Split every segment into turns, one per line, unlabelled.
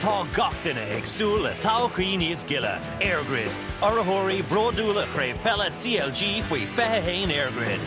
Tá gach duine ag súil le todhchaí níos gile. EirGrid, urraitheoirí bródúla Chraobh Peile CLG faoi 21 EirGrid.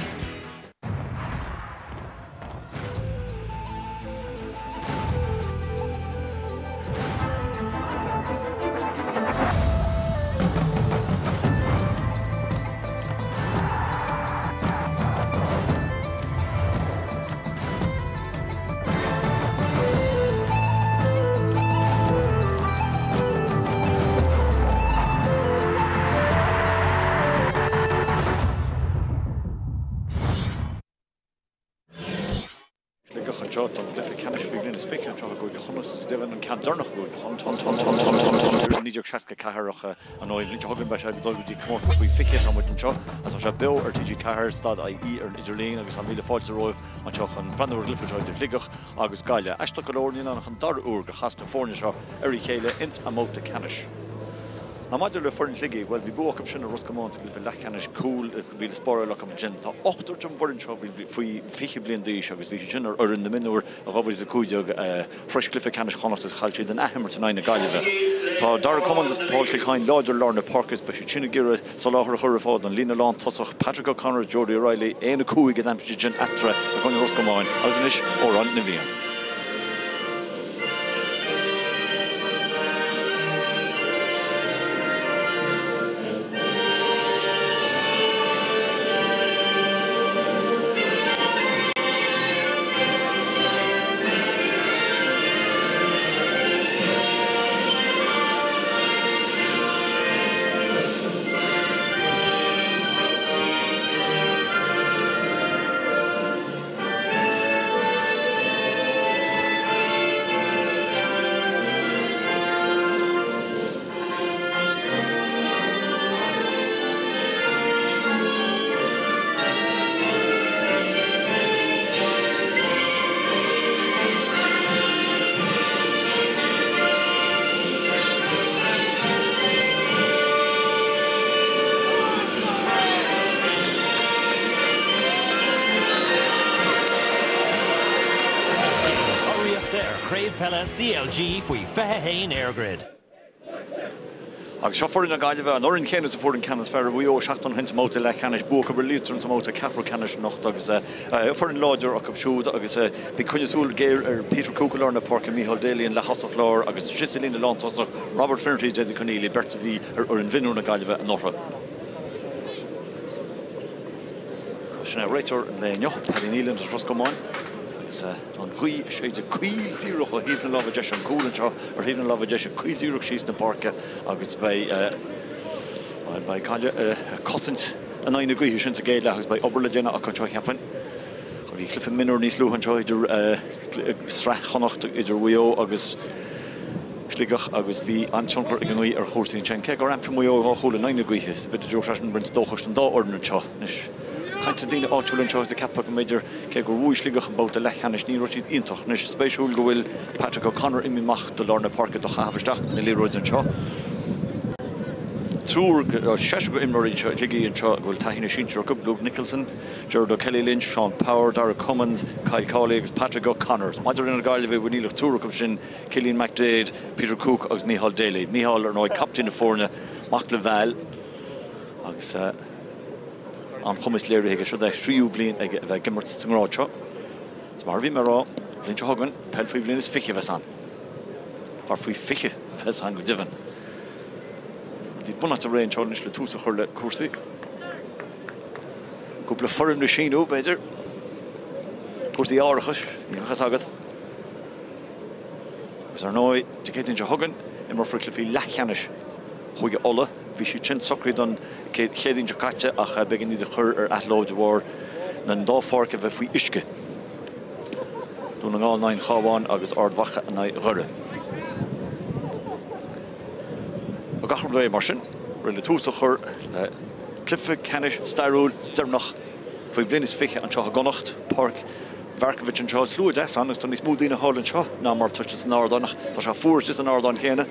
Sligeach anseo don gcluiche ceannais faoi bhliain is 20 anseo i gCúige Chonnacht is go deimhin an ceann deireanach i gCúige Chonnacht 1964 ach ar ndóigh an bhliain seo chugainn beidh sé ag dul go dtí comórtas faoi 20 tá muid anseo agus tá sé beo ar TG4 stad IE ar an idirlíon agus tá míle fáilte romhaibh anseo chun breathnú ar an gcluiche seo idir Sligeach agus Gaillimh. Aisteach go leor, níl ann ach an dara huair gur chas na foirne seo ar a chéile ins an mbabhta ceannais. Now maidir le foireann Shligigh, bhuel bhí bua acu sin ar Ros Comáin sa gcluiche leathcheannais, cúl a bhí le spáráil acu ansin. Tá ochtar den bhfoireann seo faoi 20 bliain d'aois agus bhí siad sin ar fhoireann na mionúr i 2015 a shrois cluiche ceannais Chonnacht agus chaill siad in athimirt in aghaidh na Gaillimhe. Tá Darragh Cummins agus Paul Kilcoyne láidir i lár na páirce is beidh siad sin ag iarraidh soláthar a chur ar fáil don líne lántosach, Patrick O'Connor is Jody O'Reilly, 1, 5 a d'aimsigh siad sin eatarthu i gcoinne Ros Comáin agus anois Amhrán na bhFiann.
Déanamh urraíochta ar Chraobh Peile CLG faoi 21 EirGrid.
Agus seo foireann na Gaillimhe, an fhoireann chéanna is a fuair an ceann is fearr ar Mhaigh Eo seachtain ó shin sa mbabhta leathcheannais. Bua acu ar Liatroim sa mbabhta ceathrú ceannais anocht agus foireann láidir acu siúd agus bí coinnigh súil ghéar ar Peter Cooke i lár na páirce, Micheál Daly an leath-thosach láir agus istigh sa líne lántosach Robert Finnerty is Dessie Conneely, beirt a bhí ar fhoireann mhionúir na Gaillimhe anuraidh. Sin é réiteoir an lae inniu, Paddy Nealon as Ros Comáin agus tá an ghaoth ag séideadh caol díreach ó thaobh na láimhe deise, an cúl anseo ar thaobh na láimhe deise, caol díreach síos na páirce agus beidh, bhuel, beidh Gaillimh ag cosaint in aghaidh na gaoithe sin sa gcéad leath agus beidh obair le déanamh acu anseo, cheapfainn. Bhí cluiche mionúir níos luaithe anseo idir Sraith Chonnacht idir Mhaigh Eo agus Sligeach agus bhí an-tionchar ag an ngaoth ar chúrsaí ansin. Cé gur aimsigh Maigh Eo dhá chúl in aghaidh na gaoithe, b'fhéidir go dtabharfadh sé sin roinnt dóchais don dá fhoireann anseo. Anois, caint le daoine áitiúla anseo is ag ceapadh go mb'fhéidir, cé gur bhuaigh Sligeach an babhta leathcheannais, ní raibh siad iontach. Anois, spéisiúil go bhfuil Patrick O'Connor imithe amach de lár na páirce do chaitheamh isteach na liathróide anseo. Triúr, seisear go imreoirí anseo, Shligigh anseo go bhfuil taithí na sinsear acu, Luke Nicholson, Gerard O'Kelly Lynch, Sean Power, Darragh Cummins, Kyle Cawley agus Patrick O'Connor. Maidir le na Gaillimhigh, bhuel níl ach triúr acu sin, Cillian McDaid, Peter Cooke agus Micheál Daly. Micheál, ar ndóigh, captaen na foirne, mac le Val agus an-chumas léirithe aige. Seo é a thríú bliain aige a bheith ag imirt sa ngrád seo. Is mar a bhí mé ag rá, an bhliain seo chugainn, peil faoi bhliain is 20 a bheas ann. Thar faoi 20 a bheas ann go deimhin. Tá bunáite réidh anseo anois le tús a chur le cúrsaí. Cúpla foirm le síniú, b'fhéidir. Cúrsaí árachais, ní bheadh a fhios agat. Agus ar ndóigh, Dé Céadaoin seo chugainn, imreofar cluichí leathcheannais Chúige Uladh. Bhí siad sin socraithe don Chéadaoin seo caite ach b'éigean iad a chur ar athló de bharr na ndá pháirc a bheith faoi uisce. Dún na nGall in aghaidh an Chabháin agus Ard Mhacha in aghaidh Dhoire. Tá gach rud réidh mar sin, réidh le tús a chur le cluiche ceannais stairiúil deireanach faoi bhliain is 20 anseo i gConnacht, Páirc Mharkievicz anseo. Slua deas ann agus tá níos mó daoine thall anseo ná mar atá istigh san ardán ach tá sé fuar istigh san ardán chéanna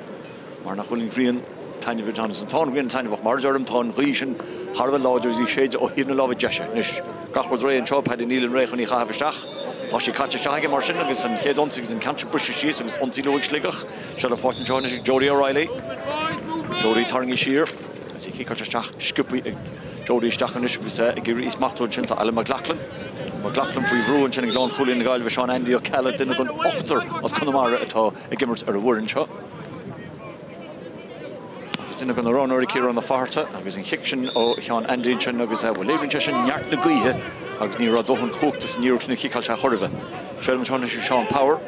mar nach bhfuil an ghrian taitneamhach ann. Tá an ghrian taitneamhach mar a deirim, tá an ghaoth sin thar a bheith láidir agus í ag séideadh ó thaobh na láimhe deise. Anois gach rud réidh anseo, Paddy Nealon réidh chun í a chaitheamh isteach. Tá sí caite isteach aige mar sin agus an chéad ionsaí agus an ceann seo briste síos agus ionsaí luath ag Sligeach. Seilbh faighte anseo anois ag Jody O'Reilly. Jody tarraingthe siar agus í ciceáilte isteach sciobtha ag Jody isteach anois agus ag iarraidh í a smachtú ansin tá Alan McLoughlin. McLoughlin faoi bhrú ansin ag lánchúlaí na Gaillimhe Seán Andy Ó Ceallaigh, duine den ochtar as Conamara atá ag imirt ar an bhfoireann seo. Agus duine de na roghnóirí Ciarán Ó Fatharta agus an chic sin ó Sheán Andy ansin agus bhuel léiríonn sé sin neart na gaoithe agus ní raibh dóthain cumhachta san iarracht sin a chiceáil sé chor ar bith. Seilbh anseo anois ag Seán Power.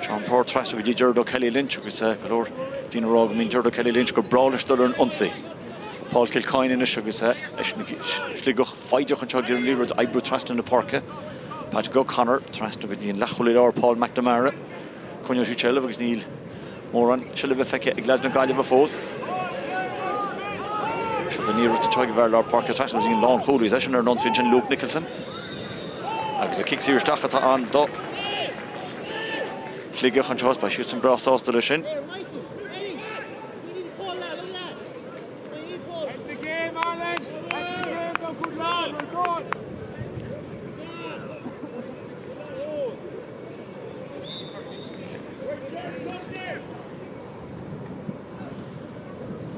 Seán Power trasna go dtí Gerard O'Kelly Lynch agus go leor daoine ag rá go mbíonn Gerard O'Kelly Lynch gur breá leis dul ar an ionsaí. Paul Kilcoyne anois agus eisean ag Sligeach foighdeach anseo ag iarraidh an liathróid a oibriú trasna na páirce. Patrick O'Connor trasna go dtí an leathchúlaí láir Paul McNamara. Coinneoidh siad seilbh agus níl mórán seilbhe feicthe ag leaids na Gaillimhe fós. Seo an iarracht anseo ag an bhfear lár páirce trasna go dtí an lánchúlaí. Is eisean ar an ionsaí ansin Luke Nicholson. Agus an cic saor isteach atá ann do Shligeach anseo is beidh siadsan breá sásta leis sin.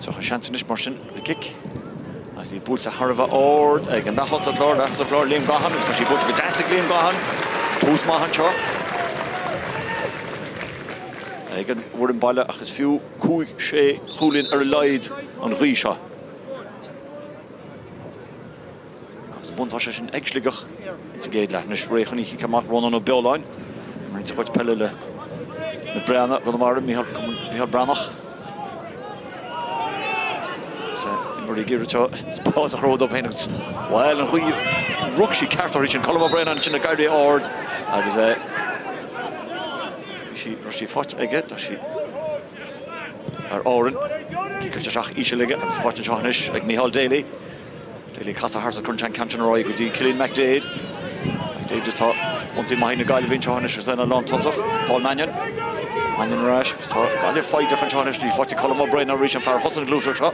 Seo an seans anois mar sin le cic. Agus í buailte thar a bheith ard ag an leath-thosach láir, leath-thosach láir Liam Gaughan agus tá sí buailte go deas ag Liam Gaughan. Tús maith anseo ag an bhfoireann baile ach is fiú 5, 6 chúilín ar a laghad an ghaoth seo. Agus an buntáiste sin ag Sligeach ins an gcéad leath. Anois réidh chun í a chiceáil amach Rónán Ó Beoláin. Imríonn a chuid peile le Na Breathnaigh i gConamara, Micheál Breathnach. Is imreoirí ag iarraidh seo spás a chruthú dóibh féin agus bhuel an ghaoth rug sí ceart uirthi sin. Colm Ó Braonáin ansin ag éirí ard agus bhí sí raibh sí faighte aige tá sí fear Árann. Ciceáilte isteach íseal aige agus faighte anseo anois ag Micheál Daly. Daly ag casadh thart is cuireann sé an ceann sin ar aghaidh go dtí Cillian McDaid. McDaid atá ionsaí maith na Gaillimhe anseo anois agus é ina lántosach. Paul Mannion. Mannion ar ais agus tá Gaillimh foighdeach anseo anois. Ní faighte Colm Ó Braonáin arís an fear a thosaigh an ghluaiseacht seo.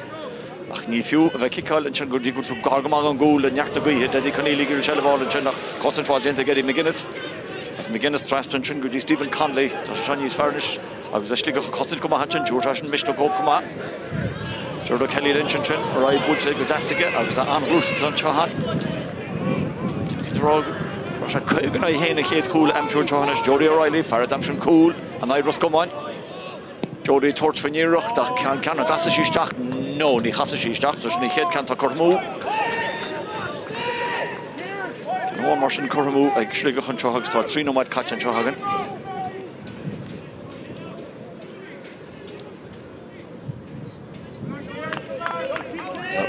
Ach ní fiú a bheith ag ciceáil ansin go dtí go bhfuil tú gar go maith don gcúl le neart na gaoithe. Dessie Conneely ag iarraidh seilbh a fháil ansin ach cosaint mhaith déanta ag Eddie McGuinness. Agus McGuinness trasna ansin go dtí Stephen Connolly. Tá sé seo níos fearr anois. Agus é Sligeach ag cosaint go maith ansin, dúirt seisean misneach dhóibh chomh maith. Gerard O'Kelly Lynch ansin, ar aghaidh buailte go deas aige agus an-ghluaiseacht anseo ann. Cinnte rá go raibh sé 50 in aghaidh 1 an chéad chúl a aimsiú anseo anois. Jody O'Reilly, fear a d'aimsigh an cúl in aghaidh Ros Comáin. Jody ag tabhairt faoin iarracht ach ceann ceann an gcasfaidh sí isteach? No, ní chasfaidh sí isteach. So sin an chéad ceann atá curtha amú. Ceann amháin mar sin curtha amú ag Sligeach anseo agus tá 3 nóiméad caite anseo againn.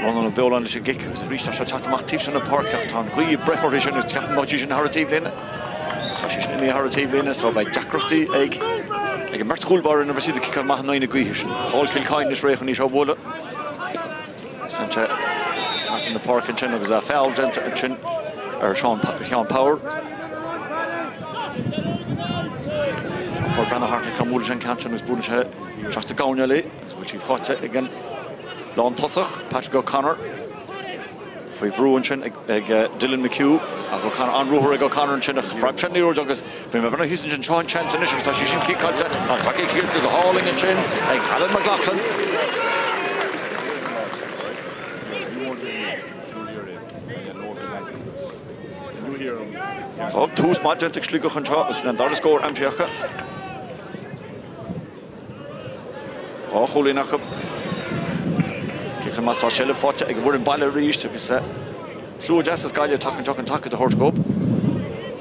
Rónán Ó Beoláin leis an gcic agus arís tá sé ag teacht amach taobh seo na páirce ach tá an ghaoth ag breith uirthi sin agus ceapaim go bhfuil sí sin thar an taobhlíne. Tá sí sin imithe thar an taobhlíne so beidh deacrachtaí ag ag an mbeirt chúl báire nuair a bheidh siad ag ciceáil amach in aghaidh na gaoithe sin. Paul Kilcoyne is réidh chun í seo a bhualadh. Sent sé trasna na páirce ansin agus a feall déanta ansin ar Seán Sheán Power. Seán Power breathnú thart ar cá mbuailfidh sé an ceann sin agus buaileann sé isteach sa gcoirnéal í agus bhfuil sí faighte ag an lántosach Patrick O'Connor. Faoi bhrú ansin ag Dylan McHugh ach O'Connor an-ruathar ag O'Connor ansin ach phreab sé an liathróid agus bhí mé breathnú thíos ansin seo an seans anois agus tá sí sin ciceáilte ach tá ciceáilte go hálainn ansin ag Alan McLoughlin. Tá tús maith déanta ag Sligeach anseo agus sin an dara scór aimsithe acu. 2 chúilín acu. Cic amach tá seilbh faighte ag an bhfoireann baile arís agus slua deas as Gaillimh ag teacht anseo chun taca a thabhairt dóibh.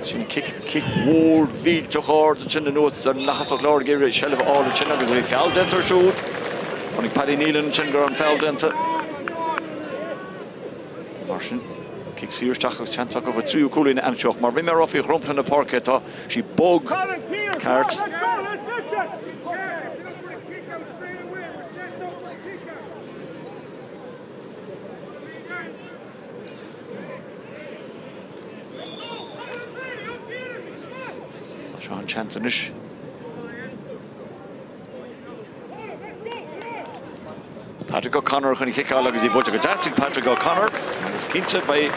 Sin cic, cic mhór mhillteach ard ansin anuas ar an leath-thosach láir ag iarraidh seilbh a fháil ansin agus bhí feall déanta air siúd. Chonaic Paddy Nealon ansin go raibh an feall déanta. Mar sin, cic saor isteach agus seans acu an tríú cúilín a aimsiú ach mar bhí mé ag rá faoi dhromchla na páirce tá sí bog ceart. Seo an seans anois. Patrick O'Connor chun ciceáil agus í buailte go deas ag Patrick O'Connor agus cinnte beidh.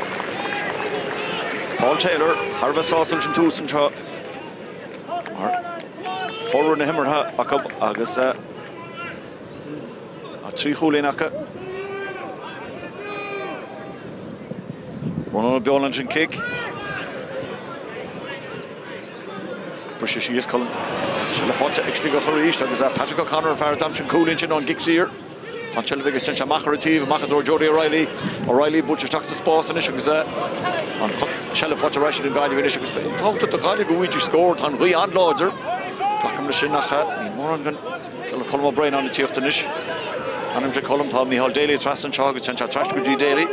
Paul Taylor thar a bheith sásta leis an tús anseo mar formhór na himeartha acu agus 3 chúilín acu. Rónán Ó Beoláin leis an cic. Briseadh síos Colm. Seilbh faighte ag Sligeach arís agus Patrick O'Connor an fear a d'aimsigh an cúilín sin ón gcic saor. Tá an tseilbh aige, téann sé amach ar an taobh, amach i dtreo Jody O'Reilly. O'Reilly buailte isteach sa spás anois agus an tseilbh faighte ar ais ag an Gaillimh anois agus tábhachtach do Ghaillimh go bhfaighidís scór. Tá an ghaoth an-láidir. Glacaim leis sin ach níl mórán den seilbh Colm Ó Braonáin ag tíocht anois. Leanann sé Colm, tá Micheál Daly trasna anseo agus téann sé trasna go dtí Daly.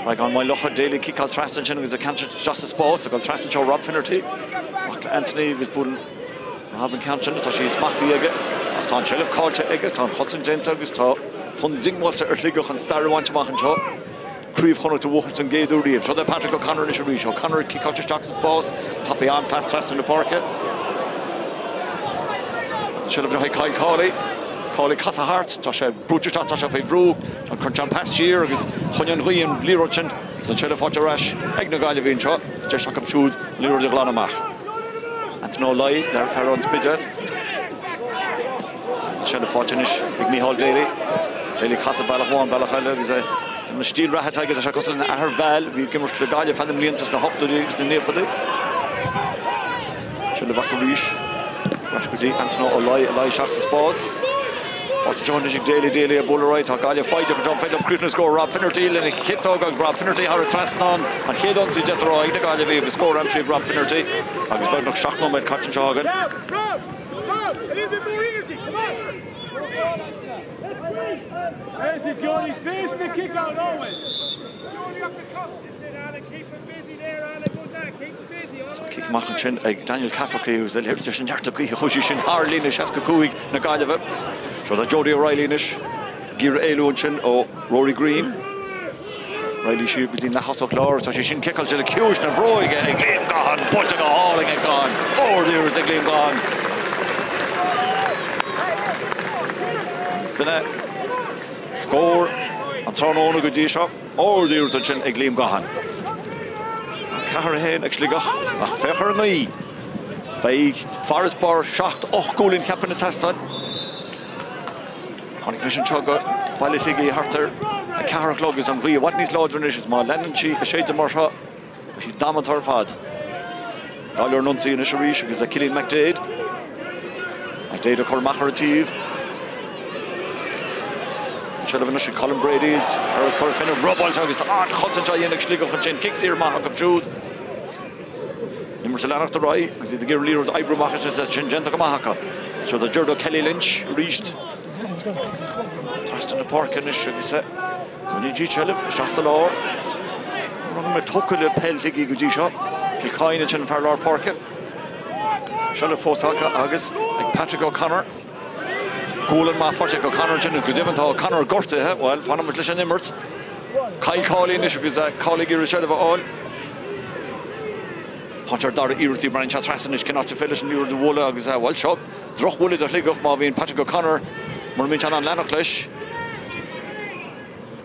Creagán Maigh Locha, Daly ciceáil trasna ansin agus an ceann sin isteach sa spás ag dul trasna anseo Rob Finnerty. Mac le Anthony agus buaileann Rob an ceann sin, tá sí smachtaithe aige ach tá an tseilbh caillte aige, tá an chosaint déanta agus tá fonn diongbháilte ar Shligeach an stair a bhaint amach anseo. Craobh Chonnacht a bhuachaint don gcéad uair riamh. Seo é Patrick O'Connor anois arís. O'Connor ciceáilte isteach sa spás, tapaidh an-phas trasna na páirce. As an tseilbh le haghaidh Kyle Cawley. Cawley casadh thart, tá sé brúite isteach, tá sé faoi bhrú, cuireann sé an pas siar agus choinnigh an ghaoth an liathróid sin agus an tseilbh faighte ar ais ag na Gaillimhigh anseo. Deis acu siúd an liathróid a ghlanadh amach. Anthony Ó Laoi, fear ón Spidéal. Agus an tseilbh faighte anois ag Micheál Daly. Daly casadh bealach amháin, bealach eile agus é an stíl reatha atá aige, tá sé cosúil lena athair Val, a bhí ag imirt le Gaillimh feadh na mblianta sna hochtóidí agus sna naochadaí. Seilbh acu arís. Ar ais go dtí Anthony Ó Laoi, Ó Laoi isteach sa spás. Faighte anseo anois ag Daly, Daly ag bualadh ar aghaidh. Tá Gaillimh foighdeach anseo, an féidir leo críochnú scór Rob Finnerty lena chiotóg agus Rob Finnerty thar an trasnán. An chéad ionsaí déanta ar aghaidh na Gaillimhe agus scór aimsithe ag Rob Finnerty agus beagnach 7 nóiméad caite anseo againn. Tá cic amach ansin ag Daniel Cafferkey agus é léirithe leis an neart gaoithe chuaigh sí sin thar líne 65 na Gaillimhe. Seo do Jody O'Reilly anois ag iarraidh éalú ansin ó Rory Green. O'Reilly siar go dtí an leath-thosach láir. Tá sé sin ciceáilte le ciumhais na bróige ag Liam Gaughan. Buailte go hálainn ag Gaughan. Ard-iarracht ag Liam Gaughan. Agus b'in é scór an tráthnóna go dtí seo. Ard-iarracht ansin ag Liam Gaughan. 4-1 ag Sligeach ach féach ar an ngaoth. Beidh farasbarr 7, 8 gcúilín cheapfainn ag teastáil. Tháinig mise anseo go Baile Shligigh thart ar 4 a chlog agus an ghaoth i bhfad níos láidre anois is má leanann sí ag séideadh mar seo beidh sí damanta ar fad. Gaillimh ar an ionsaí anois arís agus Cillian McDaid. McDaid ag cur amach ar an taobh. An seilbh anois ag Colin Brady agus Cora Finne robáilte agus an-chosaint á dhéanamh ag Sligeach ansin. Cic saor maith acu siúd. An imirt ag leanacht ar aghaidh agus iad ag iarraidh liathróid a oibriú amach is é sin déanta go maith acu. Seo do Gerard Kelly Lynch arís. Trasna na páirce anois agus coinníonn siad seilbh isteach sa lár. Ní raibh mé tógtha le peil Shligigh go dtí seo. Kilcoyne ansin an fear lár páirce. Seilbh fós acu agus ag Patrick O'Connor. Gualainn maith faighte ag O'Connor ansin agus go deimhin tá O'Connor gortaithe. Bhuel, fanfaidh muid leis an imirt. Kyle Cawley anois agus Cawley ag iarraidh seilbh a fháil. Tá ar dara iarrachtaí breathnaíonn sé trasna anois cén áit ar féidir leis an liathróid a bhualadh agus bhuel seo drochbhuille do Shligeach má bhíonn Patrick O'Connor mura mbíonn sé in ann leanacht leis.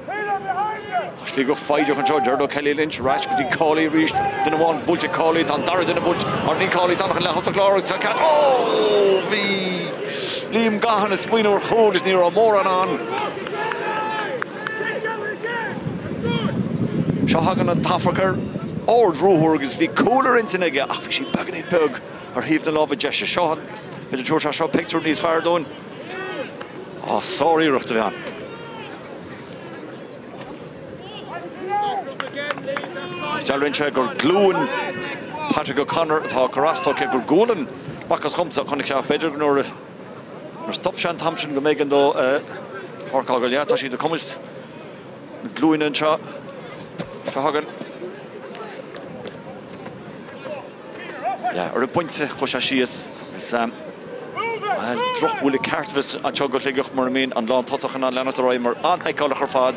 Tá Sligeach foighdeach anseo, Gerard O'Kelly Lynch ar ais go dtí Cawley arís. Duine amháin buailte ag Cawley, tá an dara duine buailte ar ní Cawley, tá an leath-thosach láir agus tá cead. Ó! Bhí Liam Gaughan ag smaoineamh ar chúl is ní raibh mórán ann. Seo thagann an t-amharc ar ard-ruathar agus bhí cúl ar intinn aige ach bhí sí beagáinín beag ar thaobh na láimhe deise. Seo an, b'fhéidir tabharfaidh sé seo pictiúr níos fearr dúinn. Á, sár-iarracht a bhí ann. Dealraíonn sé gur glúin Patrick O'Connor atá ag cur as dó, cé gur gualainn b'fhacthas dhomsa a chonaic sé ach b'fhéidir nuair a stop sé an t-am sin go mb'éigean dó páirc a fhágáil. Yeah, tá siad ag cuimilt na glúine anseo. Seo chugainn. Yeah, ar an bpointe chuaigh sé síos agus bhuel, drochbhuille ceart a bheas anseo do Shligeach mura mbíonn an lántosach in ann leanacht ar aghaidh mar an-fheiceálach ar fad.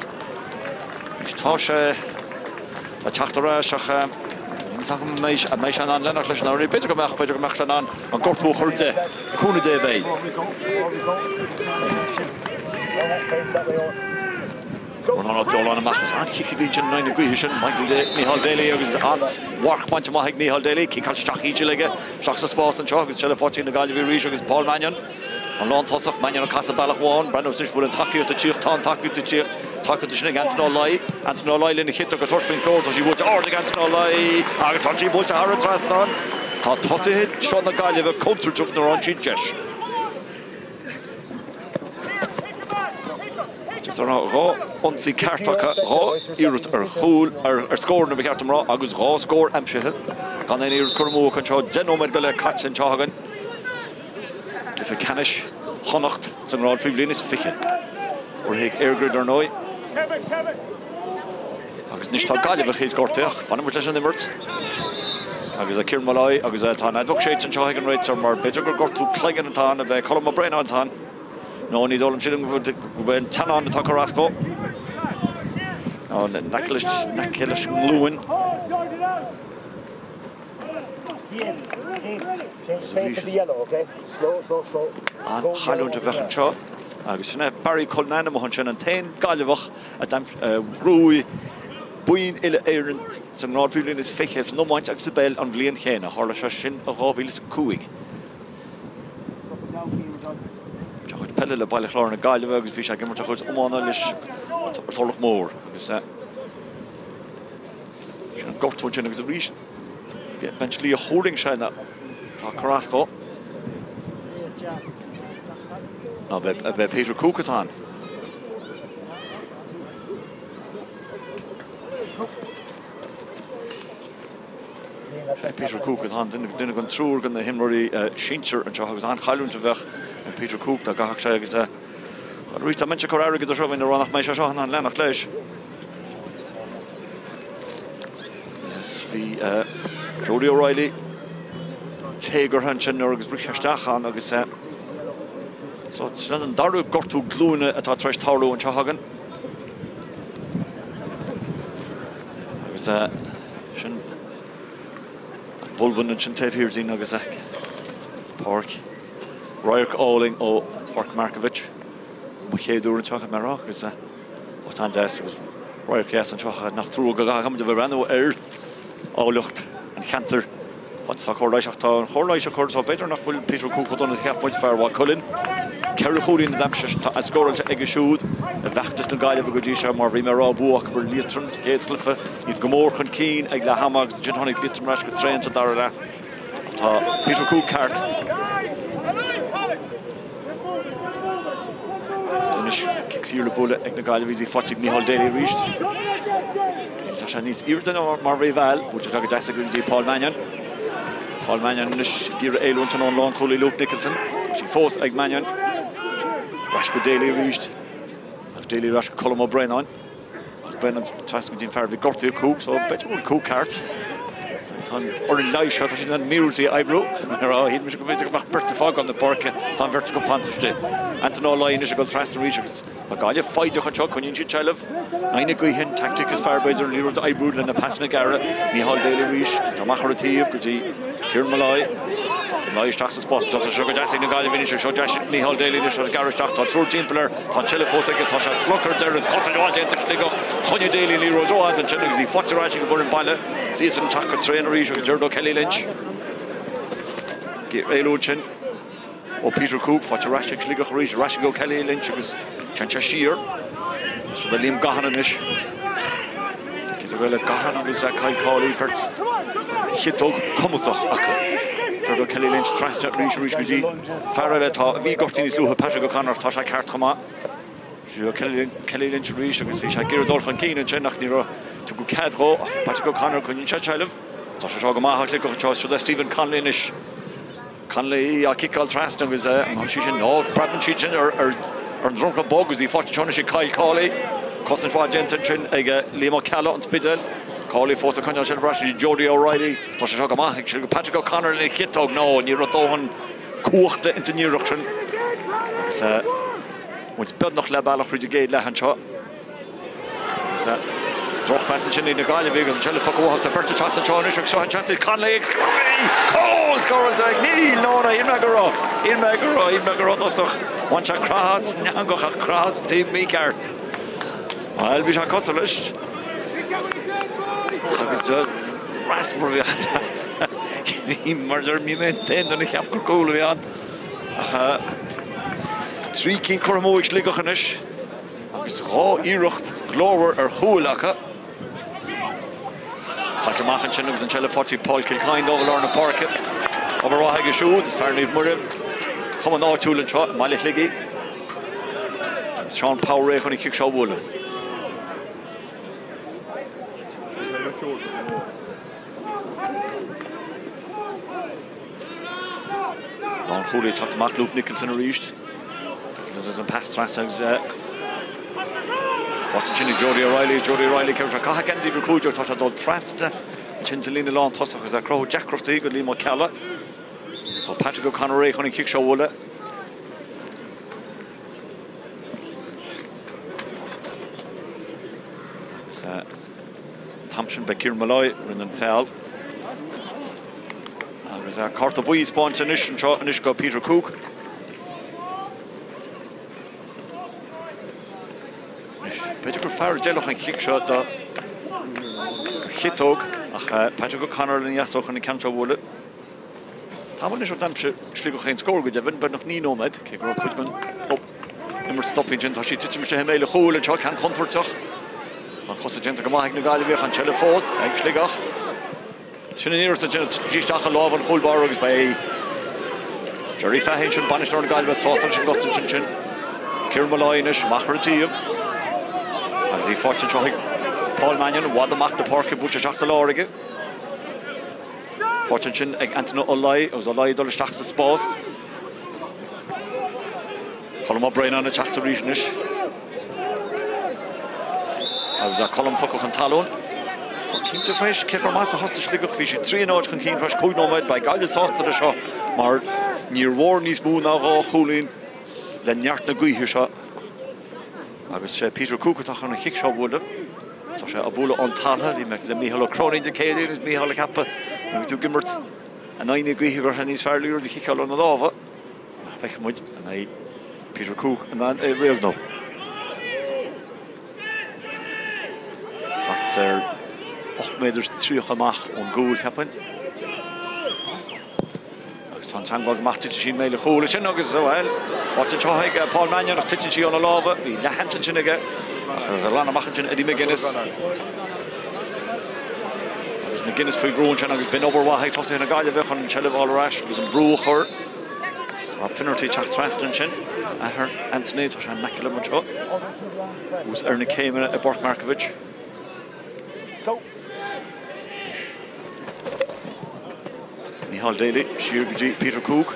Anois tá sé ag teacht ar ais ach níl fhios agam an mbeidh an mbeidh sé in ann leanacht leis an amhraí. B'fhéidir go mbeadh, b'fhéidir go mbeadh sé in ann an gortú a chur de. Le cúnamh Dé beidh. Rónán Ó Beoláin amach agus an-chic a bhí ansin in aghaidh na gaoithe sin. Michael Micheál Daly agus an-mharc bainte amach ag Micheál Daly. Ciceáilte isteach íseal aige, isteach sa spás anseo agus seilbh faighte ag na Gaillimhigh arís agus Paul Mannion, an lántosach, Mannion ag casadh bealach amháin. Breathnú anois bhfuil an tacaíocht ag tíocht. Tá an tacaíocht ag tíocht. Tacaíocht ansin ag Antaine Ó Laoi. Antaine Ó Laoi lena chiotóg ag tabhairt faoin scór. Tá sí buailte ard ag Antaine Ó Laoi agus tá sí buailte thar an trasnán. Tá tosaithe seo na Gaillimhe contúirteach nuair a fhaigheann siad deis. Tá 2 ionsaí ceart acu, 2 iarracht ar chúl, ar scóranna ba cheart dom rá, agus 2 scór aimsithe. Gan aon iarracht curtha amú acu anseo. 10 nóiméad go leith caite anseo againn. Cluiche ceannais Chonnacht sa ngrád faoi bhliain is 20. Urraithe ag EirGrid ar ndóigh. Agus anois tá Gaillimh a chéad gortaíodh. Fanfaidh muid leis an imirt. Agus Kieran Molloy agus tá an fheadóg séidte anseo ag an réiteoir mar b'fhéidir gur gortú cloigeann atá ann, ab é Colm Ó Braonáin atá ann. Nó ní dóigh liom sílim gurb é an teannán atá ag cur as dó. Nó in aice leis, in aice leis an nglúin. An-chailliúint a bheadh anseo agus sin é Barry Cullinane amuigh ansin, an t-aon Gaillimheach a bhuaigh boinn uile-Éireann sa ngrád faoi bhliain is 20 san iomáint agus sa bpeil an bhliain chéanna. Tharla sé sin i 2005. A chuid peile le Baile Chláir na Gaillimhe agus bhí sé ag imirt a chuid iomána leis an Turlach Mór agus sin an gortú ansin agus arís b'in slí a thuirling sé ná tá cur as dó. Ná ab é Peter Cooke atá ann. Sé Peter Cooke atá ann, duine den triúr de na himreoirí sinsir anseo agus an-chailliúint a bheadh ar Peter Cooke dá gcaithfeadh sé agus arís dá mbeinnse ag cur airgid air seo bheinn ag rá nach mbeidh sé seo in ann leanacht leis. Bhí Jody O'Reilly téagartha ansin nuair agus rith sé isteach ann agus so sin an dara gortú glúine atá tar éis tarlú anseo againn. Agus sin an Bulbin ansin taobh thiar dínn agus páirc radharc álainn ó Pháirc Markievicz. Mo chéad uair anseo caithfidh mé a rá agus Ó tá an-deas agus radharc deas anseo nach trua go gcaithfimid a bheith ag breathnú ar áilleacht an cheantair. Fad is atá cóir leighis ach tá an chóir leighis á cur so b'fhéidir nach bhfuil Peter Cooke chomh dona is a cheap muid, fear Mhaigh Cuilinn. 4 chúilín a d'aimsigh atá scóráilte aige siúd i bhfeachtas na Gaillimhe go dtí seo mar bhí mé ag rá bua acu ar Liatroim sa chéad chluiche, iad go mór chun cinn ag leath ama agus ansin tháinig Liatroim ar ais go tréan sa dara leath. Ach tá Peter Cooke ceart. Agus anois cic saor le bualadh ag na Gaillimhigh, í faighte ag Micheál Daly arís. Tá sé níos airde ná mar a bhí. Buailte go deas aige go dtí Paul Mannion. Paul Mannion anois ag iarraidh éalú ansin ón lánchúlaí Luke Nicholson. Tá sí fós ag Mannion. Ar ais go Daly arís. Agus Daly ar ais go Colm Ó Braonáin. Agus Brennan trasna go dtí an fear a bhí gortaithe, Cooke, so b'fhéidir go bhfuil Cooke ceart. Tá an fhoireann leighis seo, tá siad in ann míorúiltí a oibriú. Shíl mise go mb'fhéidir go mbeadh beirt ag fágáil na páirce, tá an bheirt acu fanta istigh. Antaine Ó Laoi anois ag dul trasna arís agus tá Gaillimh foighdeach anseo, coinníonn siad seilbh. In aghaidh na gaoithe, an teaictic is fearr b'fhéidir, an liathróid a oibriú le na pasanna gearra. Micheál Daly arís, tá sé amach ar an taobh go dtí Kieran Molloy. Molloy isteach sa spás, tá sé go deas ag na Gaillimhigh anois, seo deis Micheál Daly anois, tá sé gearradh isteach, tá triúr timpeall air. Tá an tseilbh fós aige, tá sé slogtha ar deireadh, cosaint mhaith déanta ag Sligeach. Choinnigh Daly an liathróid rófhada ansin agus í faighte ar ais ag an bhfoireann baile. Is iadsan ag teacht go tréan arís agus Gerard O'Kelly Lynch ag éalú ansin ó Peter Cooke, faighte ar ais ag Sligeach arís, ar ais ag O'Kelly Lynch agus téann sé siar. Is rud é Liam Gahan anois. Cinnte go le Gahan agus Kyle Cawley beirt chiotóg cumasach acu. Gerard O'Kelly Lynch trasna arís arís go dtí fear eile atá a bhí gortaithe níos luaithe, Patrick O'Connor, tá sé ceart chomh maith. O'Kelly Kelly Lynch arís agus bhí sé ag iarraidh dul chun cinn ansin ach ní raibh tugadh cead dhó ach Patrick O'Connor coinníonn sé seilbh. Tá sé seo go maith ag Sligeach anseo, siúd é Stephen Connolly anois. Connolly á ciceáil trasna agus an sí sin nó breathnaíonn siad sin ar an dromchla bog agus í faighte anseo anois ag Kyle Cawley. Cosaint mhaith déanta ansin ag Liam Ó Ceallaigh an Spidéil. Cawley fós ag coinneáil seilbh ar ais go dtí Jody O'Reilly. Tá sé seo go maith ag siúl go Patrick O'Connor lena chiotóg. Nó ní raibh dóthain cumhachta ins an iarracht sin. Agus muid beagnach leath bealach thríd an gcéad leath anseo. Agus drochphas ansin ag na Gaillimhigh agus an tseilbh tugtha uathu. Tá beirt ag teacht anseo anois agus seo an seans ag Connolly agus Connolly! Cúl scóráilte ag Níl! No, no, shíl mé go raibh. Shíl mé go raibh, shíl mé go raibh i dtosach. Bhain sé croitheadh as an eangach ach croitheadh as an taobh mícheart. Bhuel, bhí sé cosúil leis. Agus rás mór a bhí ann. Mar deir ní mé an t-aon duine a cheap gur cúl a bhí ann. Ach 3 cinn curtha amú ag Sligeach anois agus 2 iarracht ghlórmhar ar chúil acu. Caite amach ansin agus an tseilbh faighte ag Paul Kilcoyne dóibh i lár na páirce. Obair mhaith aige siúd, is fear Naomh Muire, cumann áitiúil anseo i mbaile Shligigh. Agus Seán Power réidh chun an chic seo a bhualadh. Lánchúlaí ag teacht amach, Luke Nicholson arís. Nicholson an pas trasna agus faighte ansin ag Jody O'Reilly. Jody O'Reilly cé tá caitheamh geansaí uimhir 15 tá sé ag dul trasna ansin sa líne lántosach agus é ag cruthú deacrachtaí go Liam Ó Ceallaigh. So Patrick O'Connor réidh chun an chic seo a bhualadh. Agus an t-am sin beidh Kieran Molloy rinne an feall. Agus cárta buí spáinte anois anseo anois go Peter Cooke. Anois, b'fhéidir gur fearr a d'fheilfeadh an chic seo do chiotóg ach Patrick O'Connor lena dheasóg chun an ceann seo a bhualadh. Tamall anois ó d'aimsigh Sligeach aon scór go deimhin, beagnach 9 nóiméad, cé go raibh cuid den imirt stoptha ansin. Tá sí ag titim isteach i mbéal an chúil anseo, ceann contúirteach. Tá an chosaint déanta go maith ag na Gaillimhigh, an tseilbh fós ag Sligeach. Sin an iarracht ansin, titeann sí isteach i lámha an chúil báire agus beidh Jerry Fahy ansin, bainisteoir na Gaillimhe, sásta leis an gcosaint ansin. Kieran Molloy anois, amach ar an taobh. Agus í faighte anseo ag Paul Mannion, i bhfad amach na páirce, buailte isteach sa lár aige. Faighte ansin ag Antaine Ó Laoi agus Ó Laoi ag dul isteach sa spás. Colm Ó Braonáin ag teacht arís anois. Agus Colm tugtha chun talún. Cinnte tar éis cé chomh maith is a thosaigh Sligeach, bhí siad 3-0 chun cinn tar éis 5 nóiméad. Beidh Gaillimh sásta leis seo mar níor mhór níos mó ná dhá chúilín le neart na gaoithe seo. Agus sé Peter Cooke atá chun an chic seo a bhualadh. Tá sé á bualadh ón talamh. Bhí mé le Mícheál Ó Cróinín Dé Céadaoin agus Mícheál ag ceapadh nuair a bhí tú ag imirt in aghaidh na gaoithe go raibh sé níos fearr liathróid a chiceáil ó na lámha. Ach feicfidh muid an mbeidh Peter Cooke in ann é a bhréagnú. Thart ar 8 méadar 30 amach ón gcúl, cheapfainn. Agus tá an teagmháil go maith, titeann sí i mbéal an chúil ansin agus, bhuel, faighte anseo ag Paul Mannion ach titeann sí óna lámha. Bhí leathsheans ansin aige ach ghlan amach ansin Eddie McGuinness. Agus McGuinness faoi bhrú ansin agus b'in obair mhaith ag tosaithe na Gaillimhe chun an tseilbh a fháil ar ais agus an brú a chur. Rob Finnerty ag teacht trasna ansin. Tá athair Anthony, tá sé in aice liom anseo, thuas ar na céimeanna i bPáirc Markievicz. Micheál Daly siar go dtí Peter Cooke.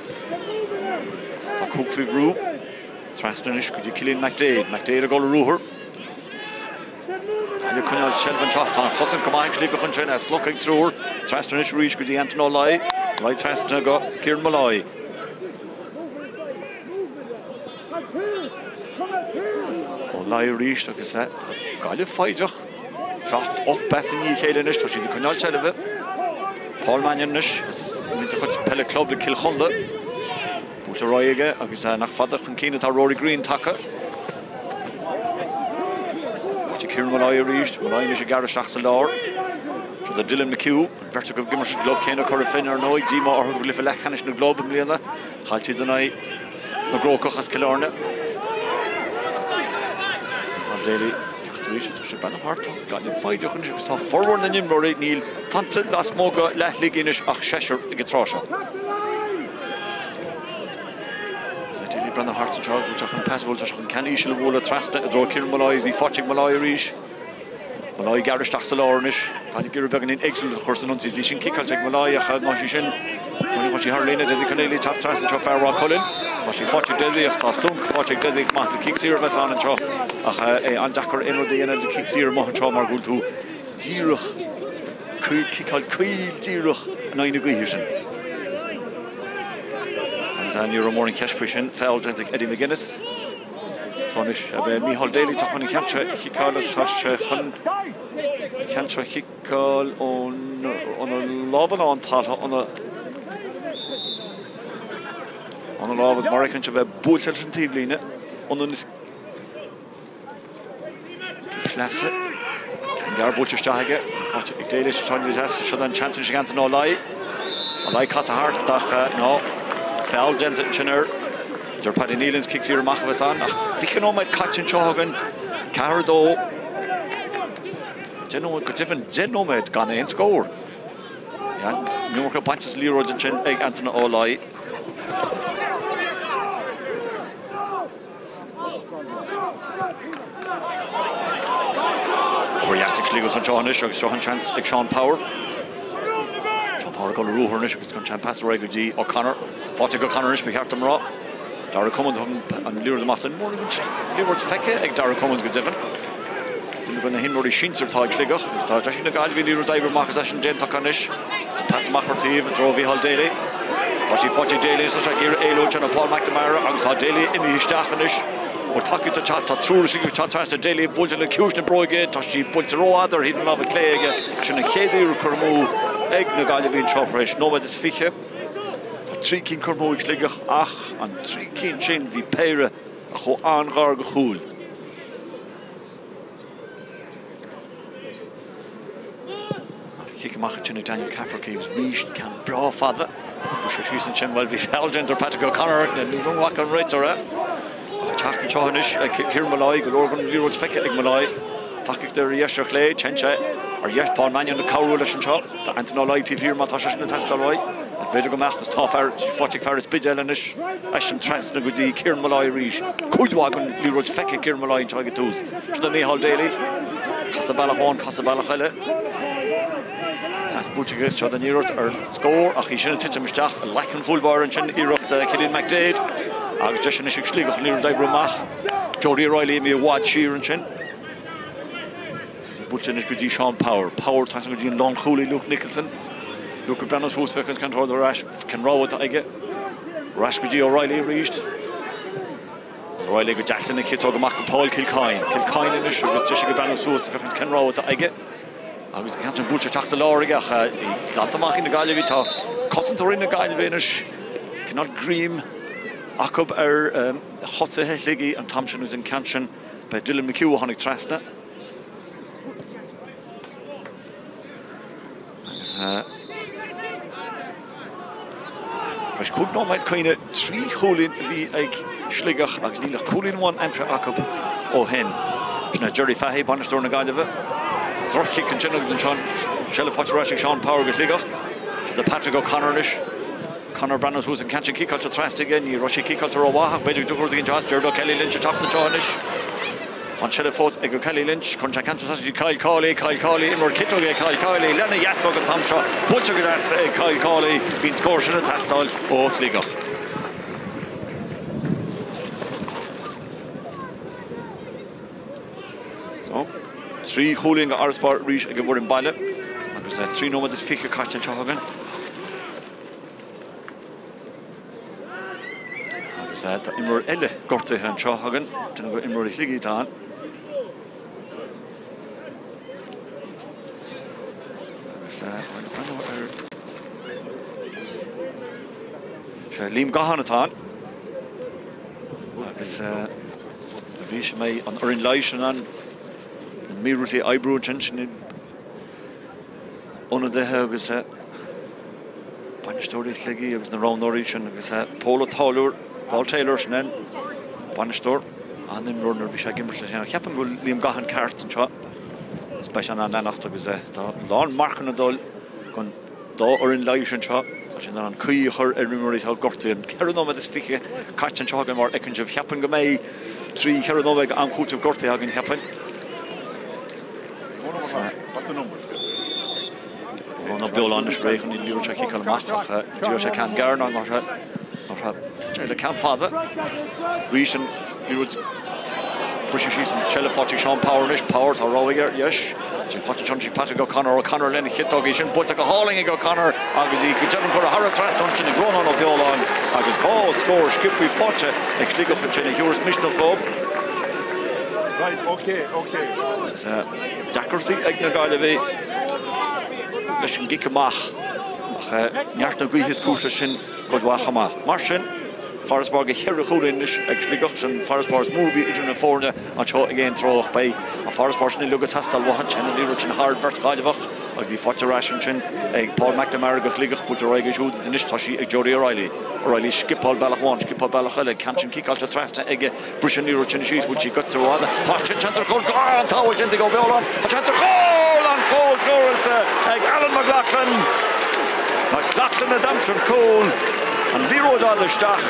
Tá Cooke faoi bhrú. Trasna anois go dtí Cillian McDaid. McDaid ag dul ar ruathar. Gaillimh ag coinneáil seilbh anseo. Tá an chosaint go maith ag Sligeach ansin. É slogtha ag triúr. Trasna anois arís go dtí Anthony Ó Laoi. Laoi trasna go Kieran Molloy. Ó Laoi arís agus tá Gaillimh foighdeach. 7, 8 bpas i ndiaidh a chéile anois, tá siad ag coinneáil seilbhe. Paul Mannion anois, as muintir chuid peile club le Cill Chonla. Buailte ar aghaidh aige agus nach fada chun cinn atá Rory Greene tagtha. Faighte Kieran Molloy arís, Molloy anois ag gearradh isteach sa lár. Seo do Dylan McHugh, an bheirt acu ag imirt sa gclub céanna Cora Finne ar ndóigh, díomá orthu i gcluiche leathcheannais na gclub i mbliana. Chaill siad in aghaidh na gCrócach as Cill Airne. Micheál Daly teacht arís, tá sé breathnú thart, tá Gaillimh foighdeach anois agus tá formhór na n-imreoirí, níl fanta lasmuigh de leath Shligigh anois ach seisear ag an tráth seo. Daly breathnú thart anseo, bhfuil sé chun pas, bhfuil sé chun ceann íseal a bhualadh trasna i dtreo Kieran Molloy, is í faighte ag Molloy arís. Molloy ag gearradh isteach sa lár anois. Gaillimh ag iarraidh beagáinín éagsúlacht a chur san ionsaí. Í sin ciceáilte ag Molloy ach ná sí sin. Chuaigh sí thar líne. Dessie Conneely ag teacht trasna anseo fear Mhaigh Cuilinn. Tá sí faighte ag Dessie ach tá sonc faighte ag Dessie chomh maith. Is cic saor a bheas ann anseo ach é an-deacair aon rud a dhéanamh le cic saor amuigh anseo mar go bhfuil tú díreach ciceáil caol díreach in aghaidh na gaoithe sin. Agus ní raibh mórán ceist faoi sin. Foul déanta ag Eddie McGuinness. Tá anois, ab é Micheál Daly atá chun an ceann seo a chiceáil agus tá sé chun an ceann seo a chiceáil óna lámha lántaltha, óna óna lámh agus mar a fheiceann sibh é buailte leis an taobhlíne, ionann is sleasa. Ceann gearr buailte isteach aige. Tá faighte ag Daly anseo níos deas. Seo an seans anois ag Anton Ó Laoi. Ó Laoi casadh thart ach ná feall déanta ansin air. Deir Paddy Nealon cic saor amach a bheas ann ach 20 nóiméad caite anseo againn. 4 2. Go deimhin 10 nóiméad gan aon scór. An iomarca bainte as an liathróid ansin ag Anton Ó Laoi. Obair dheas ag Sligeach anseo anois agus seo an seans ag Seán Power. Seán Power ag dul ar ruathar anois agus an sean pas ar aghaidh go dtí O'Connor. Faighte ag O'Connor anois ba cheart dom a rá. Dara Cummins a thugann an liathróid amach don mórán den liathróid feicthe ag Dara Cummins go deimhin. Duine de na himreoirí sinsir atá ag Sligeach agus tá deis ag na Gaillimhigh liathróid a oibriú amach agus é sin déanta acu anois. Tá pas amach ar taobh i dtreo Mhícheál Daly. Tá sí faighte ag Daly agus tá sé ag iarraidh éalú ansin ó Paul McNamara agus tá Daly imithe isteach anois. Bhfuil tacaíocht ag teacht, tá triúr istigh ag teacht trasna Daly buailte le ciumhais na bróige, tá sí buailte rófhada ar thaobh na láimhe clé aige. Sin an chéad iarracht curtha amú ag na Gaillimhigh anseo tar éis nóiméad is 20. Tá trí cinn curtha amú ag Sligeach ach an trí cinn sin bhí péire a chuaigh an-ghar do chúil. Cic amach ansin ag Daniel Cafferkey agus arís ceann breá fada. Briseadh síos ansin, bhuel bhí feall déanta ar Patrick O'Connor, ní bhfaca an réiteoir é. Ach ag teacht anseo anois ag Kieran Molloy, go leor den liathróid feicthe ag Molloy. Tacaíocht ar dheis ar chlé, téann sé ar dheis, Paul Mannion ag cabhrú leis anseo. Tá Anton Ó Laoi taobh thiar má tá sé sin ag teastáil uaidh. Is b'fhéidir go mbeadh, agus tá fear faighte ag fear an Spidéil anois. Eisean trasna go dtí Kieran Molloy arís. Cuid mhaith den liathróid feicthe ag Kieran Molloy anseo ag an tús. Seo do Micheál Daly. Casadh bealach amháin, casadh bealach eile. Pas buailte aige, seo don iarracht ar scór ach í sin ag titim isteach i laic an chúl báire ansin, iarracht Cillian McDaid agus deis anois ag Sligeach an liathróid a oibriú amach. Jody O'Reilly imithe i bhfad siar ansin. Agus é buailte anois go dtí Seán Power. Power trasna go dtí an lánchúlaí Luke Nicholson. Luke ag breathnú suas féachaint cén t-ard ar ais, cén rogha atá aige. Ar ais go dtí O'Reilly arís. O'Reilly go deas lena chiotóg amach go Paul Kilcoyne. Kilcoyne anois agus deis aige breathnú suas féachaint cén rogha atá aige. Agus an ceann sin buailte isteach sa lár aige ach í glanta amach ag na Gaillimhigh. Tá cosantóirí na Gaillimhe anois cineál greim acu ar thosaithe Shligigh an t-am sin agus an ceann sin ba é Dylan McHugh a tháinig trasna. Agus tar éis 5 nóiméad caoineadh, 3 chúilín a bhí ag Sligeach agus níl ach cúilín amháin aimsithe acu ó shin. Sin é Jerry Fahy, bainisteoir na Gaillimhe. Droch-chic ansin agus ansin seilbh faighte ar ais ag Seán Power do Shligeach. Seo do Patrick O'Connor anois. O'Connor breathnú suas an ceann sin ciceáilte trasna aige. Ní raibh sé ciceáilte rómhaith ach b'fhéidir go dtiocfadh rud éigin as. Gerard O'Kelly Lynch ag teacht anseo anois. Tá an tseilbh fós ag O'Kelly Lynch. Cuireann sé an ceann trasna go dtí Kyle Cawley. Kyle Cawley, imreoir ciotóige é Kyle Cawley. Lena dheasóg an t-am seo. Buailte go deas ag Kyle Cawley. Bhí an scór sin ag teastáil ó Shligeach. So, 3 chúilín d'fharasbarr arís ag an bhfoireann baile agus 3 nóiméad is 20 caite anseo againn. Agus tá imreoir eile gortaithe anseo againn, duine de imreoirí Shligigh atá ann. Agus breathnú ar sé Liam Gahan atá ann. Agus arís an mbeidh an fhoireann leighis in ann na míorúiltí a oibriú ansin, sin ionadaithe agus bainisteoirí Shligigh agus na roghnóirí sin agus Pól Ó Táilliúir, Paul Taylor sin an bainisteoir, an-imreoir nuair a bhí sé ag imirt leis féin. Ceapaim go bhfuil Liam Gahan ceart anseo agus beidh sé in ann leanacht agus tá a lán marcanna ag dul don dá fhoireann leighis anseo. Tá siad in ann caoi a chur ar imreoirí atá gortaithe. An 4 nóiméad is 20 caite anseo againn mar a fheiceann sibh. Cheapfainn go mbeidh 3, 4 nóiméad am cúitimh gortaithe againn, cheapfainn. Rónán Ó Beoláin anois réidh chun an liathróid seo a chiceáil amach ach ní raibh sé ceann gearr ná ná sé le ceann fada. Arís an liathróid briseadh síos an tseilbh faighte ag Seán Power anois. Power tá rogha aige ar dheis. Sin faighte ansin ag Patrick O'Connor. O'Connor lena chiotóg í sin buailte go hálainn ag O'Connor agus í go deimhin curtha thar an trasnán ansin ag Rónán Ó Beoláin agus dhá scór sciobtha faighte ag Sligeach ansin a thabharfas misneach dóibh.
Right, okay, okay.
Agus deacrachtaí ag na Gaillimhigh leis an gcic amach ach neart na gaoithe is cúis leis sin cuid mhaith chomh maith. Mar sin. Farasbarr de cheithre chúilín anois ag Sligeach. Sin an farasbarr is mó a bhí idir na foirne anseo ag aon tráth ach beidh an farasbarr sin uilig ag teastáil uathu ansin. An liathróid sin thar bheirt Ghaillimheach agus í faighte ar ais ansin ag Paul McNamara do Shligeach. Buailte ar aghaidh aige siúd agus anois tá sí ag Jody O'Reilly. O'Reilly scipeáil bealach amháin, scipeáil bealach eile. Ceann sin ciceáilte trasna aige. Briseann an liathróid sin síos, bhfuil sí goite rófhada? Tá seans ar chúl, an-tsábháil déanta ag Ó Beoláin, tá seans ar chúl! An cúl scóráilte ag Alan McLoughlin! McLoughlin a d'aimsigh an cúl, an liathróid fhada isteach,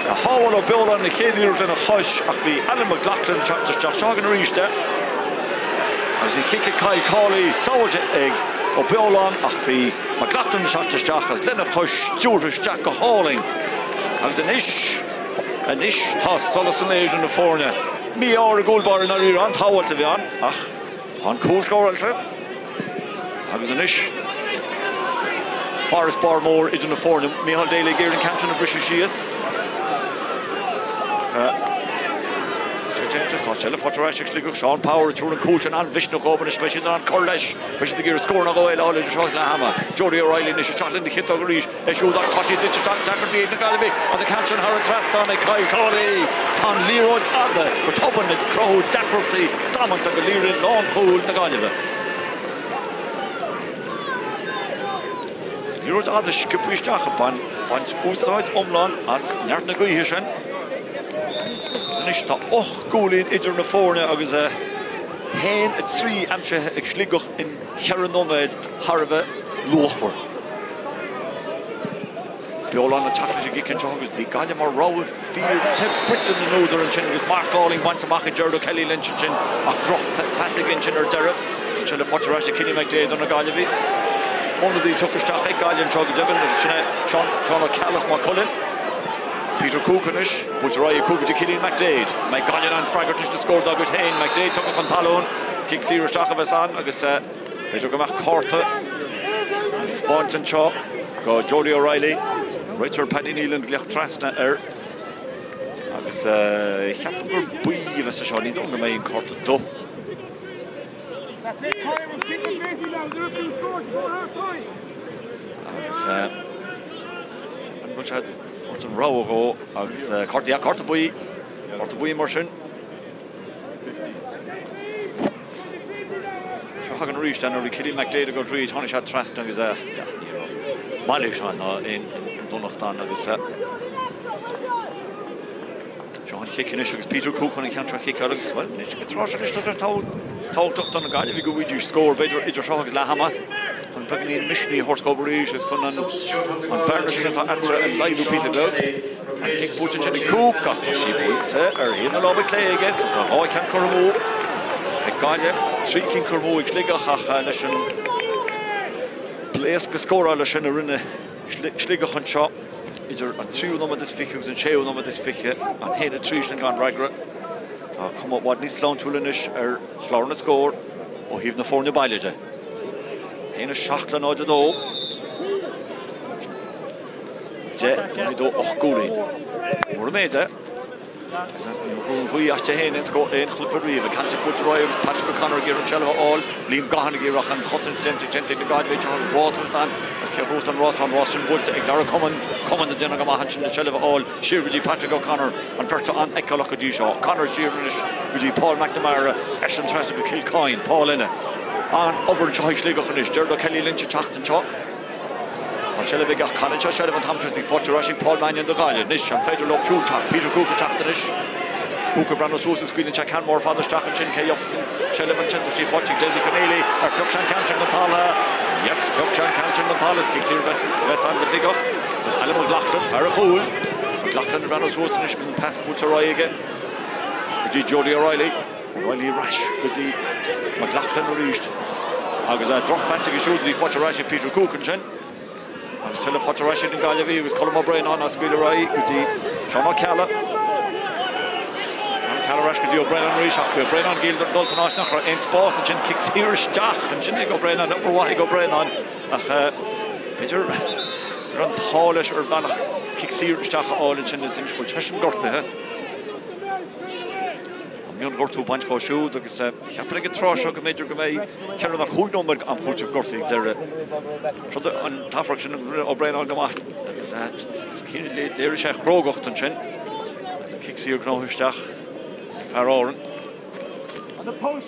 a shábháil Ó Beoláin an chéad iarracht lena chois ach bhí Alan McLoughlin ag teacht isteach. Seo againn arís é agus an chic ag Kyle Cawley sábháilte ag Ó Beoláin ach bhí McLoughlin ag teacht isteach agus lena chois stiúrtha isteach go hálainn agus anois Anois tá solas an lae idir na foirne. Mí-ádh ar an gcúl báire i ndáiríre, an-tsábháil a bhí ann ach tá an cúl scóráilte agus anois farasbarr mór idir na foirne. Micheál Daly ag iarraidh an ceann sin a bhriseadh síos. Sé déanta, tá seilbh faighte ar ais ag Sligeach. Seán Power ag tabhairt an cúl sin an-mhisneach dóibh anois beidh siad in ann cur leis. Beidh siad ag iarraidh scór nó dhó eile a fháil idir seo agus leath ama. Jody O'Reilly anois isteach lena chiotóg arís. É siúd agus tá sí tite isteach, deacrachtaí ag na Gaillimhigh agus an ceann sin thar an trasnán ag Kyle Cawley. Tá an liathróid fhada go tobann ag cruthú deacrachtaí damanta do liathróid lánchúil na Gaillimhe. Liathróid fhada sciobtha isteach ag baint úsáid iomlán as neart na gaoithe sin. Agus anois tá 8 gcúilín idir na foirne agus 1-3 aimsithe ag Sligeach in cheithre nóiméad thar a bheith luachmhar. Beolán ag teacht leis an gcic anseo agus bhí Gaillimh mar rogha fíor te bruite na n-údar ansin agus marc álainn bainte amach ag Gerard O'Kelly Lynch ansin ach droch-phas aige ansin ar deireadh. Tá sé le fáilte ar ais ag Cillian McDaid do na Gaillimhigh. Ionadaí tugtha isteach ag Gaillimh anseo go deimhin agus sin é Seán Seán Ó Ceallaigh as Maigh Cuilinn. Peter Cooke anois, buailte ar aghaidh ag Cooke go dtí Cillian McDaid. An mbeidh Gaillimh in ann freagairt leis na scór dá gcuid féin? McDaid tugtha chun talún. Cic saor isteach a bheas ann agus b'fhéidir go mbeadh cárta le 'speáint anseo go Jody O'Reilly. Réiteoir Paddy Nealon ag glaoch trasna air agus ceapaim gur buí a bheas anseo. Ní dóigh liom go mbeidh an cárta dubh. Agus ceapaim go bhfuil sé ag tabhairt an rabhadh dhó agus cárta, yeah, cárta buí, cárta buí mar sin. Seo chugainn arís é nuair a bhí Cillian McDaid ag dul thríd, tháinig sé trasna agus yeah, ní raibh mailís ann ná aon donacht ann agus seo an chic anois agus Peter Cooke chun an ceann seo a chiceáil agus bhuel anois go tráth seo anois tá sé tábhachtach do na Gaillimhigh go bhfaighidís scór b'fhéidir idir seo agus leath ama chun beagáinín misnigh a thabhairt dóibh arís is chun an bearna sin atá eatarthu a laghdú píosa beag. An cic buailte ansin ag Cooke ach tá sí buailte ar thaobh na láimhe clé aige so tá 2 cheann curtha amú ag Gaillimh, 3 cinn curtha amú ag Sligeach ach leis an bpléascadh scórála sin a rinne Sligeach anseo idir an tríú nóiméad is fiche agus an séú nóiméad is fiche, an 1-3 sin gan fhreagra. Tá cuma i bhfad níos sláintiúla anois ar chlár na scór ó thaobh na foirne baile de. 1-7 le 0-2. 10 in aghaidh 2, 8 gcúilín. Mór an méid é. Agus níor bhrú an ghaoth aisti féin aon scór aon chluiche riamh. An ceann sin buailte ar aghaidh agus Patrick O'Connor ag iarraidh an tseilbh a fháil. Liam Gaughan ag iarraidh an chosaint déanta déanta ag na Gaillimhigh anseo agus rás agus an agus cé a bhuafas an rás? Tá an rás sin buailte ag Darragh Cummins. Cummins ag déanamh go maith ansin le seilbh a fháil siar go dtí Patrick O'Connor. An bheirt an-fheiceálach go dtí seo. O'Connor siar anois go dtí Paul McNamara. Eisean trasna go Cill Coyne. Paul eile. An-obair anseo ag Sligeach anois. Gerard O'Kelly Lynch ag teacht anseo. Tá an tseilbh aige ach cailleann sé seilbh an t-am sin í faighte ar ais ag Paul Mannion do Ghaillimh. Anois, an féidir leo siúd teacht? Peter Cooke ag teacht anois. Cooke ag breathnú suas is scaoileann sé ceann mór fada isteach ansin. Cé gheofas an tseilbh ansin? Tá sí faighte ag Dessie Conneely. Ar phioc sé an ceann sin den talamh? Yes, phioc sé an ceann sin den talamh. Is cic saor a bheas ann do Shligeach. Agus Alan McLoughlin, fear an chúil. McLoughlin ag breathnú suas anois agus an pas buailte ar aghaidh aige go dtí Jody O'Reilly. O'Reilly ar ais go dtí McLoughlin arís agus drochphas aige siúd í faighte ar ais ag Peter Cooke ansin. Agus tuilleadh faighte ar ais ag na Gaillimhigh agus Colm Ó Braonáin á scaoileadh ar aghaidh go dtí Seán Ó Ceallaigh. Seán Ó Ceallaigh ar ais go dtí Ó Braonáin arís ach bhí Ó Braonáin ag dul san áit nach raibh aon spás ansin. Cic saor isteach ansin ag Ó Braonáin, obair mhaith ag Ó Braonáin ach b'fhéidir go raibh an t-ádh leis ar bhealach cic saor isteach a fháil ansin is anois bhfuil seisean gortaithe. Tá mion-ghortú ag baint dhó siúd agus cheapfainn ag an tráth seo go mb'fhéidir go mbeidh cheithre nó chúig nóiméad am chúitimh gortaithe ag deireadh. Seo an t-athrach sin agus rinne Ó Braonáin go maith agus léirigh sé a chrógacht ansin agus an cic saor gnóthaithe isteach ag fear Árann. Agus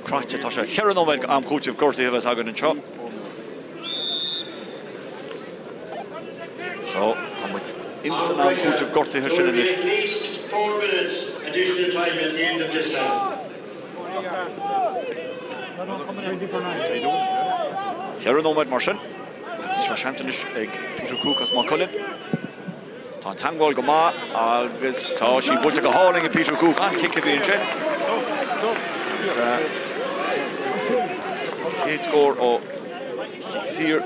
croite tá sé. Cheithre nóiméad am chúitimh gortaithe a bheas againn anseo. So, tá muid ins an am cúitimh gortaithe sin anois. Cheithre nóiméad mar sin. Seo seans anois ag Peter Cooke as Maigh Cuilinn. Tá an teagmháil go maith agus tá sí buailte go hálainn ag Peter Cooke. An-chic a bhí ansin. Agus chéad scór ó chic saor do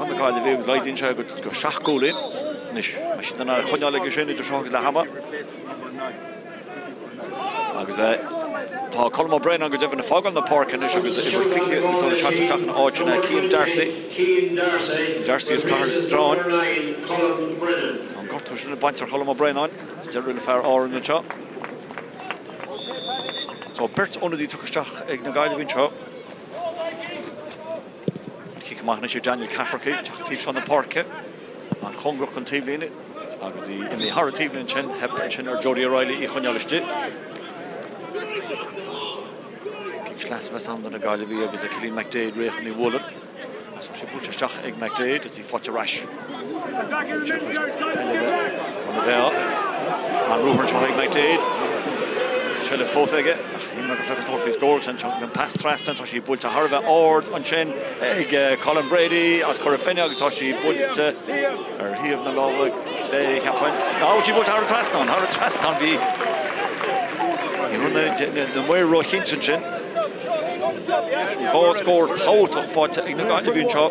na Gaillimhigh agus laghdaíonn sé go seacht gcúilín. Anois, beidh siad in ann a choinneáil aige sin idir seo agus leath ama. Agus tá Colm Ó Braonáin go deimhin ag fágáil na páirce anois agus uimhir 20 ag dul isteach isteach ina áit sin Cian D'Arcy. D'Arcy as Cathair Stráin. Tá an gortú sin ag baint ar Cholm Ó Braonáin. Deireadh le fear Árann anseo. Tá beirt ionadaí tugtha isteach ag na Gaillimhigh anseo. An cic amach anois ag Daniel Cafferkey, teacht taobh seo na páirce. An-chóngarach don taobhlíne agus í imithe thar an taobhlíne ansin, theip ansin ar Jody O'Reilly í a choinneáil istigh. Cic sleasa a bheas ann do na Gaillimhigh agus Cillian McDaid réidh chun í a bhualadh. Tá sí buailte isteach ag McDaid is í faighte ar ais. Peile le an bhea. An ruathar anseo ag McDaid. Seilbh fós aige ach shíl mé go raibh sé chun tabhairt faoi scór agus ansin an pas trasna tá sí buailte thar a bheith ard ansin ag Colin Brady as Cora Finne agus tá sí buailte ar thaobh na láimhe clé cheapfainn. Ná sí buailte thar an trasnán, thar an trasnán bhí ní raibh na maoir róchinnte ansin. Dhá scór tábhachtach faighte ag na Gaillimhigh anseo.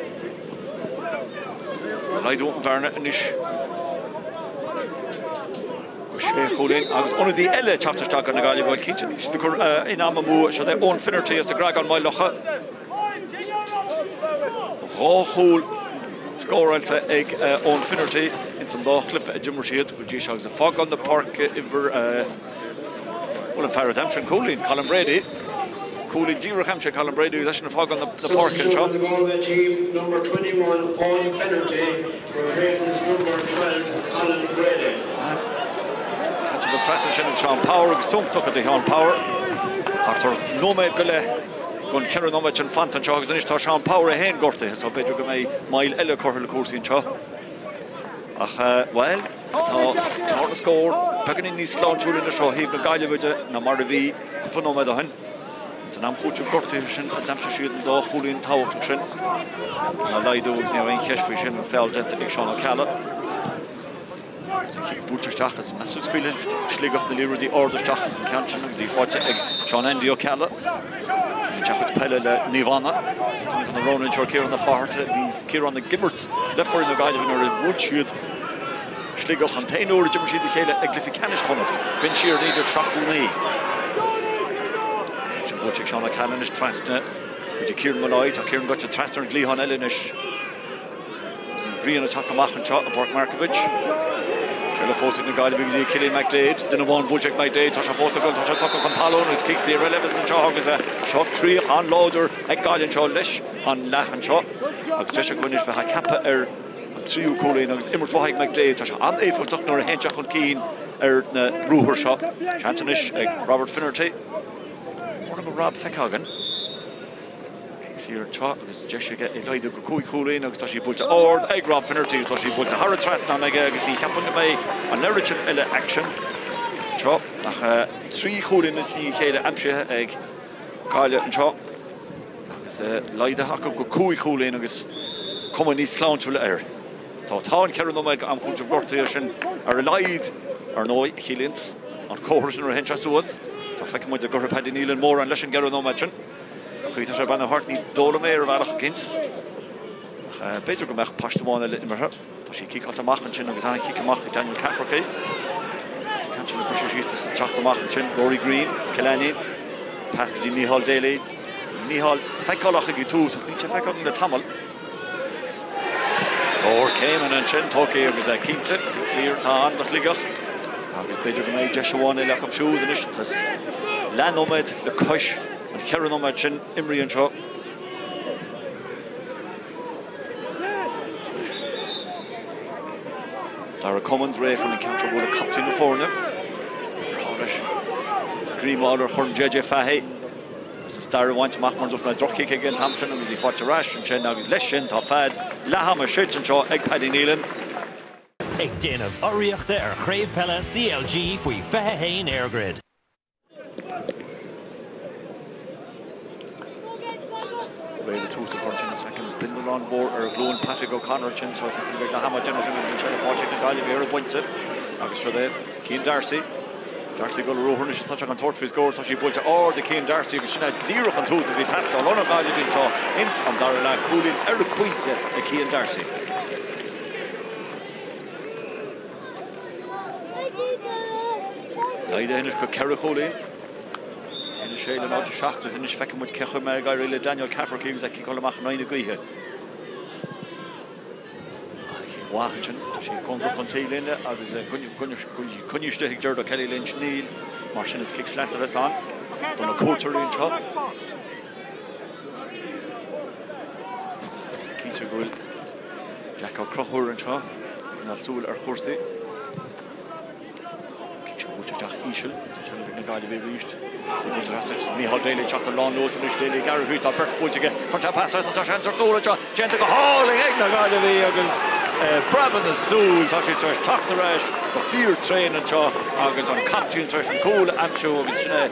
Tá laghdú an bhearna anois go sé chúilín agus ionadaí eile ag teacht isteach do na Gaillimhigh, bhuel cinnte níl siad ag cur aon am amú, seo é Eoin Finnerty as an gCreagán Maigh Locha. Dhá chúl scóráilte ag Eoin Finnerty ins an dá chluiche a d'imir siad go dtí seo agus ag fágáil na páirce uimhir Bhuel, an fear a d'aimsigh an cúilín, Colin Brady. Cúilín díreach aimsithe ag Colin Brady agus eisean ag fágáil na páirce anseo.
The Galway team, number 21, Eoin Finnerty, replaces number 12, Colin Brady.
Caite go trasna ansin ag Seán Power agus sonc tugtha do Sheán Power. Thart ar nóiméad go leith den cheithre nóiméad sin fanta anseo agus anois tá Seán Power é féin gortaithe so b'fhéidir go mbeidh moill eile curtha le cúrsaí anseo. Ach, bhuel, tá clár na scór beagáinín níos sláintiúla anois ó thaobh na Gaillimhe de ná mar a bhí cúpla nóiméad ó shin. San am chúitimh gortaithe sin a d'aimsigh siad an dá chúilín tábhachtach sin. Tá laghdú agus ní raibh aon cheist faoi sin, an feall déanta ag Seán Ó Ceallaigh. Agus an chic buailte isteach agus meas tú scaoilfidh Sligeach na liathróidí arda isteach an ceann sin agus í faighte ag Seán Andy Ó Ceallaigh. Bhí deachaid peile le Naomh Anna. Duine de na roghanna anseo Ciarán Ó Fátharta. Bhí Ciarán ag imirt le foireann na Gaillimhe nuair a bhuail siad Sligeach an t-aon uair a d'imir siad a chéile i gcluiche ceannais Chonnacht. B'in siar i 1979. Sin buailte ag Seán Ó Ceallaigh anois trasna go dtí Kieran Molloy. Tá Kieran gaibhte trasna ar an gcliathán eile anois. Agus an ghrian ag teacht amach anseo i bPáirc Markievicz. Seilbh fós ag na Gaillimhigh agus í ag Cillian McDaid. Duine amháin buailte ag McDaid. Tá sé fós ag dul, tá sé tugtha chun talún agus cic saor eile a bheas anseo agus seo críoch an-láidir ag Gaillimh anseo leis an leath anseo. Agus deis acu anois bheith ag ceapadh ar an tríú cúilín agus imirt mhaith ag McDaid. Tá sé an-éifeachtach nuair a théann sé chun cinn ar na ruathair seo. Seans anois ag Robert Finnerty. Mura raibh Rob feicthe againn. Cic saor anseo agus deis aige é laghdú go cúig chúilín agus tá sí buailte ard ag Rob Finnerty agus tá sí buailte thar an trasnán aige agus ní cheapaim go mbeidh an oiread sin eile aicsin anseo ach trí chúilín i ndiaidh a chéile aimsithe ag Gaillimh anseo agus laghdaithe acu go cúig chúilín agus cuma níos sláintiúla air. Tá tá an ceithre nóiméad am cúitimh gortaithe sin ar a laghad ar ndóigh a chiallaíonn an comhartha sin nuair a théann sé suas. Tá feicfidh muid an gcuirfidh Paddy Nealon mórán leis an gceithre nóiméad sin. An chaoi atá sé ag breathnú thart, ní dóigh liom é ar bhealach eicínt. Ach b'fhéidir go mbeadh paiste amháin eile imeartha. Tá sí ciceáilte amach ansin agus an-chic amach ag Daniel Cafferkey. An ceann sin ag briseadh síos is ag teacht amach ansin. Rory Green, Cill Ainnín. Pas go dtí Micheál Daly. Micheál feiceálach ag an tús ach níl sé feicthe agam le tamall. Leor céimeanna ansin tógtha agus cinnte, cic saor atá ann do Shligeach agus b'fhéidir go mbeidh deis amháin eile acu siúd anois. Tá leathnóiméad le cois an cheithre nóiméad sin imrithe anseo. Darragh Cummins réidh chun an ceann seo a bhualadh, captaen na foirne. Breá leis. Greim a fháil ar chorn JJ Fahey. Agus an stair a bhaint amach mar dúirt mé droch-chic aige an t-am sin agus í faighte ar ais ansin agus leis sin tá fead leath ama séidte anseo ag Paddy Nealon.
Ag déanamh urraíochta ar Chraobh Peile CLG faoi 21 EirGrid.
Réidh le tús a chur ansin is feicim bindealán mór ar ghlúin Patrick O'Connor ansin so ceapaim go mbeidh leath ama déanamh sin agus an seilbh faighte ag na Gaillimhigh ar an bpointe agus seo é Cian D'Arcy. D'Arcy ag dul ar ruathar anois tá sé chun tabhairt faoi scór tá sí buailte ard ag Cian D'Arcy agus sin é díreach an tús a bhí ag teastáil ó na Gaillimhigh anseo ins an dara leath cúilín ar an bpointe ag Cian D'Arcy. Laghdaithe anois go 4 chúilín. 1-6 le 0-7 agus anois feicfidh muid cé chaoi a mbeidh ag éirí le Daniel Cafferkey agus é ag ciceáil amach in aghaidh na gaoithe. Cic mhaith ansin, tá sí cóngarach don taobhlíne agus coinnithe istigh ag Gerard Kelly Lynch. Níl, mar sin is cic sleasa a bheas ann do na cuairteoirí anseo. Cinnte go bhfuil Jack Ó Conchúir anseo ag coinneáil súil ar chúrsaí. Cic seo buailte isteach íseal. Tá seilbh ag na Gaillimhigh arís. Buailte trasna Micheál Daly ag teacht ar lánluas anois. Daly ag gearradh thríd. Tá beirt buailte aige. Cuireann sé pas trasna. Tá seans ar chúl anseo. Déanta go hálainn ag na Gaillimhigh agus breabadh na súl. Tá siad tar éis teacht ar ais go fíor tréan anseo agus an captaen tar éis an cúl a aimsiú agus sin é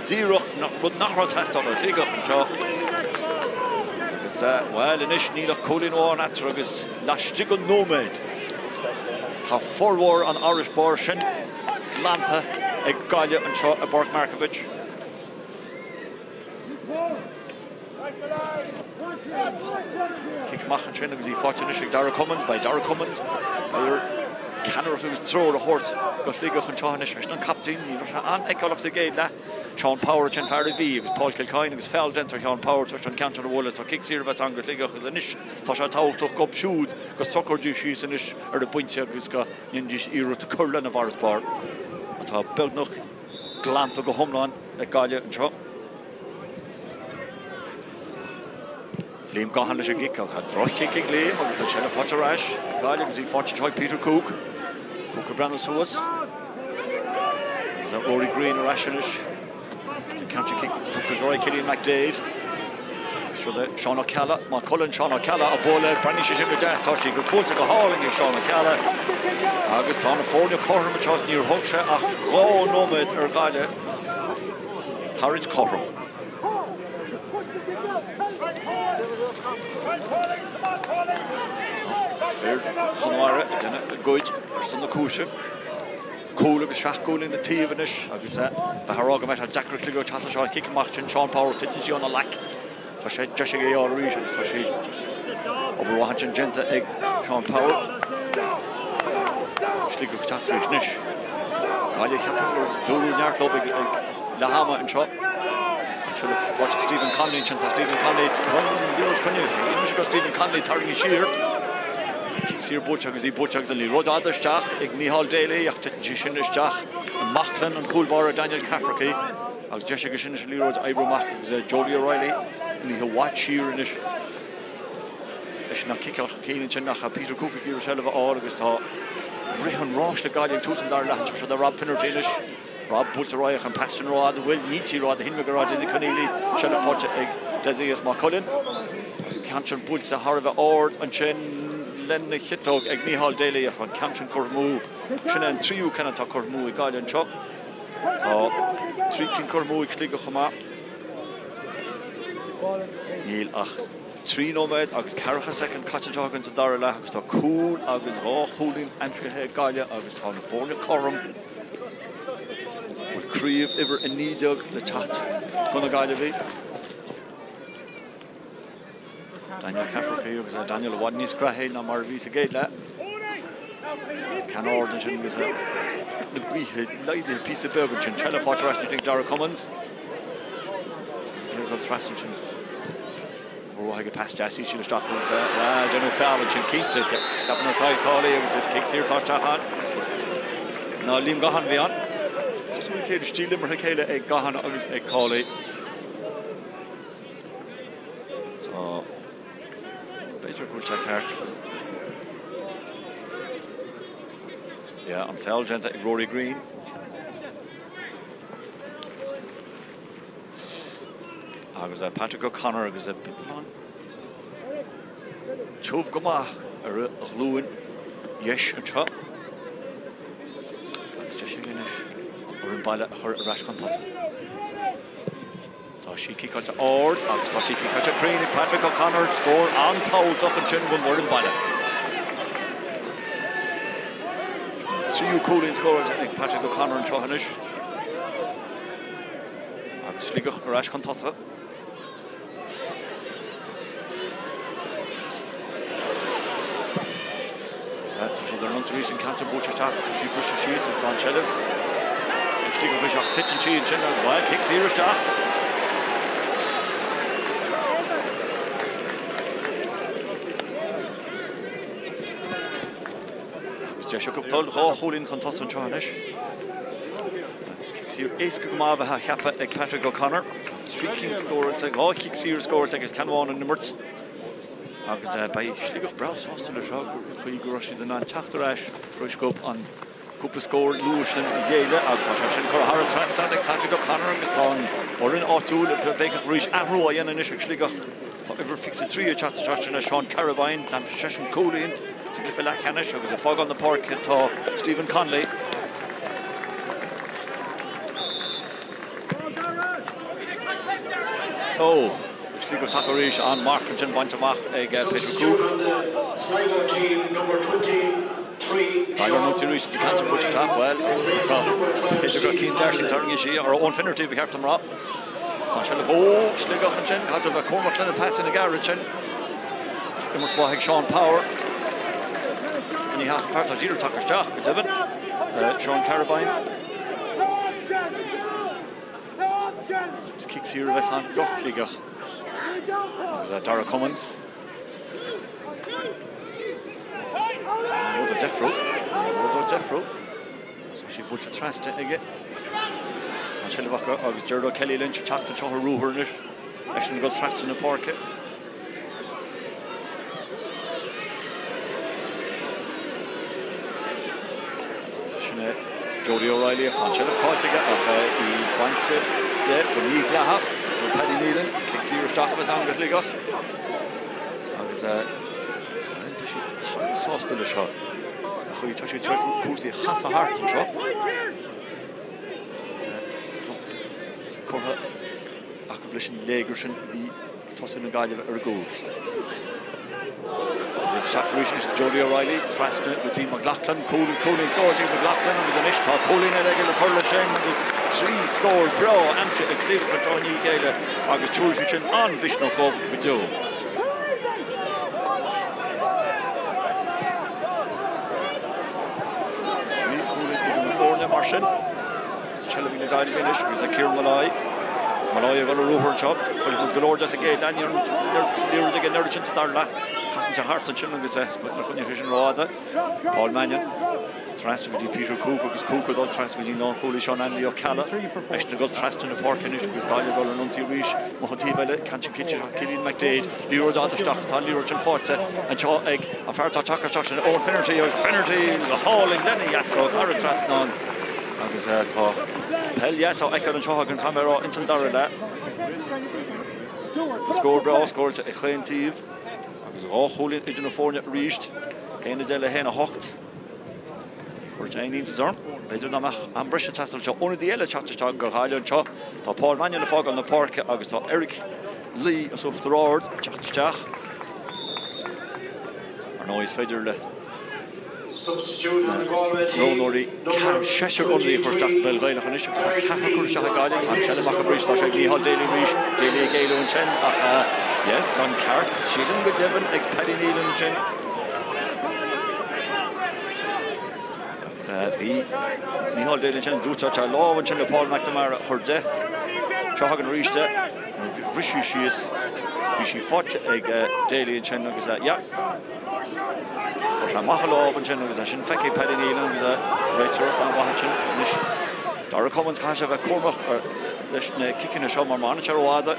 díreach rud nach raibh ag teastáil ó Shligeach anseo. Agus, bhuel, anois níl ach cúilín amháin eatarthu agus laistigh de nóiméad tá formhór an fharasbairr sin glanta ag Gaillimh anseo i bPáirc Markievicz. Cic amach ansin agus í faighte anois ag Darragh Cummins. Beidh Darragh Cummins ar ceannaireacht agus treoir a thabhairt do Shligeach anseo anois. Eisean an captaen, ní raibh sé an-fheiceálach sa gcéad leath. Seán Power ansin fear an Mhí agus Paul Kilcoyne agus feall déanta ar Sheán Power tar éis an ceann sin a bhualadh. So cic saor a bheas ann do Shligeach agus anois tá sé tábhachtach dóibh siúd go socróidís síos anois ar an bpointe agus go ndéanfaidís iarracht cur lena bhfarasbarr atá beagnach glanta go hiomlán ag Gaillimh anseo. Liam Gaughan leis an gcic ach tá droch-chic ag Liam agus an seilbh faighte ar ais ag Gaillimh agus í faighte anseo ag Peter Cooke. Cooke ag breathnú suas. Agus Rory Greene ar ais anois. An ceann sin cic tugtha ar aghaidh Cillian McDaid. Seo é Seán Ó Ceallaigh, Maigh Cuilinn, Seán Ó Ceallaigh á bualadh, breathnaíonn sé sin go deas, tá sí go buailte go hálainn ag Seán Ó Ceallaigh. Agus tá na foirne cothrom anseo, níor thóg sé ach 2 nóiméad ar Ghaillimh tarraingt cothrom. Fir Chonamara ag déanamh a gcuid ar son na cúise. Cúl agus 7 gcúilín an taobh anois agus bheifeá ag rá go mbeadh sé deacair ag Sligeach teacht anseo. Cic amach sin Seán Power, titeann sí óna ghlac. Tá sé deis aige í a fháil arís agus tá sí obair mhaith ansin déanta ag Seán Power. Sligeach ag teacht arís anois. Gaillimh cheapfainn gur dúradh neart leo ag leath ama anseo. Anseo le fáilte Stephen Connolly ansin. Tá Stephen Connolly chun liathróid coinne. Anois go Stephen Connolly tarraingthe siar. Cic saor buailte agus í buailte agus an liathróid fhada isteach ag Micheál Daly ach titeann sí sin isteach i mbaclainn an chúl báire Daniel Cafferkey agus deis aige sin an liathróid a oibriú amach agus Jody O'Reilly imithe i bhfad siar anois. Eisean ag ciceáil chun cinn ansin ach Peter Cooke ag iarraidh seilbh a fháil agus tá rith an ráis le Gaillimh ag tús an dara leath anseo. Seo do Rob Finnerty anois. Rob buailte ar aghaidh ach an pas sin rófhada bhfuil níl sí rófhada shíl mé go raibh Dessie Conneely seilbh faighte ag Dessie as Maigh Cuilinn. Agus an ceann sin buailte thar a bheith ard ansin lena chiotóg ag Micheál Daly ach an ceann sin curtha amú. Sin é an tríú ceann atá curtha amú ag Gaillimh anseo. Tá trí cinn curtha amú ag Sligeach chomh maith. Níl ach 3 nóiméad agus ceathracha soicind caite anseo againn sa dara leath agus tá cúl agus dhá chúilín aimsithe ag Gaillimh agus tá na foirne cothrom. Bhfuil craobh uimhir 19 le teacht do na Gaillimhigh. Daniel Cafferkey agus Daniel i bhfad níos graithí ná mar a bhí sa gcéad leath. Agus ceann ard ansin agus na gaoithe laghdaithe píosa beag ansin. Seilbh faighte ar ais ag Darragh Cummins. Ag dul trasna ansin. mhaith aige, pas deas íseal isteach agus, bhuel, déanadh feall ansin cinnte. Ceapaim gur Kyle Cawley agus is cic saor atá isteach ann. Ná Liam Gaughan a bhí ann. Cosúil le chéile, stíl imeartha chéile ag Gaughan agus ag Cawley. So, b'fhéidir go bhfuil sé ceart. Yeah, an feall déanta ag Rory Green. Agus Patrick O'Connor agus é beagán tiubh go maith ar a ghlúin dheis anseo. Agus deis aige anois foireann baile a chur ar ais chun tosaigh. Tá sí ciceáilte ard agus tá sí ciceáilte cruinn ag Patrick O'Connor, scór an-tábhachtach ansin don bhfoireann baile. Tríú cúilín scóráilte ag Patrick O'Connor anseo anois. Agus Sligeach ar ais chun tosaigh. Tá siad ar an ionsaí arís, an ceann sin buailte isteach, tá sí briste síos agus tá an tseilbh ag Sligeach arís ach titeann sí ansin agus bhuel, cic saor isteach. Agus deis acu dul dhá chúilín chun tosaigh anseo anois. Agus cic saor éasca go maith a bheith á cheapadh ag Patrick O'Connor. Trí cinn scóráilte, dhá chic saor scóráilte agus ceann amháin in imirt. Agus beidh Sligeach breá sásta leis seo, chaoi go raibh siad in ann teacht ar ais tar éis dóibh an cúpla scór luath sin a ghéilleadh agus tá sé sin curtha thar an trasnán ag Patrick O'Connor agus tá an fhoireann áitiúil ag béiceach arís. Athrú á dhéanamh anois ag Sligeach. Tá uimhir 23 ag teacht isteach sin é Seán Carabine. D'aimsigh seisean cúilín sa gcluiche leathcheannais agus ag fágáil na páirce tá Stephen Connolly. So, Sligeach tagtha arís, an marc ansin bainte amach ag Peter Cooke. Baile an ionsaí arís, an ceann sin buailte isteach, bhuel, b'fhéidir go raibh Cian D'Arcy tarraingthe siar, or Owen Finnerty ba cheart dom rá. Tá seilbh ó Sligeach ansin, caithfidh a bheith cúramach lena pas ina gcearr ansin. Imirt mhaith ag Seán Power. Ní hea, an fear atá díreach tagtha isteach, go deimhin, Seán Carabine. Agus cic saor a bheas ann do Shligeach. Agus Dara Cummins. Rud a deifriú. Rud a deifriú. Tá sí buailte trasna aige. Tá an seilbh acu agus Gerard O'Kelly Lynch ag teacht anseo ar ruathar anois. Eisean ag dul trasna na páirce. Sin é Jody O'Reilly ach tá an tseilbh caillte aige ach í bainte de go mídhleathach do Paddy Nealon. Cic saor isteach a bheas ann do Shligeach. Agus beidh siad thar a bheith sásta leis seo. Ach tá siad tar éis cúrsaí a chasadh thart anseo. Agus stop curtha acu leis an léigear sin a bhí ag tosaithe na Gaillimhe ar a gcúl. Agus isteach arís anois Jody O'Reilly trasna go dtí McLaughlin, cúl agus cúilín scóráilte ag McLaughlin agus anois tá cúilín eile aige le cur leis sin agus trí scór breá aimsithe ag Sligeach anseo i ndiaidh a chéile agus tabharfaidh siad sin an-mhisneach dóibh go deo. Trí chúilín idir na foirne mar sin. Seilbh ag na Gaillimhigh anois agus ag Kieran Molloy. Molloy ag dul ar ruathar anseo. Chuir muid go leor de sa gcéad leath. Ní raibh aige an oiread sin sa dara leath. Casann sé thart ansin agus níor choinnigh sé sin rófhada. Paul Mannion trasna go dtí Peter Cooke agus Cooke ag dul trasna go dtí an lánchúlaí Seán Andy Ó Ceallaigh. Eisean ag dul trasna na páirce anois agus Gaillimh ag dul ar an ionsaí arís. Amuigh an taobh eile, ceann sin cinnte isteach Cillian McDaid. Liathróid fhada isteach, tá an liathróid sin faighte anseo ag an fear atá tagtha isteach sin, Owen Finnerty agus Finnerty go hálainn lena dheasóg thar an trasnán. Agus tá peil dheas á fheiceáil anseo ag an gcaiméará ins an dara leath. Scór breá scóráilte ag chaon taobh agus dhá chúilín idir na foirne arís. 1-10 le 1-8. Ní chuirfeadh aon iontas orm, b'fhéidir dá mbeadh am breise ag teastáil anseo. Ionadaí eile ag teacht isteach do Ghaillimh anseo. Tá Paul Mannion ag fágáil na páirce agus tá Eric Lee as Uachtar Ard ag teacht isteach. Ar ndóigh is féidir le roghnóirí seisear ionadaí a chur isteach sa bpeil Ghaelach anois agus tá ceathrar curtha isteach ag Gaillimh. Tá an tseilbh acu arís, tá sé ag Micheál Daly arís, Daly ag éalú ansin ach yes, an ceart, sílim go deimhin ag Paddy Nealon ansin. Agus bhí Micheál Daly ansin, d'úsáid sé a lámh ansin le Paul McNamara a chur de. Seo chugainn arís é, bhris sí síos. Bhí sí faighte ag Daly ansin agus yeah. Chuir sé amach a lámh ansin agus é sin feicthe ag Paddy Nealon agus réiteoireacht an-mhaith ansin anois. Darragh Cummins, caithfidh sé a bheith cúramach leis na ciceanna seo mar má fhanann sé rófhada,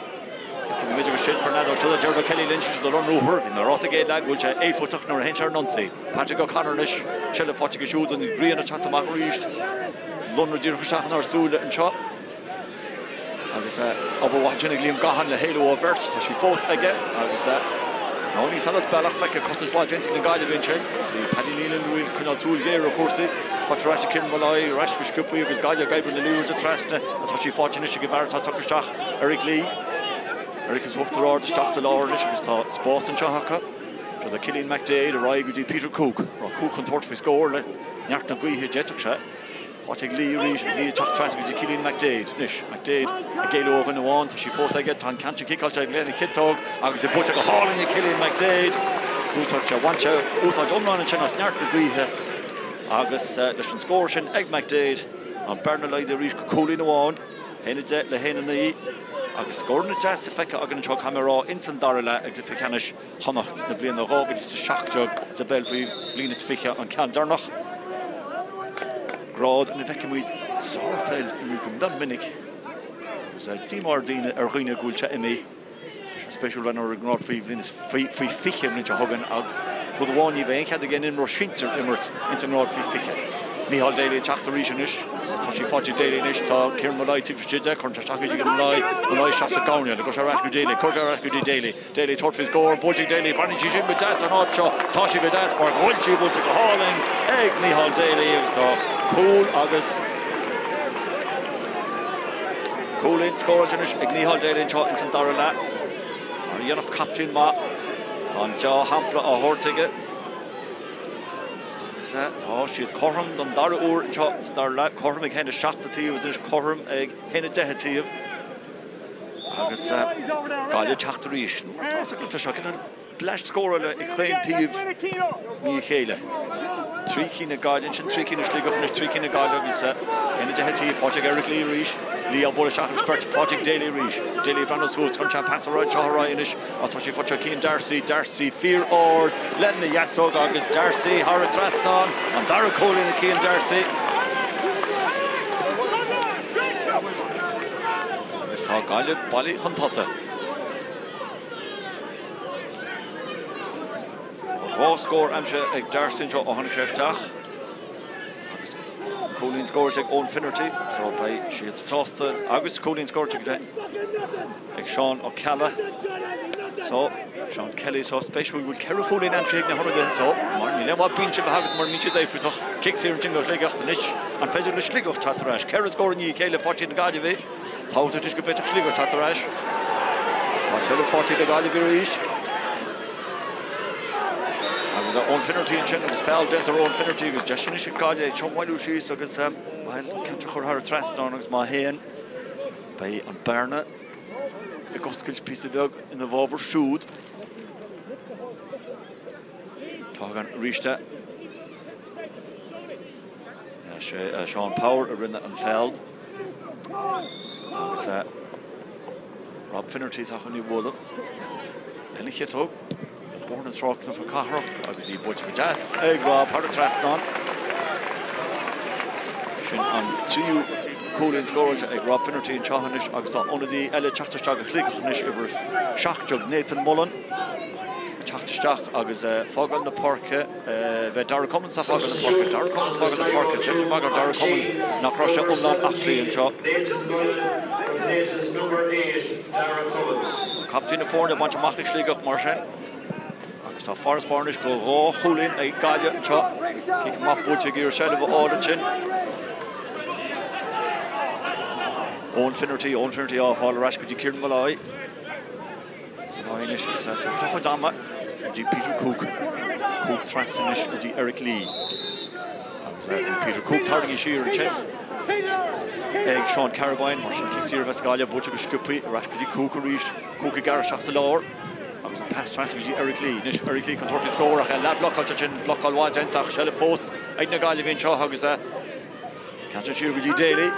d'fhéadfadh go mb'fhéidir go séidfear an fheadóg. Seo Diarmuid Kelly Lynch anseo ar an ruathar. Bhí mé ag rá sa gcéad leath go bhfuil sé éifeachtach nuair a théann sé ar an ionsaí. Patrick O'Connor anois, seilbh faighte aige siúd, an ghrian ag teacht amach arís. Lonradh díreach isteach inár súile anseo. Agus obair mhaith ansin ag Liam Gaughan le héalú ó bheirt. Tá sí fós aige agus nó níl fad as bealach feicthe cosaint mhaith déanta ag na Gaillimhigh ansin. Bhí Paddy Nealon ag coinneáil súil ghéar ar chúrsaí. Faighte ar ais ag Kieran Molloy, ar ais go sciobtha agus Gaillimh ag oibriú na liathróide trasna agus tá sí faighte anois ag an bhfear atá tagtha isteach, Eric Lee. Eric as uachtar ard isteach sa lár anois agus tá spás anseo acu. Seo do Cillian McDaid ar aghaidh go dtí Peter Cooke. Raibh Cooke chun tabhairt faoi scór le neart na gaoithe d'fhéadfadh sé. Faighte ag Lee arís agus Lee ag teacht trasna go dtí Cillian McDaid. Anois McDaid ag éalú ó dhuine amháin, tá sí fós aige, tá an ceann sin ciceáilte lena chiotóg agus í buailte go hálainn ag Cillian McDaid. D'úsáid sé, bhain sé úsáid iomlán ansin as neart na gaoithe agus leis an scór sin ag McDaid, tá an bearna laghdaithe arís go cúilín amháin, 1-10 le 1-9 agus scóranna deasa feicthe againn anseo, caithfidh mé a rá, ins an dara leath i gcluiche ceannais. Chonnacht na bliana 2017 sa bpeil faoi bhliain is 20, an ceann deireanach. Grád ina bhfeicimid sárpheil imeartha go mion minic agus díomá ar dhaoine ar dhaoine go bhfuil sé imithe. Tá sé spéisiúil breathnú ar an ngrád faoi bhliain is faoi 20 an bhliain seo chugainn ach rud amháin ní bheidh aon chead ag aon imreoir sinsir imirt ins an ngrád faoi 20. Micheál Daly ag teacht arís anois agus tá sí faighte ag Daly anois. Tá Kieran Molloy taobh istigh de, cuireann sé isteach í chuig Molloy, Molloy isteach sa gcoirnéal, cuireann sé ar ais go Daly, cuireann sé ar ais go dtí Daly. Daly ag tabhairt faoi scór, buailte ag Daly, breathnaíonn sí sin go deas an áit seo, tá sí go deas mar go bhfuil sí buailte go hálainn ag Micheál Daly agus tá cúl agus cúilín scóráilte anois ag Micheál Daly anseo ins an dara leath. Mar a dhéanfadh captaen maith, tá an dea-shampla á thabhairt aige. Agus tá siad cothrom don dara huair anseo sa dara leath, cothrom ag 1-7 an taobh agus anois cothrom ag 1-10 an taobh. Agus Gaillimh ag teacht arís. Mar atá sa gcluiche seo, cineál bleaist scórála ag chaon taobh i ndiaidh a chéile. 3 cinn ag Gaillimh ansin, 3 cinn ag Sligeach anois, 3 cinn ag Gaillimh agus 1-10 an taobh. Faighte ag Eric Lee arís. Lee á bualadh isteach agus beirt faighte ag Daly arís. Daly ag breathnú suas, cuireann sé an pas ar aghaidh, seo ar aghaidh anois ach tá sí faighte ag Cian D'Arcy. D'Arcy fíor-ard lena dheasóg agus D'Arcy thar an trasnán. An dara cúilín ag Cian D'Arcy. Agus tá Gaillimh bailithe chun tosaigh. Tá 2 scór aimsithe ag D'Arcy anseo ó tháinig sé isteach. Agus cúilín scóráilte ag Owen Finnerty, so beidh siad sásta. Agus cúilín scóráilte ag Seán Ó Ceallaigh. So, Seán Kelly so spéisiúil go bhfuil 4 chúilín aimsithe ag na hionadaithe so, mar níl aon mhaith binse a bheith agat mura mbíonn siad éifeachtach. Cic saor ansin do Shligeach anois. An féidir le Sligeach teacht ar ais? 4 scór i ndiaidh a chéile faighte ag na Gaillimhigh. Tábhachtach anois go bhféadfadh Sligeach teacht ar ais. Ach tá an tseilbh faighte ag na Gaillimhigh arís. Agus Owen Finnerty ansin agus feall déanta ar Owen Finnerty agus deis anois ag Gaillimh é seo a bhailiú síos agus bhuel, ceann seo a chur thar an trasnán agus má théann, beidh an bearna ag oscailt píosa beag ina bhfabhar siúd. Tagann arís é. Sé Seán Power a rinne an feall agus Rob Finnerty atá chun í a bhualadh lena chiotóg. Bóthar na Trá Cnoc na Cathrach agus í buailte go deas ag Rob thar an trasnán. Sin an tríú cúilín scóráilte ag Rob Finnerty anseo anois agus tá ionadaí eile ag teacht isteach do Shligeach anois, uimhir 17, Nathan Mullen, ag teacht isteach agus fágáil na páirce. Beidh Darragh Cummins ag fágáil na páirce. Darragh Cummins fágáil na páirce. Déantar amach ar Darragh Cummins nach raibh sé iomlán aclaí anseo.
Nathan Mullen replaces number 8, Darragh Cummins.
Tá captaen na foirne bainte amach ag Sligeach mar sin agus tá farasbarr anois de dhá chúilín ag Gaillimh anseo. Cic amach buailte ag iarraidh seilbh a fháil ansin. Owen Finnerty, Owen Finnerty á fáil ar ais go dtí Kieran Molloy. Molloy anois agus é ag tabhairt a chuid ama go dtí Peter Cooke. Cooke trasna anois go dtí Eric Lee. Agus bhí Peter Cooke tarraingthe siar ansin ag Seán Carrabine, mar sin cic saor a bheas ag Gaillimh, buailte go sciobtha ar ais go dtí Cooke arís. Cooke ag gearradh isteach sa lár agus an pas trasna go dtí Eric Lee. Anois Eric Lee chun tabhairt faoi scór ach é leathbhlocáilte ansin, blocáil mhaith déanta ach seilbh fós ag na Gaillimhigh anseo agus ceann siar go dtí Daly.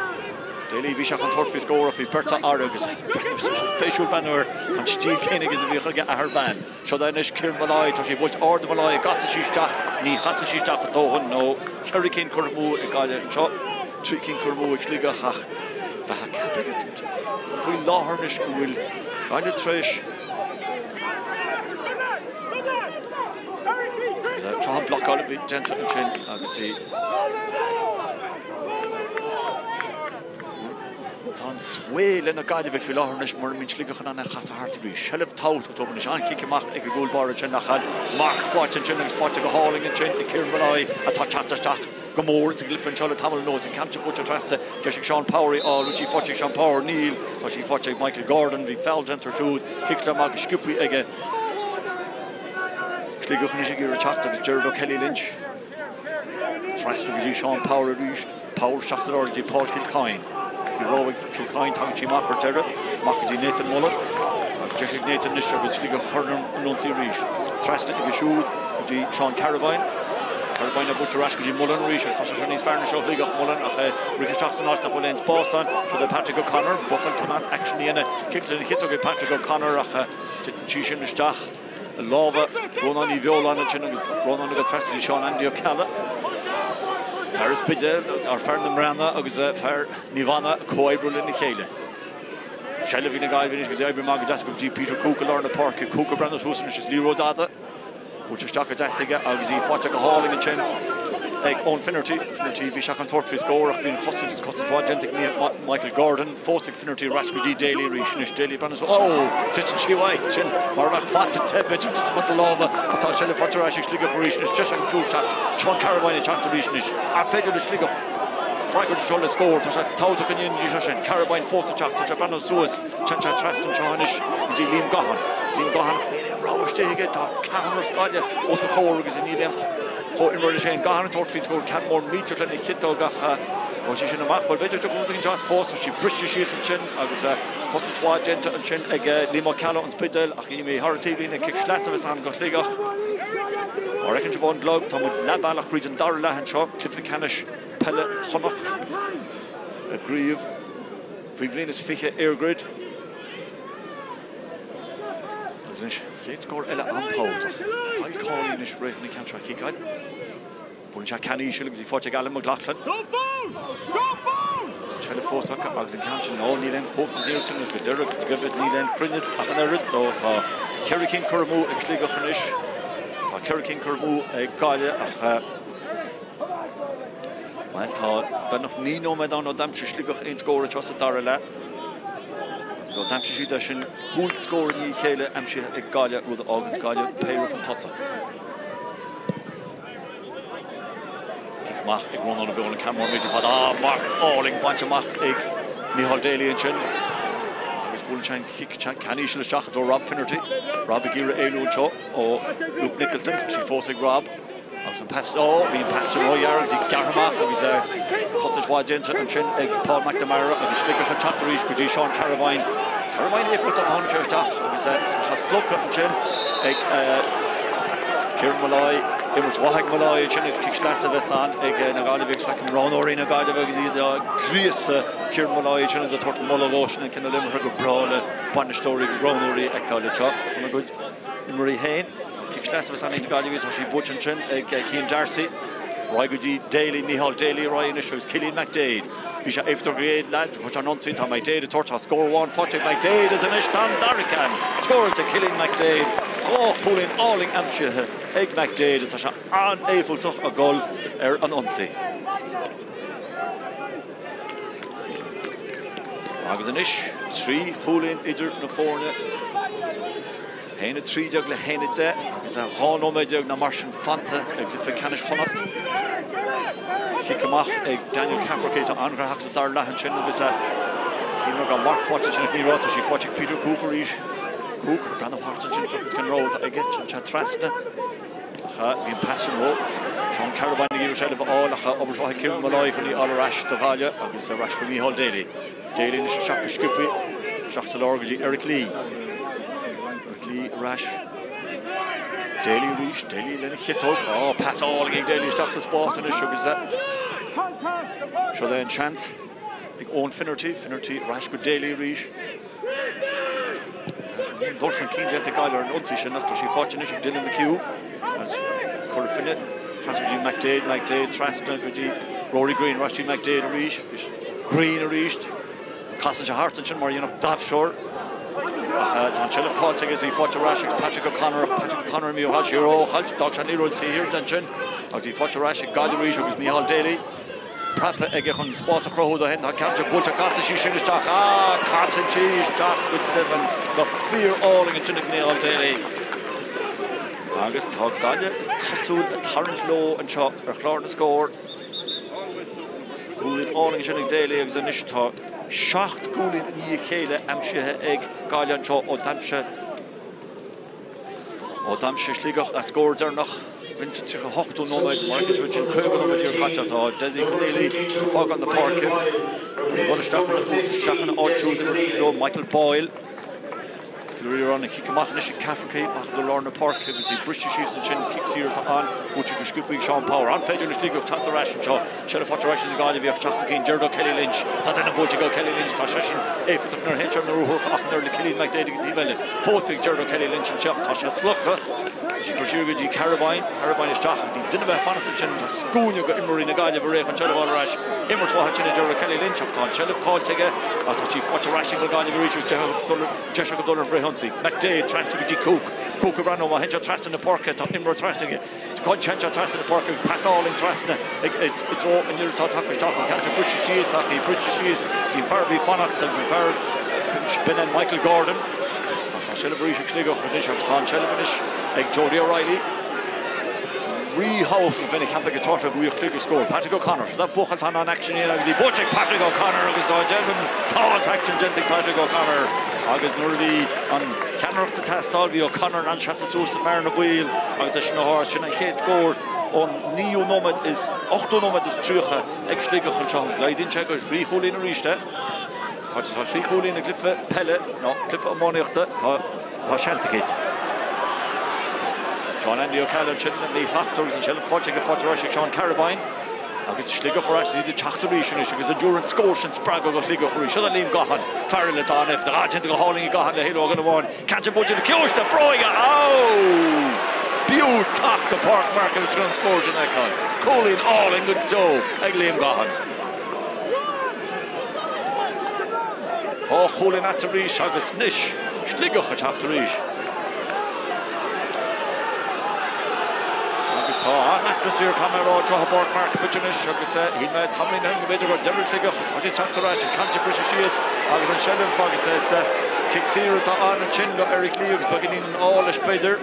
Daly, bhí sé chun tabhairt faoi scór ach bhí beirt á fhaire agus spéisiúil breathnú ar an stíl chéanna agus a bhíodh ag a athair Van. Seo é anois Kieran Molloy, tá sí buailte ard ag Molloy, an gcasfaidh sí isteach? Ní chasfaidh sí isteach a dóthain nó cheithre cinn curtha amú ag Gaillimh anseo, trí cinn curtha amú ag Sligeach ach bheadh ceapadh agat faoi láthair anois go bhfuil Gaillimh tar éis Seo an blocáil a bhí déanta ansin agus í Tá an svae le na Gaillimhigh faoi láthair anois mura mbíonn Sligeach in ann é a chasadh thart arís. Seilbh tábhachtach dóibh anois. An-chic amach ag an gcúl báire ansin ach an marc faighte ansin agus faighte go hálainn ansin ag Kieran Molloy atá ag teacht isteach go mór sa gcluiche anseo le tamall anuas. An ceann seo buailte trasna, deis ag Seán Power í a fháil. Bhfuil sí faighte ag Seán Power? Níl. Tá sí faighte ag Michael Gordon. Bhí feall déanta air siúd. Ciceáilte amach go sciobtha aige. Sligeach anois ag iarraidh teacht agus Gerard O'Kelly Lynch. Trasna go dtí Seán Power arís. Power isteach sa lár go dtí Paul Kilcoyne. Bhí rogha ag Kilcoyne, tagann sí amach ar deireadh. Amach go dtí Nathan Mullen. Agus deis ag Nathan anois agus Sligeach a chur ar an ionsaí arís. Trasna aige siúd go dtí Seán Carabine. Carabine á buailte ar ais go dtí Mullen arís agus tá sé seo níos fearr anois ó Shligeach. Mullen ach é rith isteach san áit nach bhfuil aon spás ann. Seo é Patrick O'Connor. Buachaill atá in ann aicsean a dhéanamh. Cic lena chiotóg ag Patrick O'Connor ach titeann sí sin isteach. I lámha Rónán Uí Bheoláin ansin agus Rónán ag dul trasna go dtí Seán Andy Ó Ceallaigh. Fear an Spidéil, ar fear na mBreathnach agus fear Naomh Anna ag comhoibriú lena chéile. Seilbh ag na Gaillimhigh anois agus oibriú amach go deas go dtí Peter Cooke i lár na páirce. Cooke ag breathnú suas anois is liathróid fhada. Buailte isteach go deas aige agus í faighte go hálainn ansin ag Eoin Finnerty. Finnerty, bhí sé chun tabhairt faoi scór ach bhí an chosaint, cosaint mhaith déanta ag Michael Gordon. Fós ag Finnerty ar ais go dtí Daly arís. Anois Daly ag breathnú suas. Ó! Titeann sí uaidh ansin mar a bheadh fata te b'fhéidir tite as a lámha agus tá seilbh faighte ar ais ag Sligeach arís. Anois deis acu siúd teacht. Seán Carabine ag teacht arís anois. An féidir le Sligeach freagairt anseo le scór? Tá sé tábhachtach go ndéanfaidís é sin. Carabine fós ag teacht. Tá sé ag breathnú suas. Téann sé trasna anseo anois go dtí Liam Gaughan. Liam Gaughan ach níl aon rogha istigh aige. Tá ceathrar Gaillimhe os a chomhair agus níl aon chomhimreoir leis féin. Gaughan ag tabhairt faoin scór. Ceann mór millteach lena chiotóg ach gabhann sí sin amach. Bhuel, b'fhéidir go dtiocfadh rud éigin as fós. Tá sí briste síos ansin agus cosaint mhaith déanta ansin ag Liam Ó Ceallaigh ón Spidéal ach í imithe thar an taobhlíne. Cic sleasa a bheas ann do Shligeach. Mar a fheiceann sibh ón gclog, tá muid leath bealach thríd an dara leath anseo. Cluiche ceannais peile Chonnacht i gcraobh faoi bhliain is 20 EirGrid. Agus anois, chéad scór eile an-tábhachtach. Kyle Cawley anois réidh chun an ceann seo a chiceáil. Buaileann sé ceann íseal agus í faighte ag Alan McLoughlin. Agus an tseilbh fós acu agus an ceann sin, ó, níl aon chumhacht sa iarracht sin agus go deireadh go deimhin níl aon chruinneas ach an oiread. So tá cheithre cinn curtha amú ag Sligeach anois. Tá cheithre cinn curtha amú ag Gaillimh ach Bhuel, tá beagnach 9 nóiméad ann ó d'aimsigh Sligeach aon scór anseo sa dara leath. Agus ó d'aimsigh siad é sin, chúig scór i ndiaidh a chéile aimsithe ag Gaillimh, rud a fháganns Gaillimh péire chun tosaigh. Cic amach ag Rónán Ó Beoláin, ceann mór millteach fada. Ah, marc álainn bainte amach ag Micheál Daly ansin. Agus buaileann sé an chic ceann íseal isteach i dtreo Rob Finnerty. Rob ag iarraidh éalú anseo ó Luke Nicholson. Tá sí fós ag Rob. Agus an pas, ó, bhí an pas sin róghearr agus í gearrtha amach agus cosaint mhaith déanta ansin ag Paul McNamara agus Sligeach ag teacht arís go dtí Seán Carabine. Carabine éifeachtach a tháinig sé isteach agus tá sé slogtha ansin ag Kieran Molloy. Imirt mhaith ag Molloy ansin agus cic sleasa a bheas ann ag na Gaillimhigh agus feicim roghnóirí na Gaillimhe agus iad á ghríosadh Kieran Molloy ansin agus ag tabhairt moladh dó sin an cineál imeartha gur breá le bainisteoirí agus roghnóirí a fheiceáil anseo óna gcuid imreoirí féin. Cic sleasa a bheas ann ag na Gaillimhigh, tá sí buailte ansin ag Cian D'Arcy. Ar aghaidh go dtí Daly, Micheál Daly ar aghaidh anois agus Cillian McDaid. Bhí sé éifeachtach an chéad leath, chuir sé an ionsaí, tá McDaid ag tabhairt, tá scór amháin faighte ag McDaid agus anois tá an dara ceann scóráilte ag Cillian McDaid. Dhá chúilín álainn aimsithe ag McDaid agus tá sé an-éifeachtach ag dul ar an ionsaí. Agus anois, trí chúilín idir na foirne. 1-13 le 1-10 agus 12 nóiméad nó mar sin fanta i gcluiche ceannais Chonnacht. Cic amach ag Daniel Cafferkey atá an-ghnóthach sa dara leath ansin agus shíl mé go raibh marc faighte ansin ach ní raibh. Tá sí faighte ag Peter Cooke arís. Cooke ag breathnú thart ansin féachaint cén rogha atá aige. Téann sé trasna ach bhí an pas sin ró. Seán Carabine ag iarraidh seilbh a fháil ach obair mhaith ag Kieran Molloy chun í a fháil ar ais do Ghaillimh agus ar ais go Micheál Daly. Daly anois isteach go sciobtha, isteach sa lár go dtí Eric Lee. Eric Lee ar ais. Daly arís, Daly lena chiotóg. Á, pas álainn ag Daly isteach sa spás anois agus seo é an seans. ag Eoin Finnerty, Finnerty ar ais go Daly arís. Dul chun cinn déanta ag Gaillimh ar an ionsaí sin ach tá sí faighte anois ag Dylan McHugh agus curtha fá choinne trasna go dtí McDaid, McDaid trasna go dtí Rory Greene, ar ais go dtí McDaid arís, Greene arís. Casann sé thart ansin mar a dhéanfadh damhsóir ach tá an tseilbh caillte aige is í faighte ar ais ag Patrick O'Connor ach Patrick O'Connor imithe thall siar ó chaill d'fhág sé an liathróid taobh thiar de ansin agus í faighte ar ais ag Gaillimh arís agus Micheál Daly preabtha aige chun spás a chruthú dó féin. Tá ceann seo buailte casann sí sin isteach. Ah, casann sí isteach go deimhin go fíor-álainn ansin ag Micheál Daly. Agus tá Gaillimh is cosúil ag tarraingt leo anseo ar chlár na scór. Cúilín álainn ansin ag Daly agus anois tá 7 gcúilín i ndiaidh a chéile aimsithe ag Gaillimh anseo ó d'aimsigh Ó d'aimsigh Sligeach a scór deireanach roinnt sa 38ú nóiméad, mar a fheiceann sibh ansin 50 nóiméad iarchaite tá Dessie Conneely ag fágáil na páirce agus ag dul isteach ina áit siúd uimhir 22, Michael Boyle. Is Cill Ríordáin an chic amach anois ag Cafferkey, amach i lár na páirce agus í briste síos ansin, cic saor atá ann, buaite go sciobtha ag Seán Power. An féidir le Sligeach teacht ar ais anseo? Seilbh faighte ar ais ag na Gaillimhigh ag teacht chun cinn, Gerard O'Kelly Lynch. Tá duine buailte ag O'Kelly Lynch, tá seisean éifeachtach nuair a théann sé ar na ruathair ach an oiread le Cillian McDaid ag an taobh eile. Fós ag Gerard O'Kelly Lynch anseo, tá sé slogtha. Tá sí curtha siar go dtí Carabine, Carabine isteach ach níl duine ar bith ag fanacht ansin. Tá scuaine go imreoirí na Gaillimhe réidh chun seilbh a fháil ar ais. Imirt mhaith ansin ag Gerard O'Kelly Lynch ach tá an tseilbh caillte aige ach tá sí faighte ar ais ag na Gaillimhigh arís agus deis acu dul ar an bhfrithionsaí. McDaid trasna go dtí Cooke. Cooke ag breathnú má théann sé trasna na páirce tá imreoir trasna aige. Téann sé trasna na páirce agus pas álainn trasna i dtreo an fhir atá tagtha isteach an ceann seo briste síos ach í briste síos go dtí an fear a bhí ag fanacht agus an fear b'in é Michael Gordon. Ach tá seilbh arís ag Sligeach anois agus tá an tseilbh anois ag Jody O'Reilly. Ríthábhachtach bheinn ag ceapadh ag an tráth seo go bhfaigheadh Sligeach scór. Patrick O'Connor. Seo buachaill atá in ann aicsean a dhéanamh agus í buailte ag Patrick O'Connor agus á deimhin tá an t-aicsean déanta ag Patrick O'Connor agus nuair a bhí an cheannaireacht ag teastáil bhí O'Connor in ann seasamh suas i mbearna baoil agus eisean a thabhairt. Sin an chéad scór ón naoú nóiméad is ochtú nóiméad is 30 ag Sligeach anseo agus laghdaíonn sé go thrí chúilín arís é. Tá trí chúilín i gcluiche peile nó cluiche iománaíochta. Tá tá seans agat. Seán Andy Ó Ceallaigh ansin míshlachtmhar agus an tseilbh caillte aige faighte ar ais ag Seán Carabine. Agus Sligeach ar ais is iad ag teacht arís anois agus an dtabharfaidh an scór sin spreagadh do Shligeach arís. Seo Liam Gaughan, fear eile atá an-éifeachtach. Ah, déanta go hálainn ag Gaughan le hÉile Ó Dhonnabháin. Ceann sin buailte le ciumhais na bróige. Ó! B'fhiú teacht go Páirc Markievicz chun an scór sin a fheiceáil. Cúilín álainn go deo ag Liam Gaughan. Dhá chúilín eatarthu arís agus anois Sligeach ag teacht arís. Agus tá an-atmaisféar caithfidh mé a rá anseo i bPáirc Markievicz anois agus shíl mé tamaillín ó shin go mb'fhéidir go raibh deireadh le Sligeach. Tá siad ag teacht ar ais, an ceann sin briseadh síos agus an seilbh agus is cic saor atá ann ansin do Eric Lee agus beagáinín an ádh leis b'fhéidir.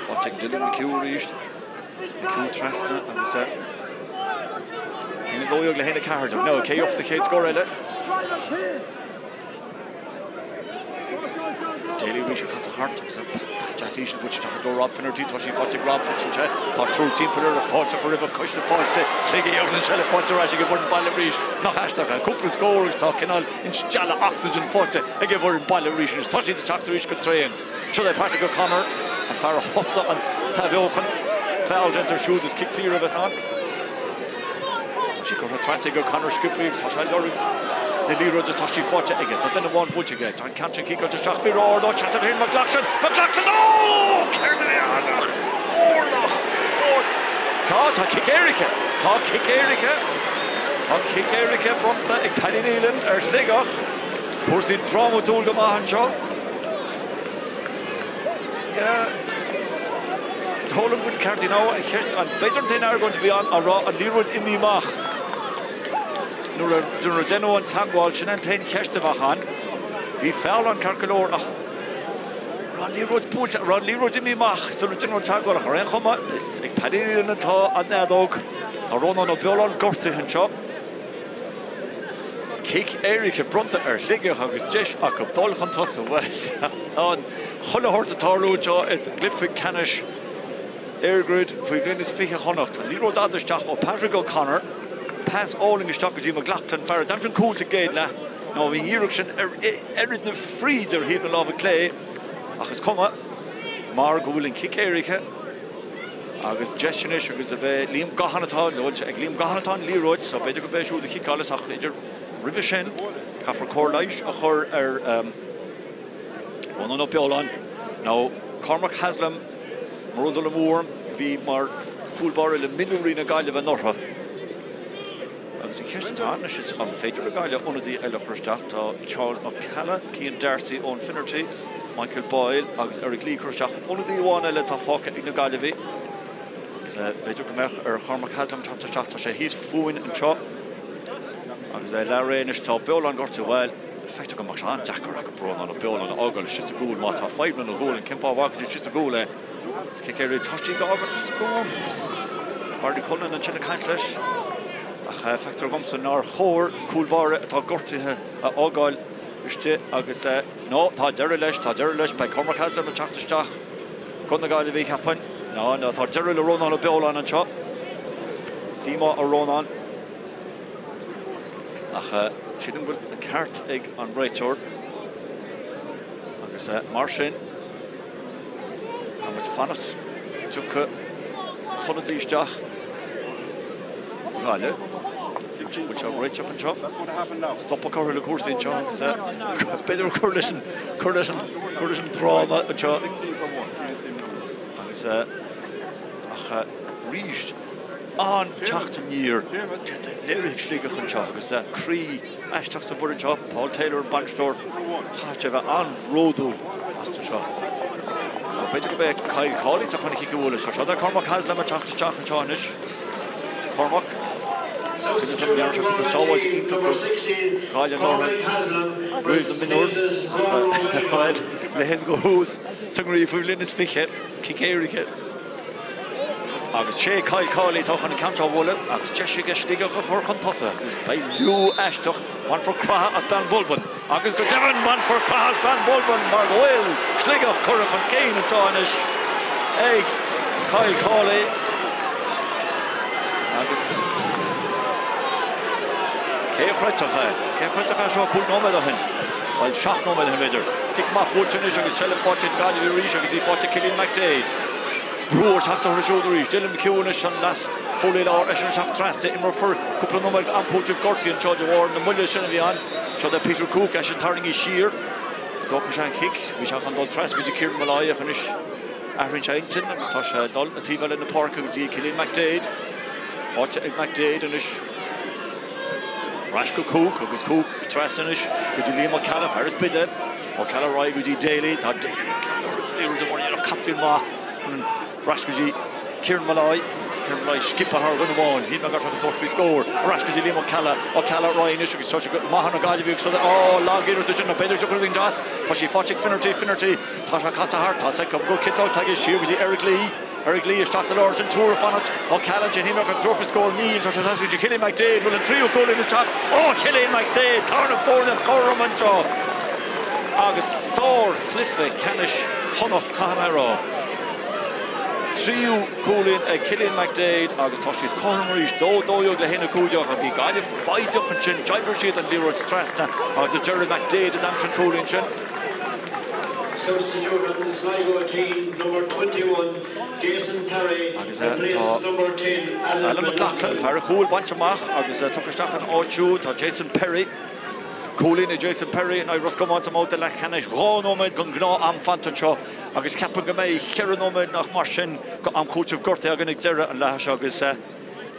Faighte ag Dylan McHugh arís. McHugh trasna agus 1-12 le 1-14. Nó cé gheobhas an chéad scór eile? Daly arís ag casadh thart agus pas deas íseal buailte isteach i dtreo Rob Finnerty. Tá sí faighte ag Rob, titeann sé. Tá triúr timpeall air, fáilte roimhe cois na fáilte. Shligigh agus an seilbh faighte ar ais ag an bhfoireann baile arís. Nach aisteach é? Cúpla scór agus tá cineál instealladh ocsaigin faighte ag an bhfoireann baile arís anois. Tá siad ag teacht arís go tréan. Seo é Patrick O'Connor, an fear a thosaigh an t-athbheochan. Feall déanta air siúd is cic saor a bheas ann. Tá sí curtha trasna ag O'Connor sciobtha agus tá sé ag lorg na liathróide tá sí faighte aige. Tá duine amháin buailte aige. Tá an ceann sin ciceáilte isteach fíor-ard. Ó, seans ansin McLaughlin! McLaughlin! Ó! Céard a bhí ann ach órlach! Ór! Tá, tá cic éirice! Tá cic éirice! Tá cic éirice bronnta ag Paddy Neilan ar Shligeach. Cúrsaí drámatúil go maith anseo. Yeah. Dóigh liom go bhfuil ceart, you know, an cheist, an, b'fhéidir an t-aon argóint a bhí ann á rá an liathróid imithe amach nuair a, nuair a deineadh an teagmháil, sin an t-aon cheist a bheadh ann. Bhí feall ann ceart go leor ach raibh an liathróid buailte, raibh an liathróid imithe amach sular deineadh an teagmháil ach ar aon chuma, is ag Paddy Neilan atá an fheadóg. Tá Rónán Ó Beoláin gortaithe anseo. Cic éirice bronnta ar Shligeach agus deis acu dul chun tosaigh. Bhuel, tá an chuile shórt ag tarlú anseo i gcluiche ceannais EirGrid faoi bhliain is 20 Chonnacht. An liathróid fhada isteach ó Patrick O'Connor. Pas álainn isteach go dtí McLaughlin, fear a d'aimsigh an cúl sa gcéad leath. Nó bhí an iarracht sin ar oiread na fríde ar thaobh na láimhe clé ach is cuma mar go bhfuil an cic éirice. Agus deis anois agus a bheith Liam Gaughan atá ag Liam Gaughan atá an liathróid so b'fhéidir go mbeidh siúd a chiceáil ach idir roimhe sin caithfear cóir leighis a chur ar Rónán Ó Beoláin. Now Cormac Haslam, mura bhfuil dul amú orm, bhí mar chúl báire le mionúirí na Gaillimhe anuraidh. Agus an cheist atá anois is an féidir le Gaillimh ionadaí eile a chur isteach? Tá Seán Ó Ceallaigh, Cian D'Arcy, Eoin Finnerty, Michael Boyle agus Eric Lee curtha isteach. Ionadaí amháin eile atá fágtha ag na Gaillimhigh agus b'fhéidir go mbeadh ar Chormac Haslam teacht isteach. Tá sé thíos fúinn anseo agus é leath réidh anois. Tá Beolán gortaithe. Bhuel, feictear go mbeadh sé an-deacair acu Rónán Ó Beoláin a fhágáil istigh sa gcúl má tá fadhb lena ghualainn. Cén fáth a bhfágfaidís istigh sa gcúl é? Is cic éirice tá siad á fhágáil sa gcúl. Barry Cullinan ansin ag caint leis. Ach feictear dhomsa nár chóir cúl báire atá gortaithe a fhágáil istigh agus nó tá deireadh leis, tá deireadh leis. Beidh Cormac Haslam ag teacht isteach do na Gaillimhigh, cheapfainn. Ná, ná, tá deireadh le Rónán Ó Beoláin anseo. Díomá ar Rónán. Ach sílim go bhfuil an ceart ag an réiteoir. Agus mar sin, caithfidh muid fanacht go dtiocfaidh ionadaí isteach do Ghaillimh. Bhfuil sé réiteach anseo? Stopadh curtha le cúrsaí anseo agus b'fhéidir cur leis an cur leis an cur leis an dráma anseo. Agus ach arís an teacht aniar léirithe ag Sligeach anseo agus croí aisteach sa bhfoireann seo, Paul Taylor an bainisteoir, chaithfeadh sé a bheith an-bhródúil astu seo. B'fhéidir go mbeidh Kyle Cawley atá chun an chic a bhualadh. Seo é Cormac Haslam ag teacht isteach anseo anois. Cormac. Cuimhnigh go ndearna sé cúpla sábháilt iontach do Ghaillimh anuraidh roimh na mionúir. Bhuel, leithéid de thús sa gcraobh faoi bhliain is 20, cic éirice. Agus sé Kyle Cawley atá chun an ceann seo a bhualadh agus deis aige Sligeach a chur chun tosaigh agus beidh liú aisteach, bainfear croitheadh as Ben Bulben agus go deimhin bainfear croitheadh as Ben Bulben mar go bhfuil Sligeach curtha chun cinn anseo anois ag Kyle Cawley agus cé a chreidfeadh é? Cé a chreidfeadh é seo 5 nóiméad ó shin? Bhuel, 7 nóiméad ó shin b'fhéidir. Cic amach buailte anois agus seilbh faighte ag Gaillimh arís agus í faighte ag Cillian McDaid. Brú ag teacht orthu siúd arís. Dylan McHugh anois an leathchúlaí láir, eisean ag teacht trasna. Imreofar cúpla nóiméad am cúitimh gortaithe anseo de bharr na moille sin a bhí ann. Seo é Peter Cooke, eisean tarraingthe siar. D'fhógair sé an chic. Bhí sé chun dul trasna go dtí Kieran Molloy ach anois athraíonn sé intinn agus tá sé ag dul an taobh eile na páirce go dtí Cillian McDaid. Faighte ag McDaid anois. Ar ais go Cooke agus Cooke trasna anois go dtí Liam Ó Ceallaigh, fear an Spidéil. Ó Ceallaigh ar aghaidh go dtí Daly. Tá Daly liathróid mar dhéanamh captaen maith ar ais go dtí Kieran Molloy. Kieran Molloy sciobtha thar dhuine amháin. Shíl mé go raibh sé chun tabhairt faoi scór. Ar ais go dtí Liam Ó Ceallaigh. Ó Ceallaigh ar aghaidh anois agus tá sé go maith na Gaillimhe agus á lag iarracht sin nó b'fhéidir go dtiocfaidh an deas. Tá sí faighte ag Finnerty. Finnerty tá sé casadh thart. Tá sé go ciotóg tagtha siar go dtí Eric Lee. Eric Lee isteach sa lár ansin triúr ag fanacht. Ó Ceallaigh ansin shíl mé go dtabharfaí faoi scór. Níl, tá sé trasna go dtí Cillian McDaid. Bhfuil an tríú cúilín ag teacht? Ó Chillian McDaid! Tá na foirne cothrom anseo agus sár-chluiche ceannais Chonnacht, caithfidh mé a rá. Tríú cúilín ag Cillian McDaid agus tá siad cothrom arís, 2-12 le 1-15 ach bhí Gaillimh foighdeach ansin, d'oibrigh siad an liathróid trasna agus ar deireadh McDaid a d'aimsigh an cúilín sin.
Substitute on the Sligo team, number 21, Jason Perry,
Agus tá
replaces number 10, Alan
Alan McLoughlin,
McLoughlin.
fear an chúil bainte amach agus tugtha isteach ina áit siúd tá Jason Perry. Cúilín ag Jason Perry in aghaidh Ros Comáin sa mbabhta leathcheannais. 2 nóiméad den ghnáth-am fanta anseo agus ceapaim go mbeidh cheithre nóiméad nach mar sin go am cúitimh gortaithe againn ag deireadh an leatha seo agus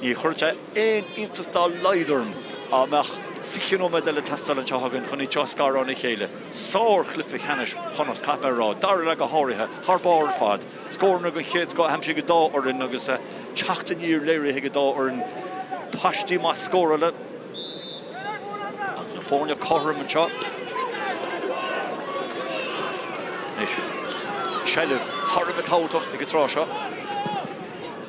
ní chuirfeadh sé aon iontas dá laghad orm dá mbeadh 20 nóiméad eile ag teastáil anseo againn chun iad seo a scaradh óna chéile. Sár-chluiche ceannais Chonnacht, caithfidh mé a rá. Dara leath go háirithe, thar barr ar fad. Scóranna den chéad scoth aimsithe ag an dá fhoireann agus teacht aniar léirithe ag an dá fhoireann. Paistí maith scórála agus na foirne cothrom anseo. Anois, seilbh thar a bheith tábhachtach ag an tráth seo.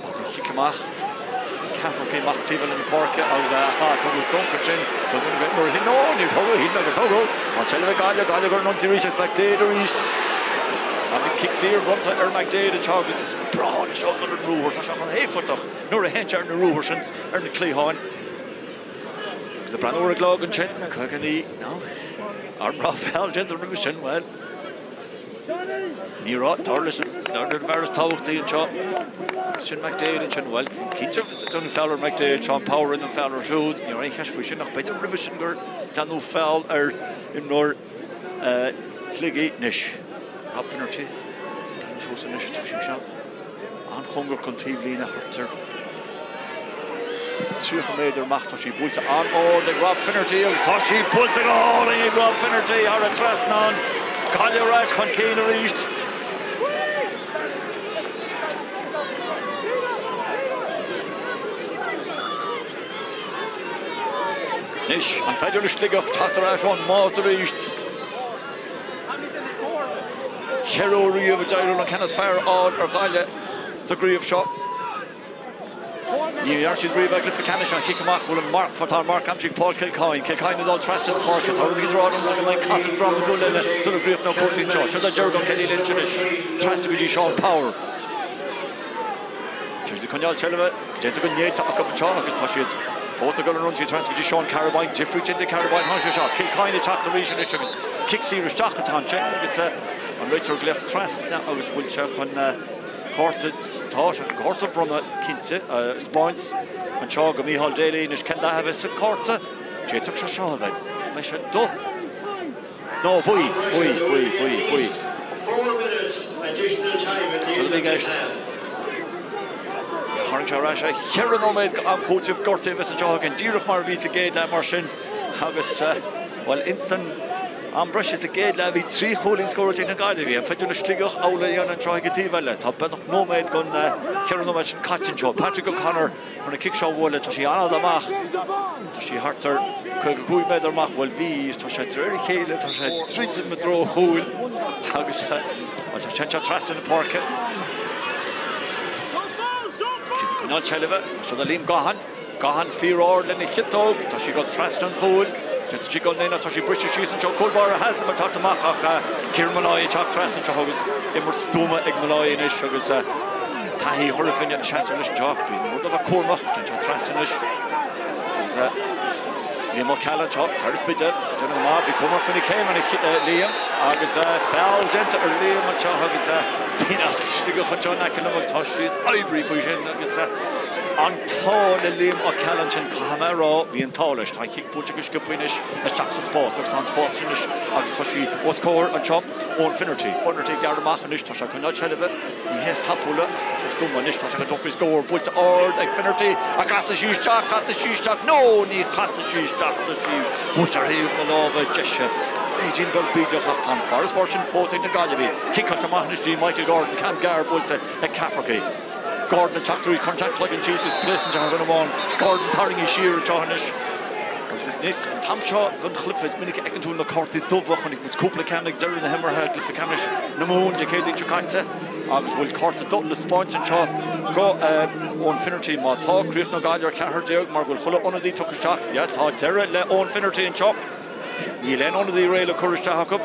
As an chic amach, an ceathrar céim amach taobh eile na páirce agus aha, tugadh sonc ansin go duine go nuair a nó níor tugadh, shíl mé gur tugadh. Tá an tseilbh ag Gaillimh, Gaillimh ar an ionsaí arís agus McDaid arís. Agus cic saor bronnta ar McDaid anseo agus is breá leis seo dul ar an ruathar, tá sé chomh héifeachtach nuair a théann sé ar na ruathair sin ar na cliatháin. Agus ag breathnú ar an gclog ansin, 59, nó an raibh feall déanta roimhe sin, bhuel, ní raibh, dar leis an. ar an bhfear is tábhachtaí anseo. Agus sin McDaid ansin, bhuel, cinnte déanadh feall ar McDaid, Seán Power rinne an feall air siúd, ní raibh aon cheist faoi sin ach b'fhéidir roimhe sin gur déanadh feall ar imreoir Shligigh. Anois, Rob Finnerty, breathnaigh suas anois, tá sé seo an-chóngarach don taobhlíne thart ar 30 méadar amach. Tá sí buailte an-ard ag Rob Finnerty agus tá sí buailte go hálainn ag Rob Finnerty thar an trasnán. Gaillimh ar ais chun cinn arís. Anois, an féidir le Sligeach teacht ar ais ón mbás arís? Cheithre huair riamh a d'éirigh leo an ceann is fearr a fháil ar Ghaillimh sa gcraobh seo. Ní dhearna siad riamh i gcluiche ceannais an chic amach bhfuil an marc tá an marc aimsithe ag Paul Kilcoyne. Kilcoyne ag dul trasna na páirce. Tá rud éigin ag rá liomsa go mbeidh casadh drámatúil eile sula gcríochnóidh cúrsaí anseo. Seo é Gerard O'Kelly Lynch anois trasna go dtí Seán Power. Tá siad ag coinneáil seilbhe déanta go néata acu anseo agus tá siad fós ag dul ar ionsaí trasna go dtí Seán Carabine. Difríocht déanta ag Carabine. Tháinig sé seo. Kilcoyne ag teacht arís anois agus cic saor isteach atá ansin agus an réiteoir ag glaoch trasna agus bhfuil sé chun Cárta, tá sé cárta a bhronnadh cinnte, 'spáint anseo go Micheál Daly anois cén dath a bheas sa cárta? D'fhéadfadh sé seo a bheith, mbeidh sé dubh? No, buí, buí, buí, buí, buí. Seo a bhí i gceist. Tharraing sé ar ais é cheithre nóiméad go am cúitimh, gortaithe a bheas anseo againn díreach mar a bhí sa gcéad leath mar sin agus, bhuel, insan Am breise sa gcéad leath bhí 3 chúilín scóráilte ag na Gaillimhigh. An féidir le Sligeach amhlaidh a dhéanamh anseo ag an taobh eile? Tá beagnach nóiméad den cheithre nóiméad sin caite anseo. Patrick O'Connor chun an cic seo a bhualadh. Tá sí an-fhada amach. Tá sí thart ar 55 méadar amach. Bhuel bhí, tá sé de réir a chéile, tá sé ag druidim i dtreo an chúil agus bhuel tá sé anseo trasna na páirce. Tá siad ag coinneáil seilbhe. Seo do Liam Gaughan. Gaughan fíor-ard lena chiotóg. Tá sí ag dul trasna an chúil. D'fhéadfadh sí dul in tá sí briste síos anseo. Cúl báire Haslam ag teacht amach ach Kieran Molloy ag teacht trasna anseo agus imirt stuama ag Molloy anois agus taithí Chora Finne ag seasamh leis anseo. Bíonn rud a bheith cúramach. Téann sé trasna anois agus Liam Ó Ceallaigh anseo, fear an Spidéil, ag déanamh go maith. Bí cúramach faoi na céimeanna Liam agus feall déanta ar Liam anseo agus daoine as Sligeach anseo in aice liom agus tá siad oibrithe faoi sin agus An t-ádh le Liam Ó Ceallaigh ansin, caithfidh mé a rá, bhí an t-ádh leis. Tá an chic buailte go sciobtha anois isteach sa spás agus tá an spás sin anois agus tá sí os comhair anseo Eoin Finnerty. Finnerty ag gearradh amach anois, tá sé ag coinneáil seilbhe, ní hé is tapúla ach tá sé stuama anois, tá sé ag dul faoi scór, buailte ard ag Finnerty ach casfaidh sí isteach, casfaidh sí isteach, no, ní chasfaidh sí isteach, tá sí buailte ar thaobh na láimhe deise. B'fhéidir beag bídeach ach tá an farasbarr sin fós ag na Gaillimhigh. Ciceáilte amach anois go dtí Michael Gordon, ceann gearr buailte ag Cafferkey. Gordon ag teacht arís, cuireann sé an cloigeann síos is pléascann sé thar dhuine amháin. Gordon tarraingthe siar anseo anois. Agus is anois an t-am seo den chluiche is minic a fheiceann tú na cártaí dubha. Chonaic muid cúpla ceann ag deireadh na himeartha i gcluiche ceannais na Mumhan Dé Céadaoin seo caite. Agus bhfuil cárta dubh le 'spáint anseo go Eoin Finnerty? Má tá, críochnóidh Gaillimh ar 14 mar go bhfuil chuile ionadaí tugtha isteach. Yeah, tá deireadh le Eoin Finnerty anseo. Níl aon ionadaí réidh le cur isteach acu.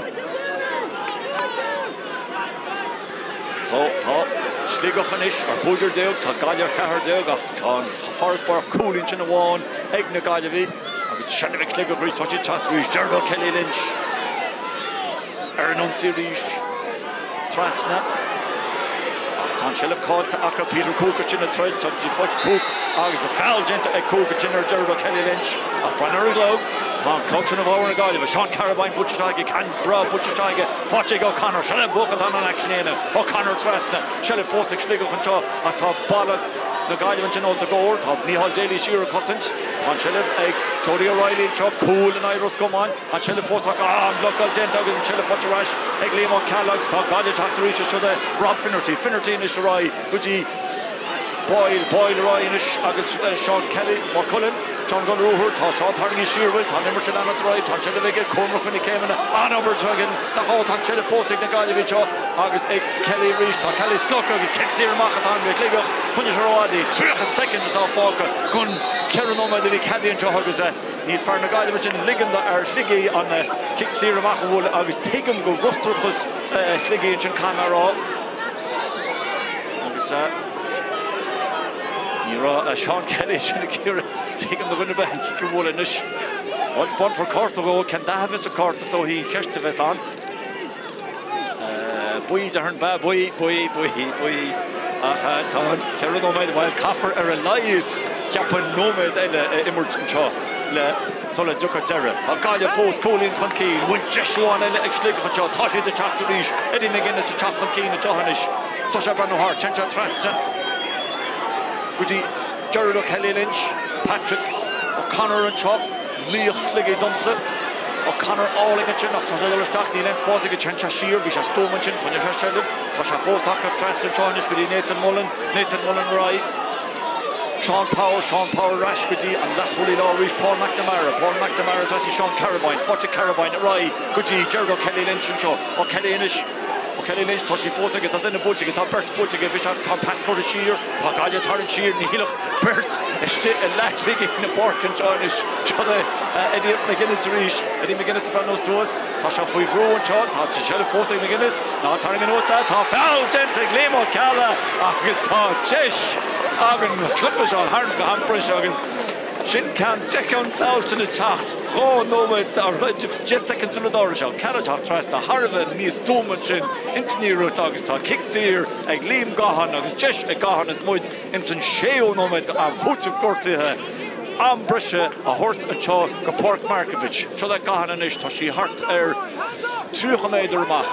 So, tá Sligeach anois ar chúigear déag, tá Gaillimh ar cheathrar déag ach tá an farasbarr cúilín sin amháin ag na Gaillimhigh agus seilbh ag Sligeach arís, tá siad ag teacht arís, Gerard O'Kelly Lynch ar an ionsaí arís, trasna ach tá an tseilbh caillte acu, Peter Cooke ansin ag troid, tá sí faighte Cooke agus feall déanta ag Cooke ansin ar Gerard O'Kelly Lynch ach breathnaigh ar an gclog, tá an clog sin i bhfabhar na Gaillimhe, Seán Carabine buailte isteach aige, ceann breá buailte isteach aige, faighte ag O'Connor, seo le buachaill atá in ann aicsean a dhéanamh, O'Connor trasna, seilbh fós ag Sligeach anseo ach tá balla na Gaillimhe ansin os a gcomhair, tá Micheál Daly siar ag cosaint, tá an tseilbh ag Jody O'Reilly anseo, cúl in aghaidh Ros Comáin. An tseilbh fós acu, an bhlocáil déanta agus an tseilbh faighte ar ais ag Liam Ó Ceallaigh agus tá Gaillimh ag teacht arís is siod é Rob Finnerty. Finnerty anois ar aghaidh go dtí Boyle, Boyle ar aghaidh anois agus Seán Kelly, Maigh Cuilinn, Seán Gunn Ruathar, tá Seán tarraingthe siar, bhfuil, tá an imirt ag leanacht ar aghaidh, tá an tseilbh aige, cúramach faoi na céimeanna, an-obair again, nach ea, tá an tseilbh fós ag na Gaillimhigh anseo agus ag Kelly arís, tá Kelly slogtha agus cic saor amach atá ann do Shligeach, coinnigh sé rófhada, 30 soicind atá fágtha den cheithre nóiméad a bhí ceadaithe anseo agus. Níl fear na Gaillimhe ansin ag ligean d'fhear Shligigh an cic saor amach a bhualadh agus tuigim go fhrustrachas Shligigh ansin, caithfidh mé a rá. Agus ní raibh Seán Kelly ansin ag iarraidh ligean do dhuine ar bith an cic a bhualadh anois. Bhuel, 'spáinfear cárta dhó, cén dath a bheas sa chárta is dóichí an cheist a bheas ann. Buí, déarfainn, ba buí, buí, buí, buí. Ach tá an cheithre nóiméad, bhuel, caithfear ar a laghad, cheapfainn, nóiméad eile a imirt anseo le sula dtiocfaidh deireadh. Tá Gaillimh fós cúilín chun cinn. Bhfuil deis amháin eile ag Sligeach anseo? Tá siad ag teacht arís. Eddie McGuinness ag teacht chun cinn anseo anois. Tá sé ag breathnú thart. Téann sé trasna go dtí Gerard O'Kelly Lynch, Patrick O'Connor anseo. Laoch Shligigh domsa. O'Connor álainn ansin ach tá sé ag dul isteach, níl aon spás aige, téann sé siar, bhí sé stuama ansin, choinnigh sé seilbh, tá sé fós acu trasna anseo anois go dtí Nathan Mullen, Nathan Mullen ar aghaidh. Seán Power, Seán Power ar ais go dtí an leathchúlaí láir arís, Paul McNamara, Paul McNamara trasna Seán Carabine, faighte Carabine ar aghaidh go dtí Gerard O'Kelly Lynch anseo, O'Kelly anois. O'Kelly Lynch, tá sí fós aige, tá duine buailte aige, tá beirt buailte aige, bhí sé, tá an pas curtha siar, tá Gaillimh ag tarraingt siar, níl ach beirt istigh i leathshligigh na páirce anseo anois. Seo é Eddie McGuinness arís, Eddie McGuinness ag breathnú suas, tá sé faoi bhrú anseo, tá an tseilbh fós ag McGuinness, ná tarraing anuas é, tá feall déanta ag Liam Ó Ceallaigh agus tá deis againn an cluiche seo a tharraingt go ham breise agus Sin ceann d'fheicfeá an feall sin ag teacht 2 nóiméad or 10 soicind sula dtarla sé. Ceann ag teacht trasna thar a bheith místuama ansin ins an iarracht agus tá cic saor ag Liam Gaughan agus deis ag Gaughan is muid ins an séú nóiméad de am cúitimh gortuithe am breise a thabhairt anseo go Páirc Markievicz. Seo é Gaughan anois, tá sí thart ar 30 méadar amach.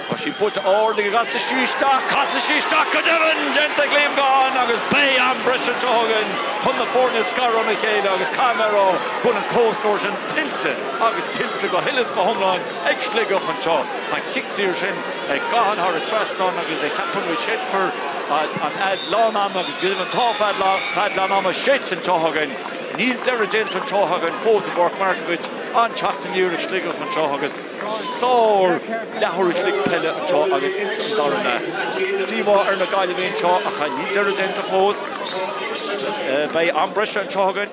Tá sí buailte ard aige, casfaidh sí isteach, casfaidh sí isteach go deimhin! Déanta ag Liam Gaughan agus beidh am breise anseo againn chun na foirne a scaradh óna chéile agus caithfidh mé a rá go bhfuil an comhscór sin tuillte agus tuillte go huile is go hiomlán ag Sligeach anseo. An chic saor sin ag Gaughan thar an trasnán agus a cheapann go séidfear an fhead lán ama agus go deimhin tá fead lán ama séidte anseo againn. Níl deireadh déanta anseo againn fós i bPáirc Markievicz. An-teacht aniar ag Sligeach anseo agus sár leathuair a chloig peile anseo againn ins an dara leath. Díomá ar na Gaillimhigh anseo ach níl deireadh déanta fós. Beidh am breise anseo againn.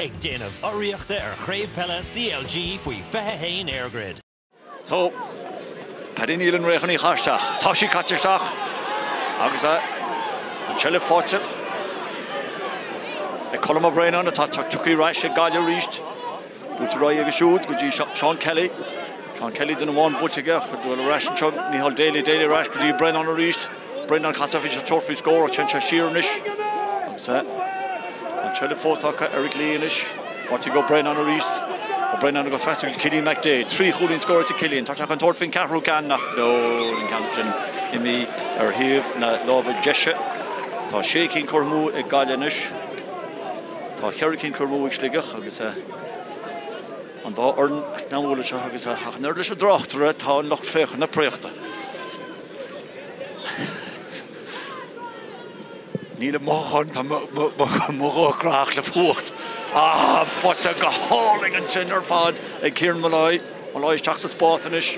Ag déanamh urraíochta ar Chraobh Peile CLG faoi 21 EirGrid.
So, Paddy Nealon réidh chun í a chaitheamh isteach. Tá sí caite isteach agus an tseilbh faighte ag Colm Ó Braonáin atá tagtha ar ais ag Gaillimh arís. Buailte ar aghaidh aige siúd go dtí Seán Kelly. Seán Kelly duine amháin buailte aige ach dul ar ais anseo Micheál Daly, Daly ar ais go dtí Brennan arís. Brennan caite bhí sé ag tabhairt faoi scór ach téann sé siar anois agus an tseilbh fós acu Eric Lee anois. Faighte ag Brennan arís. Ó Brennan ag trasna go Cillian McDaid. 3 chúilín scóráilte ag Cillian. Tá sé chun tabhairt faoin ceathrú ceann ach no an ceann sin imithe ar thaobh na láimhe deise. Tá sé cinn curtha amú ag Gaillimh anois. Tá cheithre cinn curtha amú ag Sligeach agus an dá fhoireann eacnamúil anseo agus ach an oiread leis an dtráchtaire tá an lucht féachana préachta. Níl i mothúchán, tá mo ghuth graitheach le fuacht. Ah, faighte go hálainn ansin ar fad ag Kieran Molloy. Molloy isteach sa spás anois.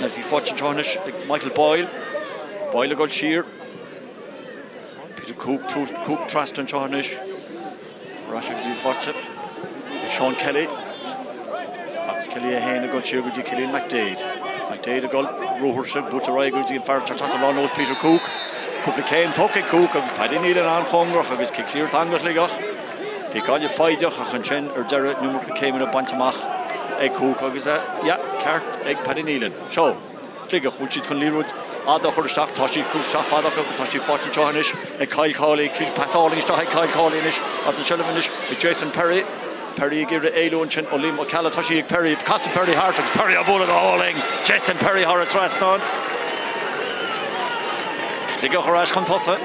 Tá sí faighte anseo anois ag Michael Boyle. Boyle ag dul siar. Peter Cooke, Cooke trasna anseo anois. Ar ais agus í faighte ag Seán Kelly. Agus Kelly é féin ag dul siar go dtí Cillian McDaid. McDaid ag dul ruathar sin, buailte ar aghaidh go dtí an fear atá teacht ar nós Peter Cooke. Cúpla céim tógtha ag Cooke agus Paddy Nealon an-chóngarach agus cic saor atá ann do Shligeach. Bhí Gaillimh foighdeach ach ansin ar deireadh an iomarca céimeanna bainte amach ag Cooke agus yeah, ceart ag Paddy Nealon. Seo. Sligeach, bhfuil siad chun liathróid fhada a chur isteach? Tá sí curtha isteach fada acu agus tá sí faighte anseo anois ag Kyle Cawley. Pas álainn isteach ag Kyle Cawley anois as an tseilbh anois ag Jason Perry. Perry ag iarraidh éalú ansin ó Liam Ó Ceallaigh. Tá sí ag Perry. Casann Perry thart agus Perry á bualadh go hálainn. Jason Perry thar an trasnán. Sligeach ar ais chun tosaigh.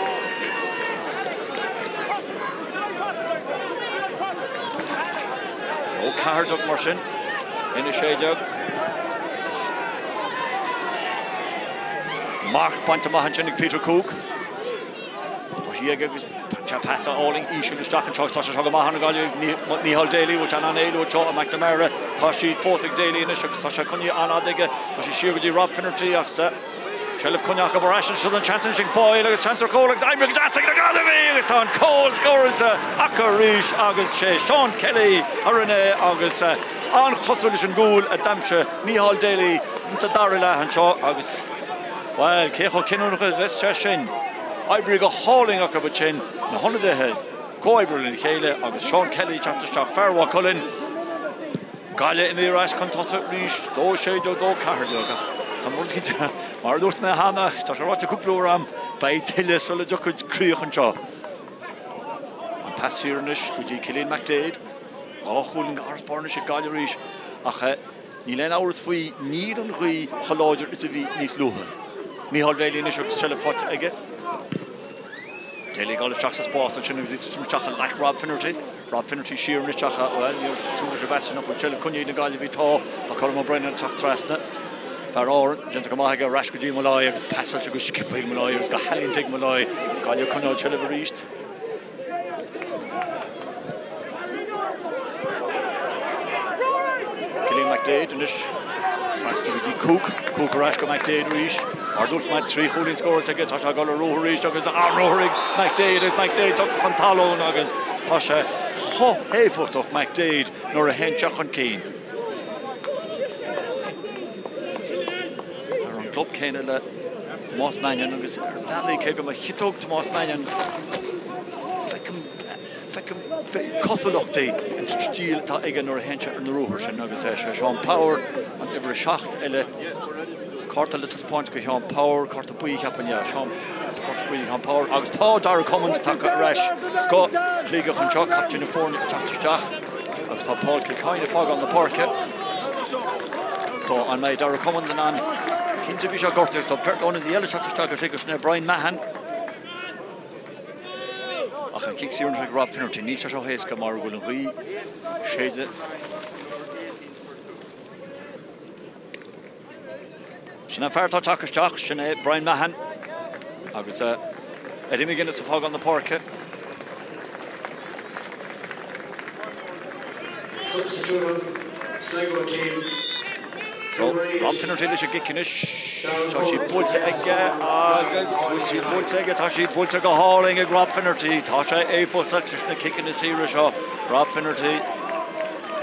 Ó 14 mar sin, 1-16. Marc bainte amach ansin ag Peter Cooke. Tá sí aige agus tá pas álainn íseal isteach anseo agus tá sé seo go maith ann ag Gaillimh. Micheál Daly, bhfuil sé in ann éalú anseo ó McNamara. Tá sí fós ag Daly anois agus tá sé coinnithe an-fhada aige. Tá sí siar go dtí Rob Finnerty ach Seilbh coinnithe acu ar ais anseo don tseans anois ag Boyle agus seans ar chúl agus oibrithe go deas ag na Gaillimhigh agus tá an cúl scóráilte acu arís agus sé Seán Kelly a rinne é agus an-chosúil leis an gcúl a d'aimsigh Micheál Daly sa dara leath anseo agus, bhuel, cé chomh cinniúnach a bheas sé sin? Oibrithe go hálainn acu ansin, na hionadaithe ag comhoibriú lena chéile agus Seán Kelly ag teacht isteach, fear Mhaigh Cuilinn. Gaillimh imithe ar ais chun tosaigh arís, 2-16, 2-14, ach Tá rud cinnte, mar a dúirt mé cheana, tá sé ráite cúpla uair agam, beidh tuilleadh sula dtiocfaidh críoch anseo. An pas siar anois go dtí Cillian McDaid. 2 chúilín d'fharasbarr anois ag Gaillimh arís ach níl aon amhras faoi, níl an ghaoth chomh láidir is a bhí níos luaithe. Micheál Daly anois agus seilbh faighte aige. Daly ag dul isteach sa spás ansin agus ag titim isteach i leac Rob Finnerty. Rob Finnerty siar anois ach, bhuel, níor súil leis an bpas sin ach bhfuil seilbh coinnithe ag na Gaillimhigh? Tá. Tá Colm O'Brennan ag teacht trasna. Fear Árann, déanta go maith aige ar ais go dtí Molloy agus pasáilte go sciobtha ag Molloy agus go healaíonta ag Molloy. Gaillimh ag coinneáil seilbh arís. Cillian McDaid anois trasna go dtí Cooke, Cooke ar ais go McDaid arís. Mar a dúirt mé, 3 chúilín scóráilte aige, tá sé ag dul ar ruathar arís agus an-ruathar ag McDaid agus McDaid tugtha chun talún agus tá sé chomh héifeachtach McDaid nuair a théann sé chun cinn. Ar an gclub céanna le Tomás Mannion agus ar bhealaí cé go mba chiotóg Tomás Mannion, feicim feicim cosúlachtaí ins an stíl atá aige nuair a théann sé ar na ruathair sin agus é sé Seán Power an uimhir 7 eile. Cárta le taispeáint go Sheán Power, cárta buí cheapfainn, yeah, Seán, cárta buí Sheán Power agus tá Darragh Cummins tagtha ar ais go Sligeach anseo, captaen na foirne ag teacht isteach agus tá Paul Kilcoyne ag fágáil na páirce. So an mbeidh Darragh Cummins in ann? Cinnte bhí sé gortaithe agus tá beirt ionadaí eile ag teacht isteach go Sligeach, sin é Brian Mahon Ach an cic saor anois ag Rob Finnerty, níl sé seo éasca mar go bhfuil an ghaoth ag séideadh. Sin an fear atá ag teacht isteach, sin é Brian Mahon agus Eddie McGuinness ag fágáil na páirce.
Substitute on Sligo team.
So, Rob Finnerty leis an gcic anois. Tá sí buailte aige agus bhfuil sí buailte aige, tá sí buailte go hálainn ag Rob Finnerty. Tá sé éifeachtach leis na ciceanna saora seo, Rob Finnerty.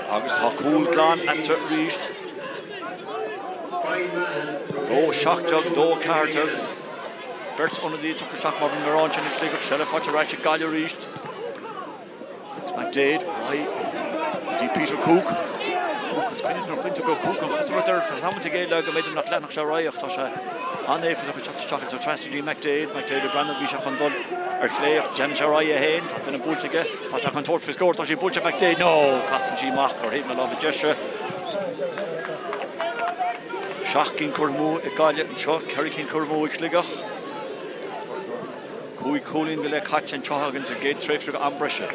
Agus tá cúl glan eatarthu arís. 2, 17, 2, 14. Beirt ionadaí tugtha isteach mar bhí mé ag rá ansin ag Sligeach. Seilbh faighte ar ais ag Gaillimh arís. Agus McDaid ar aghaidh go dtí Peter Cooke. Cooke, is cuimhin nuair a chuimhnigh go Cooke an chosúlacht air fá thamall ag éileamh go mb'fhéidir nach leanfadh sé ar aghaidh ach tá sé an-éifeachtach ag teacht isteach idir trasna go dtí McDaid. McDaid ag breathnú, bhí sé chun dul ar chlé ach déanann sé ar aghaidh é féin. Tá duine buailte aige. Tá sé chun tabhairt faoi scór. Tá sí buailte ag McDaid. No! Casann sí amach ar thaobh na láimhe deise. 7 gcinn curtha amú ag Gaillimh anseo, 4 cinn curtha amú ag Sligeach. 5 chúilín go leith caite anseo againn sa gcéad tréimhse go am breise.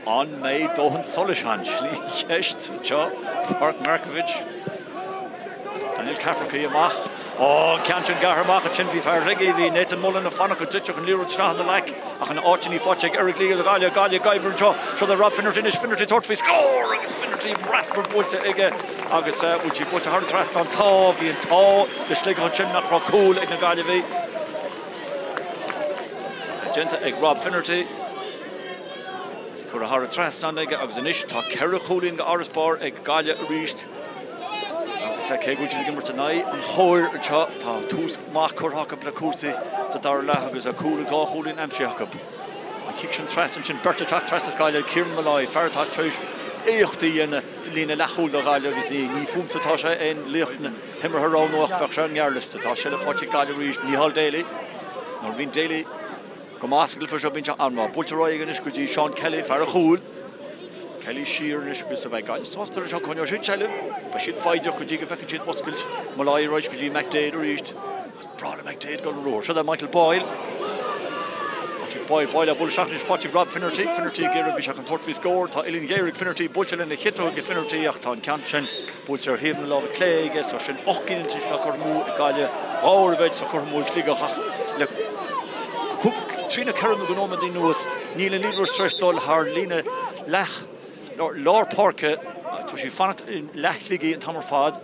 An mbeidh dóthain solais ann? Sin í an cheist anseo. Páirc Markievicz. Daniel Cafferkey amach. Ó, an ceann sin gearrtha amach ansin, bhí fear Shligigh, bhí Nathan Mullen ag fanacht go dtitfeadh an liathróid isteach ina ghlaic ach ina áit sin í faighte ag Eric Lee do Ghaillimh, Gaillimh ag oibriú anseo, seo do Rob Finnerty anois, Finnerty ag tabhairt faoi scór agus Finnerty raspar buailte aige agus bhfuil sí buailte thar an trasnán? Tá, bhí an t-ádh le Sligeach ansin nach raibh cúl ag na Gaillimhigh. Ach é déanta ag Rob Finnerty. Curtha thar an trasnán aige agus anois tá ceithre chúilín d'fharasbarr ag Gaillimh arís. Agus cé go bhfuil siad ag imirt in aghaidh an chóir anseo, tá tús maith curtha acu le cúrsaí sa dara leath agus cúl dhá chúilín aimsithe acu. An cic sin trasna ansin, beirt ag teacht trasna as Gaillimh, Kieran Molloy, fear atá tar éis éacht a dhéanamh sa líne leathchúil do Ghaillimh agus ní fúmsa atá sé aon laoch na himeartha a roghnú ach bheadh sé ar an ngearrliosta. Tá seilbh faighte ag Gaillimh arís, Micheál Daly. Nuair a bhíonn Daly go maith sa gcluiche seo, bíonn sé an-mhaith. Buailte ar aghaidh anois go dtí Seán Kelly, fear an chúil. Kelly siar anois agus beidh Gaillimh sásta leis seo, coinneoidh siad seilbh. Beidh siad foighdeach go dtí go bhfeiceann siad oscailt. Molloy ar ais go dtí McDaid arís. Is breá le McDaid dul ar ruathar. Seo é Michael Boyle. Faighte Boyle, Boyle á bualadh isteach anois, faighte ag Rob Finnerty. Finnerty ag iarraidh, bhí sé chun tabhairt faoi scór. Tá uillinn ghéar ag Finnerty, buailte lena chiotóg ag Finnerty ach tá an ceann sin buailte ar thaobh na láimhe clé aige, so sin 8 gcinn anois atá curtha amú ag Gaillimh, dhá uair a mhéid atá curtha amú ag Sligeach ach le trí nó ceithre nó nóiméad anuas níl an liathróid tar éis dul thar líne leath lár páirce, tá sí ag fanacht i leath Shligigh an t-am ar fad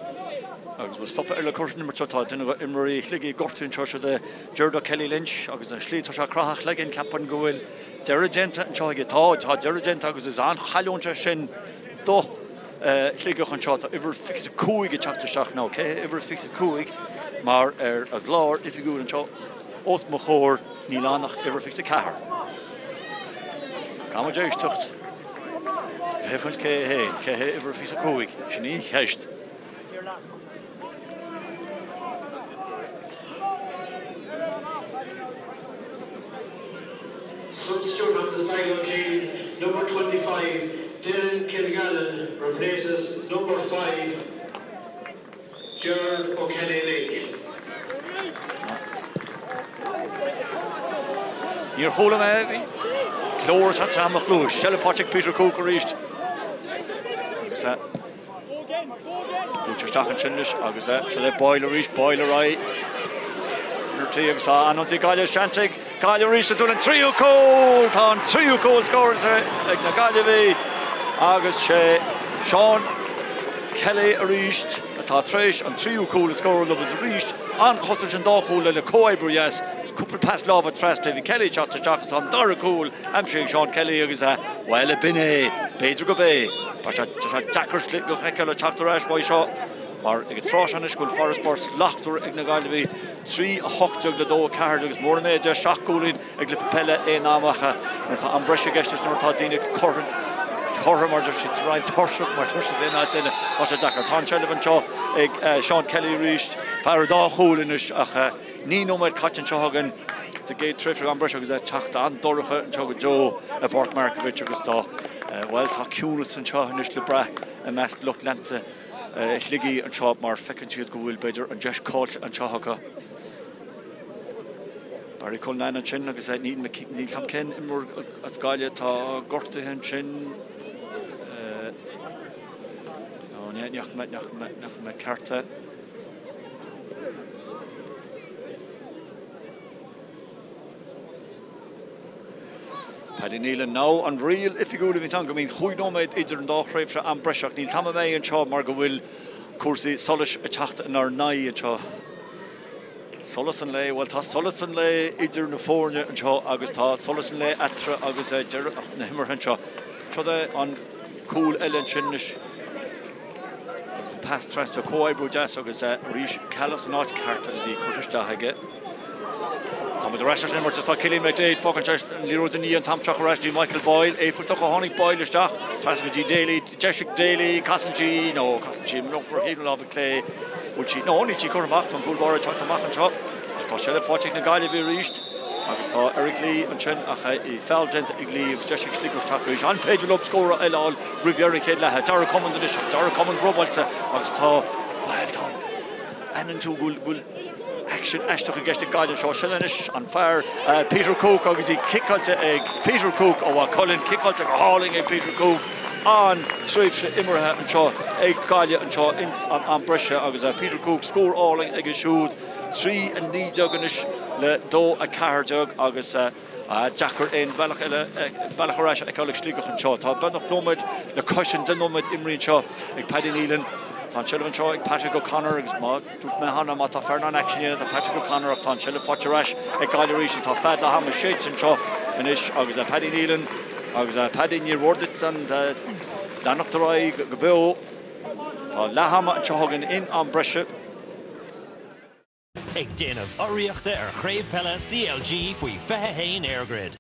agus bhfuil stopadh eile curtha san imirt seo, tá duine d'imreoirí Shligigh gortaithe anseo, seo é Gerard O'Kelly Lynch agus an slí atá sé ag croitheadh a chloiginn, ceapaim go bhfuil deireadh déanta anseo aige, tá, tá deireadh déanta agus is an-chailliúint é sin do Shligeach anseo. Tá uimhir 25 ag teacht isteach now. Cé hé uimhir 25? Mar ar an gclár oifigiúil anseo os mo chomhair níl ann ach uimhir 24. Caithfidh muid éisteacht. Féachaint cé hé, cé hé uimhir 25, sin í an cheist.
Substitute on the Sligo team, number 25, Dylan Kilgallen replaces number 5, Gerard O'Kelly Lynch.
Níor chuala mé glór ag teacht i mo chluais. Seilbh faighte ag Peter Cooke arís. Agus buailte isteach ansin anois agus seo é Boyle arís, Boyle ar aghaidh. Finnerty agus tá an-ionsaí Gaillimh seans ag Gaillimh arís is an tríú cúl! Tá an tríú cúl scóráilte ag na Gaillimhigh agus sé Seán Kelly arís atá tar éis an tríú cúl a scóráil agus arís an-chosaint an dá chúl eile comhoibriú dheas, cúpla pas láimhe trasna, bhí Kelly ag teacht isteach agus tá an dara cúl aimsithe ag Seán Kelly agus bhuel ab in é, b'fhéidir gurb é. Tá sé deacair Sligeach a fheiceáil ag teacht ar ais uaidh seo mar ag an tráth seo anois go bhfuil farasbarr slachtmhar ag na Gaillimhigh, 3, 18 le 2, 14 agus mór an méid é, 7 gcúilín i gcluiche peile aon ama ach nuair atá am breise i gceist is nuair atá daoine cortha mar deir siad sa Fhrainc, tuirseach mar deir siad in áit eile, tá sé deacair. Tá an tseilbh anseo ag Seán Kelly arís, fear an dá chúl anois ach 9 nóiméad caite anseo againn sa gcéad tréimhse am breise agus é ag teacht an-dorcha anseo go deo i bPáirc Markievicz agus tá, bhuel, tá ciúnas anseo anois le brath i measc lucht leanta Shligigh anseo mar feiceann siad go bhfuil, b'fhéidir, an deis caillte anseo acu. Barry Cullinane ansin agus níl a fhios agam cén imreoir as Gaillimh atá gortaithe ansin. Ní fhaca mé ceart é. Paddy Nealon Now an riail oifigiúil a bhíonns ann go mbíonn chúig nóiméad idir an dá thréimhse am breise ach níl t-am imithe anseo mar go bhfuil cúrsaí solais ag teacht inár n-aghaidh anseo. Solas an lae, bhuel tá solas an lae idir na foirne anseo agus tá solas an lae eatarthu agus deireadh na himeartha anseo. Seo é an cúl eile ansin anois. Agus an pas trasna, comhoibriú deas agus arís Callas san áit ceart agus í curtha isteach aige. Táimid ar ais leis an imirt is tá Cillian McDaid fágann sé an liathróid ina dhiaidh an t-am seo ar ais go dtí Michael Boyle. Éifeachtach a tháinig Boyle isteach, trasna go dtí Daly, deis ag Daly, casann sí, nó casann sí ar thaobh na láimhe clé. Bhfuil sí, nó níl sí curtha amach, tá an cúl báire ag teacht amach anseo ach tá seilbh faighte ag na Gaillimhigh arís. Agus tá Eric Lee ansin ach feall déanta ag Lee agus deis ag Sligeach teacht arís. An féidir leo scór eile a fháil roimh dheireadh an chéad leatha? Darragh Cummins anois ach Darragh Cummins robáilte agus tá, bhuel, tá, aithníonn tú go bhfuil aicsean aisteach i gceist ag Gaillimh seo. Sin anois an fear Peter Cooke agus í ciceáilte ag Peter Cooke ó Mhaigh Cuilinn, ciceáilte go hálainn ag Peter Cooke. An-tréimhse imeartha anseo ag Gaillimh anseo ins an am breise agus Peter Cooke scór álainn aige siúd. 3, 19 anois le 2, 14 agus deacair aon bhealach eile, bealach ar ais a fheiceáil ag Sligeach anseo. Tá beagnach nóiméad le cois an 10 nóiméad imrithe anseo ag Paddy Nealon. Tá an tseilbh anseo ag Patrick O'Connor agus má dúirt mé cheana má tá fear in ann aicsean a dhéanamh tá Patrick O'Connor ach tá an tseilbh faighte ar ais ag Gaillimh arís tá fead leath ama séidte anseo anois agus Paddy Nealon agus Paddy níor mhór duit an leanacht ar aghaidh go beo. Tá leath ama anseo againn in am breise.
Ag déanamh urraíochta ar Chraobh Peile CLG faoi 21 EirGrid.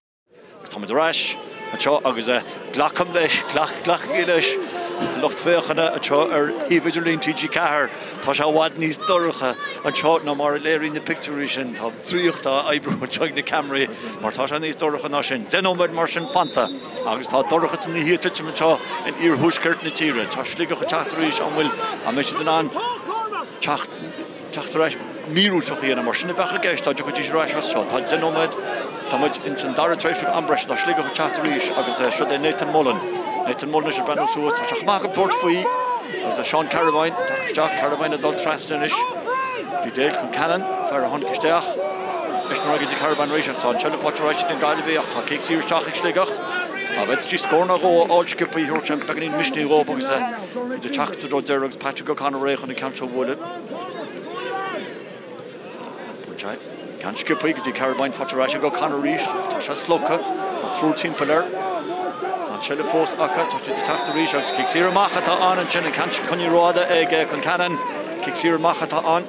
Táimid ar ais anseo agus glacaim leis, glacaigí leis, lucht féachana anseo ar shuíomh idirlín TG4, tá sé i bhfad níos dorcha anseo ná mar a léiríonn na pictiúirí sin. Tá draíocht á oibriú anseo ag na ceamaraí mar tá sé níos dorcha ná sin. 10 nóiméad mar sin fanta agus tá dorchadas na hoíche ag titim anseo in iarthuaisceart na tíre. Tá Sligeach ag teacht arís, an bhfuil, an mbeidh siad in ann teacht teacht ar ais míorúilteach a dhéanamh mar sin a bheadh i gceist dá dtiocfaidís ar ais as seo. Tá 10 nóiméad, tá muid ins an dara tréimhse am breise, tá Sligeach ag teacht arís agus seo é Nathan Mullen. Nathan Mullen anois ag breathnú suas, tá sé chomh maith acu tabhairt faoi agus é Seán Carabine ag teacht isteach, Carabine ag dul trasna anois. Bhí Dale Concannon, fear a tháinig isteach, leis na go dtí Carabine arís ach tá an tseilbh faighte ar ais ag na Gaillimhigh ach tá cic saor isteach ag Sligeach. Dá bhféadfaidís scór nó dhó a fháil sciobtha, thabharfadh sé beagáinín misnigh dhóibh agus iad ag teacht i dtreo deireadh agus Patrick O'Connor réidh chun an ceann seo a bhualadh. Buail sé ceann sciobtha go dtí Carabine faighte ar ais ag O'Connor arís. Tá sé slogtha. Tá triúr timpeall air. Tá an tseilbh fós acu. Tá siad ag teacht arís agus cic saor amach atá ann ansin. An ceann sin coinnithe rófhada ag Concannon. Cic saor amach atá ann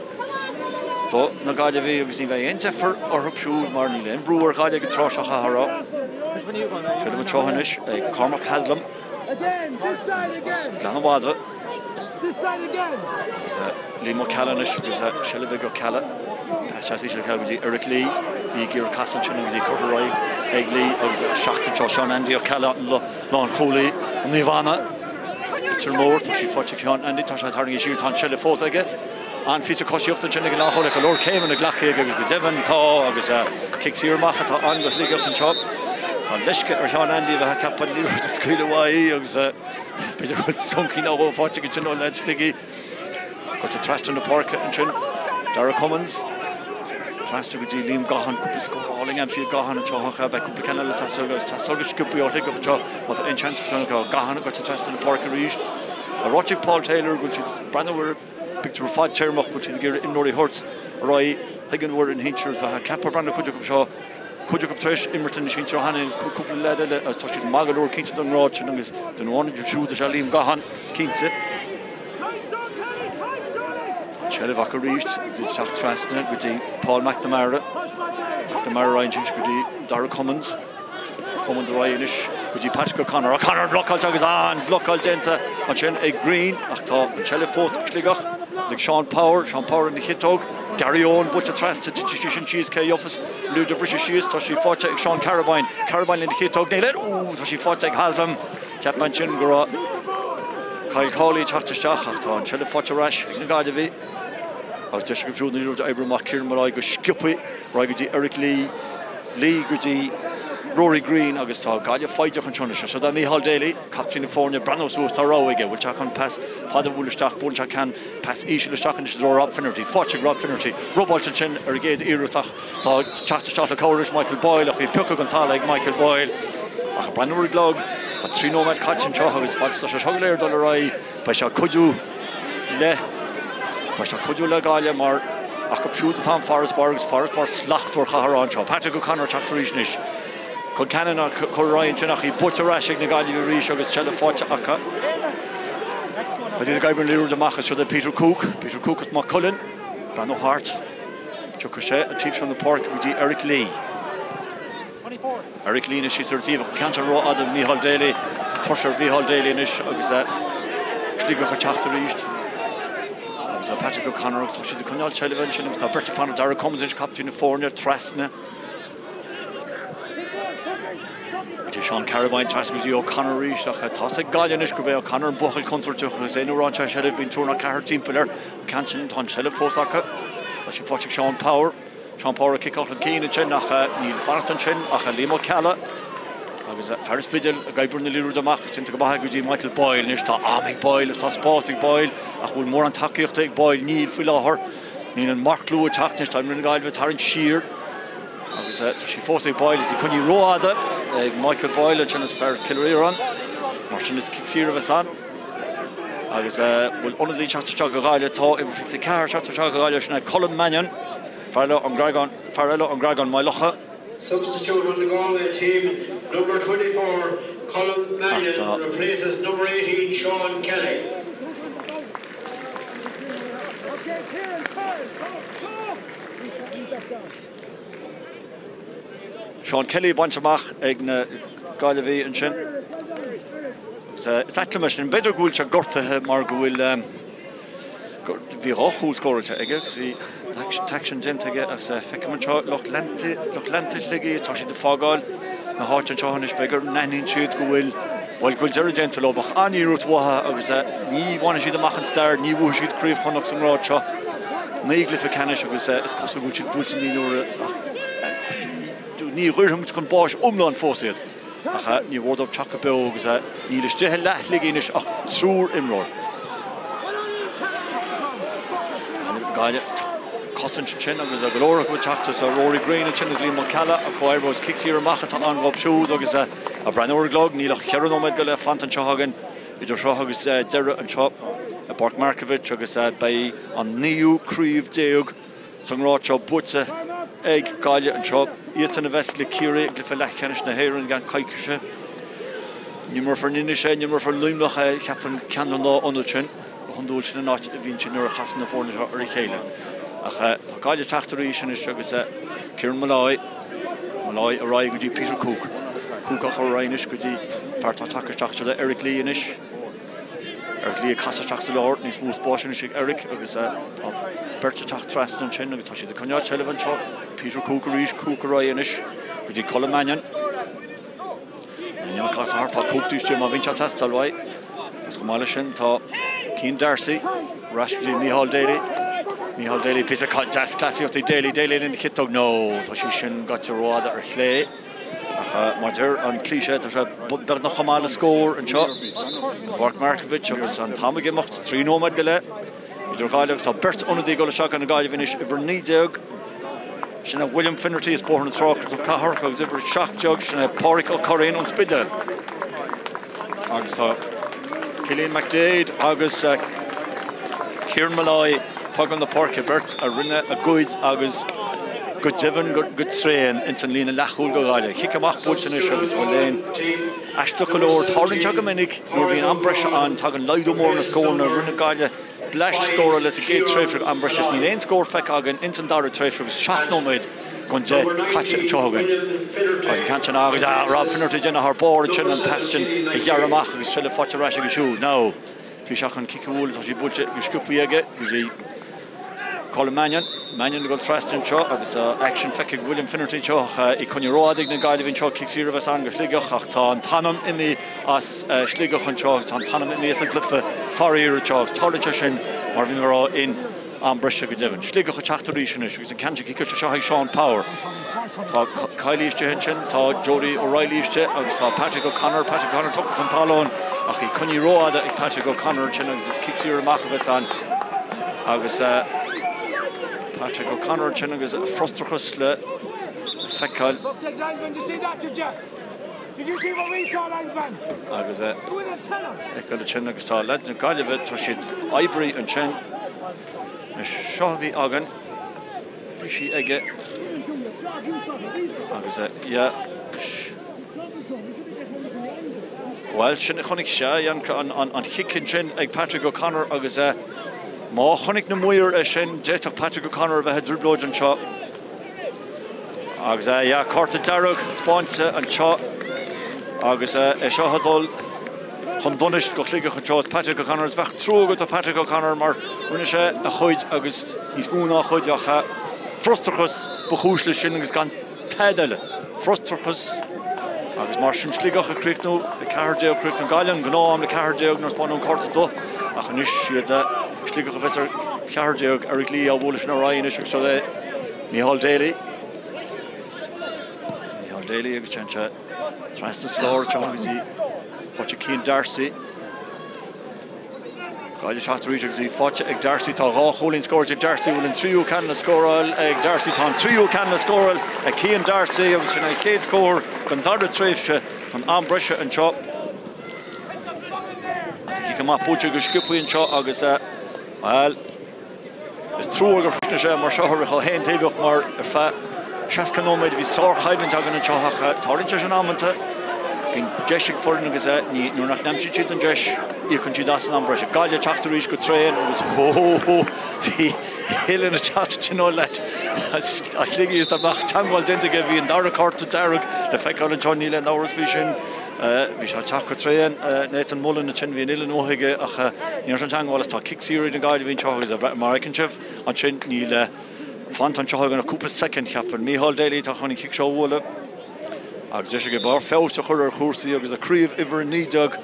do na Gaillimhigh agus ní bheidh aon deifir orthu siúd mar níl aon bhrú ar Ghaillimh ag an tráth seo, chaithfeá a rá. Seilbh anseo anois ag Cormac Haslam. As Gleann an Mhadra. Agus Liam Ó Ceallaigh anois agus seilbh ag Ó Ceallaigh. Pas deas íseal Ó Ceallaigh go dtí Eric Lee. Lee ag iarraidh casadh ansin agus í curtha ar aghaidh ag Lee agus 7 anseo. Seán Andy Ó Ceallaigh an lánchúlaí Naomh Anna. Leitir Móir, tá sí faighte ag Seán Andy, tá sé tarraingthe siar, tá an tseilbh fós aige. An-phíosa coisíochta ansin ag an lánchúlaí, go leor céimeanna glactha aige agus go deimhin tá agus cic saor amach atá ann do Shligeach anseo. Tá leisce ar Sheán Andy a bheith ag ceapadh an liathróid a scaoileadh uaidh í agus b'fhéidir go bhfuil soncín nó dhó faighte aige ansin ó leaids Shligigh. Goite trasna na páirce ansin, Darragh Cummins. Trasna go dtí Liam Gaughan, cúpla scór álainn aimsithe ag Gaughan anseo ach beidh cúpla ceann eile ag teastáil agus teastáil go sciobtha ó Shligeach anseo má tá aon seans acu. Gaughan goite trasna na páirce arís. Tá ráite ag Paul Taylor go bhfuil siad ag breathnú ar phictiúr fadtéarmach, go bhfuil siad ag iarraidh imreoirí a thabhairt ar aghaidh chuig an bhfoireann shinsir agus bheith ag ceapadh breathnú cuid acu seo, cuid acu tar éis imirt lena sinsir cheana agus cúpla leaid eile agus tá siad maith go leor cinnte don ngrád sin agus duine amháin acu siúd is ea Liam Gaughan, cinnte. Tá an tseilbh acu arís agus iad ag teacht trasna go dtí Paul McNamara. McNamara ar aghaidh ansin go dtí Darragh Cummins. Cummins ar aghaidh anois go dtí Patrick O'Connor. O'Connor blocáilte agus an-bhlocáil déanta ansin ag Green ach tá an tseilbh fós ag Sligeach agus ag Seán Power. Seán Power ina chiotóg. Gary Owen buailte trasna, titfidh sí sin síos cé a gheofas liathróid a bhriseadh síos. Tá sí faighte ag Seán Carabine. Carabine lena chiotóg. Níl aon. Ooh, tá sí faighte ag Haslam. Cheap mé ansin go raibh Kyle Cawley ag teacht isteach ach tá an tseilbh faighte ar ais ag na Gaillimhigh. Agus deis acu siúd an liathróid a oibriú amach Kieran Molloy go sciobtha ar aghaidh go dtí Eric Lee, Lee go dtí Rory Green agus tá Gaillimh foighdeach anseo anois. Seo é Micheál Daly, captaen na foirne, breathnú suas, tá rogha aige, bhfuil sé chun pas fada a bhualadh isteach, buaileann sé ceann, pas íseal isteach anois i dtreo Rob Finnerty, faighte ag Rob Finnerty, robáilte ansin ar an gcéad iarracht ach Tá teacht isteach le cabhair anois Michael Boyle ach í pioctha den talamh ag Michael Boyle. Ach ag breathnú ar an gclog, tá 3 nóiméad caite anseo agus fad is atá sé seo go léir ag dul ar aghaidh, beidh sé ag cuidiú le beidh sé ag cuidiú le Gaillimh mar acu siúd atá an farasbarr agus farasbarr slachtmhar chaithfear a rá anseo. Patrick O'Connor ag teacht arís anois. Concannon á cur ar aghaidh ansin ach í buailte ar ais ag na Gaillimhigh arís agus seilbh faighte acu. Agus iad ag oibriú an liathróid amach is siod é Peter Cooke, Peter Cooke as Maigh Cuilinn, breathnú thart. Tiocfaidh sé an taobh seo na páirce go dtí Eric Lee. Eric Lee anois síos ar an taobh ach an ceann seo rófhada Micheál Daly. Tuirse ar Mhicheál Daly anois agus Sligeach ag teacht arís. Agus Patrick O'Connor agus tá siad ag coinneáil seilbhe ansin agus tá beirt ag fanacht Darragh Cummins anois captaen na foirne trasna. Go dtí Seán Carabine trasna go dtí O'Connor arís ach tá's ag Gaillimh anois gurb é O'Connor an buachaill contúirteach agus aon uair a fhaigheann sé seilbh bíonn triúr nó ceathrar timpeall air. An ceann sin, tá an tseilbh fós acu. Tá sí faighte ag Seán Power. Seán Power ag ciceáil chun cinn ansin ach níl fanacht ansin ach Liam Ó Ceallaigh agus fear an Spidéil ag oibriú na liathróide amach. Déanta go maith go dtí Michael Boyle anois. Tá am ag Boyle agus tá spás ag Boyle ach bhfuil mórán tacaíochta ag Boyle? Níl faoi láthair. Níl an marclú ag teacht anois. Tá imreoirí na Gaillimhe ag tarraingt siar agus tá sí fós ag Boyle. Is í coinnithe rófhada ag Michael Boyle ansin is fear as Cill Ríordáin. Mar sin is cic saor a bheas ann. Agus bhfuil ionadaí ag teacht isteach do Ghaillimh? Tá uimhir 24 ag teacht isteach do Ghaillimh, sin é Colm Mannion, fear eile ón gCreagán, fear eile ón gCreagán, Maigh Locha.
Substitute on the Galway team, number 24, Colm Mannion replaces number 18, Sean Kelly.
Sean Kelly bainte amach ag na Gaillimhigh ansin. Is ait liom é sin. B'fhéidir go bhfuil sé gortaithe mar go bhfuil bhí dhá chúl scóráilte aige agus bhí t-aicsean déanta aige agus feicim anseo lucht leanta lucht leanta Shligigh tá siad ag fágáil na háite anseo anois b'fhéidir go n-aithníonn siad go bhfuil bhuel go bhfuil deireadh déanta leo ach an-iarracht uathu agus ní bhainfidh siad amach an stair ní bhuafaidh siad Craobh Chonnacht sa ngrád seo. 9 gcluiche ceannais agus is cosúil go bhfuil siad buailte naoi n-uaire ach ní dhaorfaimid chun báis iomlán fós iad. Ach ní mhór dóibh teacht go beo agus níl istigh i leath Shligigh anois ach triúr imreoir. Gaillimh cosaint ansin agus go leor acu ag teacht is Rory Green ansin agus Liam Ó Ceallaigh ag comhoibriú agus cic saor amach atá ann dhóibh siúd agus ag breathnú ar an gclog níl ach cheithre nóiméad go leith fanta anseo againn idir seo agus deireadh anseo i bPáirc Markievicz agus beidh an naoú craobh déag sa ngrád seo buaite ag Gaillimh anseo. Iadsan a bheas le Ciarraí i gcluiche leathcheannais na hÉireann i gceann coicíse. Ní imreofar in Inis é, ní imreofar i Luimneach é, cheapfainn ceann den dá ionad sin. Go hiondúil sin an áit a bhíonn siad nuair a chasann na foirne seo ar a chéile. Ach tá Gaillimh ag teacht arís anois agus Kieran Molloy, Molloy ar aghaidh go dtí Peter Cooke. Cooke á chur ar aghaidh anois go dtí. Fear atá tagtha isteach seo le Eric Lee anois. Eric Lee ag casadh isteach sa lár, níos mó spáis anois ag Eric agus tá beirt ag teacht trasna ansin agus tá siad ag coinneáil seilbh anseo. Peter Cooke arís, Cooke ar aghaidh anois go dtí Colm Mannion. Mannion ag casadh thart, tá Cooke istigh má bhíonn sé ag teastáil uaidh. Agus chomh maith leis sin tá Cian D'Arcy ar ais go dtí Micheál Daly. Micheál Daly, píosa deas cleasaíochta ag Daly, Daly lena chiotóg, no, tá sí sin gaibhte rófhada ar chlé. Ach mar a deir an cliché, tá sé beagnach chomh maith le scór anseo i bPáirc Markievicz agus an t-am ag imeacht, 3 nóiméad go leith idir Ghaillimh agus tá beirt ionadaí ag dul isteach do na Gaillimh anois, uimhir 19, sin é William Finnerty as Bóthar na Trá, Cnoc Cathrach agus uimhir 17, sin é Pádraig Ó Curraoin ón Spidéal. Agus tá Cillian McDaid agus Kieran Molloy fágáil na páirce, beirt a rinne a gcuid agus go deimhin go tréan ins an líne leathchúil do Ghaillimh. Cic amach buailte anois agus bhuel aon aisteach go leor, tarlaíonn sé go minic nuair a bhíonn am breise ann, tagann laghdú mór na scóranna, rinne Gaillimh bleaist scórála sa gcéad tréimhse am breise is níl aon scór feicthe againn ins an dara tréimhse agus 7 nóiméad don 10 caite anseo againn. Agus an ceann sin agus Rob Finnerty ag déanamh thar barr ansin an pas sin a ghearradh amach agus seilbh faighte ar ais aige siúd. Now, bhí sé chun cic a bhualadh, tá sí buailte go sciobtha aige go dtí Colm Mannion. Mannion ag dul trasna anseo agus tá aicsean feicthe ag William Finnerty anseo ach í coinnithe rófhada ag na Gaillimhigh anseo, cic saor a bheas ann do Shligeach ach tá an t-anam imithe as Sligeach anseo agus tá an t-anam imithe as an gcluiche faraor anseo agus tarlaíonn sé sin mar a bhí mé a rá in am breise go deimhin. Sligeach ag teacht arís anois agus an ceann sin ciceáilte isteach ag Seán Power. Tá Kiely istigh ansin, tá Jody O'Reilly istigh agus tá Patrick O'Connor, Patrick O'Connor tugtha chun talún ach í coinnithe rófhada ag Patrick O'Connor ansin agus is cic saor amach a bheas ann agus Patrick O'Connor ansin agus frustrachas le feiceáil. Agus feiceáil ansin agus tá leaids na Gaillimhe, tá siad oibrithe ansin. Seo a bhí againn, bhí sí aige agus yeah. Bhuel, sin a chonaic sé, an chic ansin ag Patrick O'Connor agus má chonaic na maoir é sin, d'fhéadfadh Patrick O'Connor a bheith i dtrioblóid anseo. Agus yeah, cárta dearg spáinte anseo agus é seo ag dul chun donais do Shligeach anseo. Is Patrick O'Connor, is bheadh trua agat do Patrick O'Connor mar rinne sé a chuid agus níos mó ná a chuid ach frustrachas ba chúis leis sin agus gan tada eile. Frustrachas agus mar sin Sligeach ag críochnú le 14, críochnú Gaillimh an gnáth-am le 14 nuair a spáineadh an cárta dubh ach anois siad Sligeach a bheas ar 14 Eric Lee á bhualadh sin ar aghaidh anois agus seo é Micheál Daly. Micheál Daly agus téann sé trasna sa lár anseo agus í faighte Cian D'Arcy. Gaillimh ag teacht arís agus í faighte ag D'Arcy. Tá dhá chúilín scóráilte ag D'Arcy. Bhfuil an tríú ceann le scóráil ag D'Arcy? Tá an tríú ceann le scóráil ag Cian D'Arcy agus sin an chéad scór den dara tréimhse den am breise anseo. Tá cic amach buailte go sciobtha anseo agus, bhuel, Is trua gur chríochnaigh sé mar seo ar chomh haontaobhach mar ar feadh 60 nóiméad bhí sárchoimhlint againn anseo ach tarlaíonn sé sin amanta. Bíonn deis ag foireann agus nuair nach n-aimsíonn siad an deis, íocann siad as in am breise. Gaillimh ag teacht arís go tréan agus hó hó hó bhí uillinn ag teacht sin ó leaid as Shligigh is dá mbeadh teagmháil déanta aige bhí an dara cárta dearg le feiceáil anseo níl aon amhras faoi sin. Bhí sé ag teacht go tréan, Nathan Mullen ansin, bhí an uillinn uaidh aige ach ní raibh an teagmháil is tá cic saor ag na Gaillimhigh anseo agus mar a fheiceann sibh ansin níl fanta anseo againn ach cúpla soicind cheapfainn. Micheál Daly atá chun an chic seo a bhualadh agus deis aige barr feabhais a chur ar chúrsaí agus a craobh uimhir 19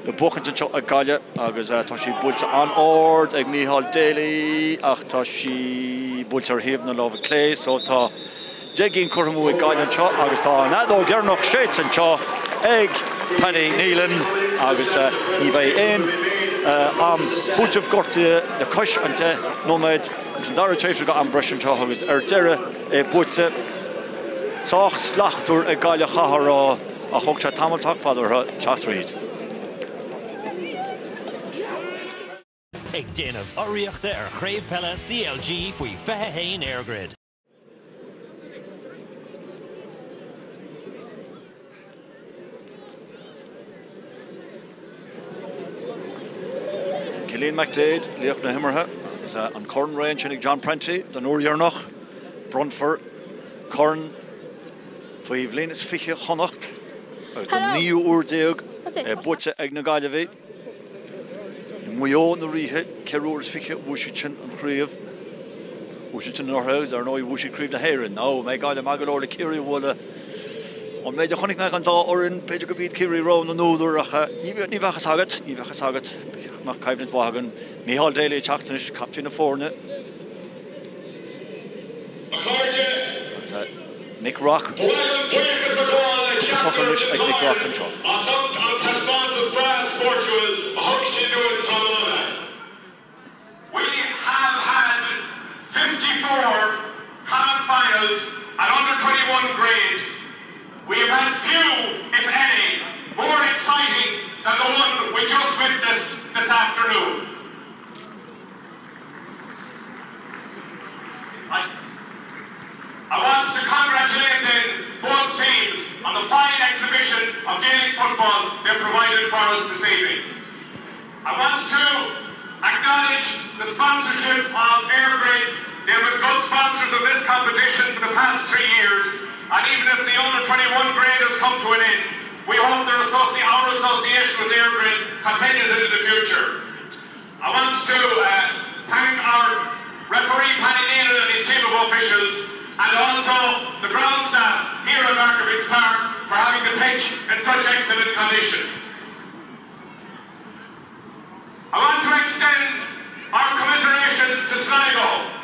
le buachaint anseo ag Gaillimh agus tá sí buailte an-ard ag Micheál Daly ach tá sí buailte ar thaobh na láimhe clé so tá 10 gcinn curtha amú ag Gaillimh anseo agus tá an fheadóg dheireanach séidte anseo ag Paddy Nealon agus ní bheidh aon am cúitimh gortaithe le cois an 10 nóiméad ins an dara tréimhse de am breise anseo agus ar deireadh é buaite sách slachtmhar ag Gaillimh chaithfeá a rá ach thóg sé tamall sách fada orthu teacht tríd.
Ag déanamh urraíochta ar Chraobh Peile CLG faoi 21 EirGrid.
Cillian McDaid, laoch na himeartha, agus an corn réidh ansin ag John Prenty don uair dheireanach. Bronnfar corn faoi bhliain is 20 Chonnacht agus don naoú uair déag. Buaite ag na Gaillimhigh. Maigh Eo na ríthe, 24 uair a bhuaigh siad sin an chraobh. Bhuaigh siad sin anuraidh agus ar ndóigh bhuaigh siad Craobh na hÉireann. Now, an mbeidh Gaillimh maith go leor le Ciarraí a bhualadh? Ón méid a chonaic mé den dá fhoireann, b'fhéidir gurb iad Ciarraí rogha na n-údar ach ní bheadh a fhios agat, ní bheadh a fhios agat. Bheadh coimhlint mhaith againn. Micheál Daly ag teacht anois, captaen na foirne.
A chairde.
Agus Mick Rock.
Ba mhaith liom buíochas a ghabháil le
Cúpla focal anois
Ceantar
ag Mick Rock
na
anseo.
as ucht an taispeántas breá spóirtiúil a thug siad dúinn tráthnóna. We have had 54 Connacht finals at under 21 grade. We have had few, if any, more exciting than the one we just witnessed this afternoon. I, I want to congratulate then both teams on the fine exhibition of Gaelic football they provided for us this evening. I want to acknowledge the sponsorship of EirGrid. They have been good sponsors of this competition for the past three years, and even if the under 21 grade has come to an end, we hope their associ our association with EirGrid continues into the future. I want to uh, thank our referee Paddy Nealon and his team of officials, and also the ground staff here at Markovich Park for having the pitch in such excellent condition. I want to extend our commiserations to Sligo.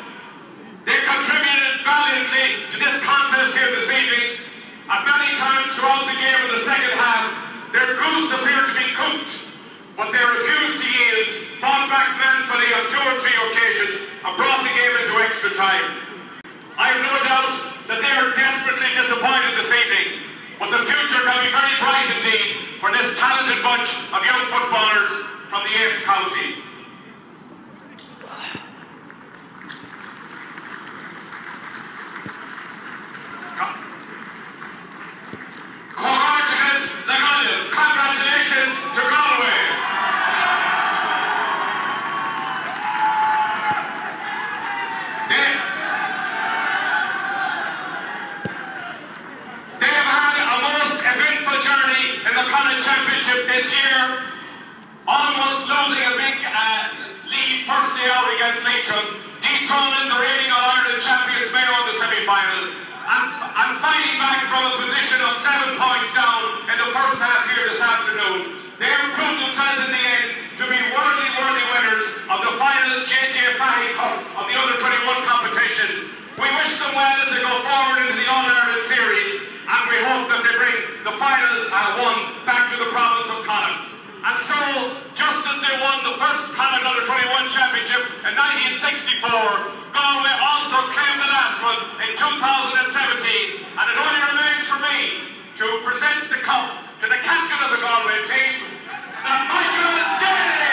They contributed valiantly to this contest here this evening, and many times throughout the game in the second half, their goose appeared to be cooked, but they refused to yield, fought back manfully on two or three occasions, and brought the game into extra time. I have no doubt that they are desperately disappointed this evening, but the future can be very bright indeed for this talented bunch of young footballers from the Yates County. Comhghairdeas le Gaillimh, congratulations to Galway. They, they have had a most eventful journey in the Connacht Championship this year, almost losing a big uh, lead firstly out against Leitrim, dethroning the reigning All-Ireland champions Mayo in the semi-final, and, and fighting back from a position of seven points down in the first half here this afternoon. They have proved themselves in the end to be worthy, worthy winners of the final JJ Fahey Cup of the Under 21 competition. We wish them well as they go forward into the All-Ireland series, and we hope that they bring the final uh, one back to the province of Connacht. And so, just as they won the first Connacht Under 21 Championship in 1964, Galway also claimed the last one in 2017. And it only remains for me to present the cup to the captain of the Galway team, Michael Daly!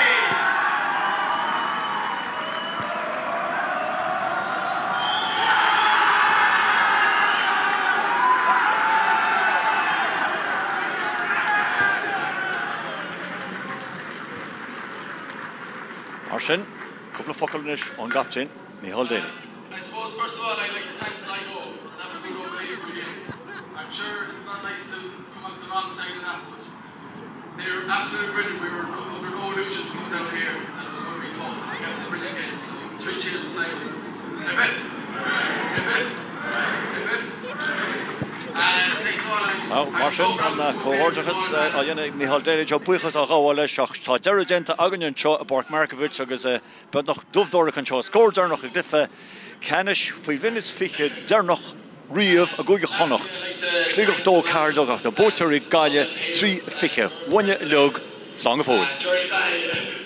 Mar sin, cúpla focal anois ón gcaptaen, Micheál Daly.
I suppose first of all I'd like to thank Sligo for an absolute unbelievable game. I'm sure it's not nice to come out the wrong side of that, but they were absolutely brilliant. We were under no illusions coming down here that it was going to be tough. And they gave us a brilliant game. So three cheers to Sligo. Hip hip! Hip hip! Hip hip!
Uh, mar sin, an comhghairdeachas á dhéanamh ag Micheál Daly anseo, buíochas á ghabháil leis ach tá deireadh déanta againn anseo i bPáirc Markievicz agus beagnach dubh dorcha anseo. Scór deireanach i gcluiche ceannais faoi bhliain is 20 deireanach riamh i gCúige Chonnacht. Sligeach 2, 14 ach na buaiteoirí Gaillimh 3, 20. Uainne uilig, slán go fóill.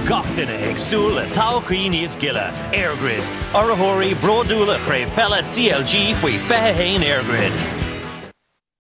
gach duine ag súil le todhchaí níos gile. EirGrid, urraitheoirí bródúla Chraobh Peile CLG faoi 21 EirGrid.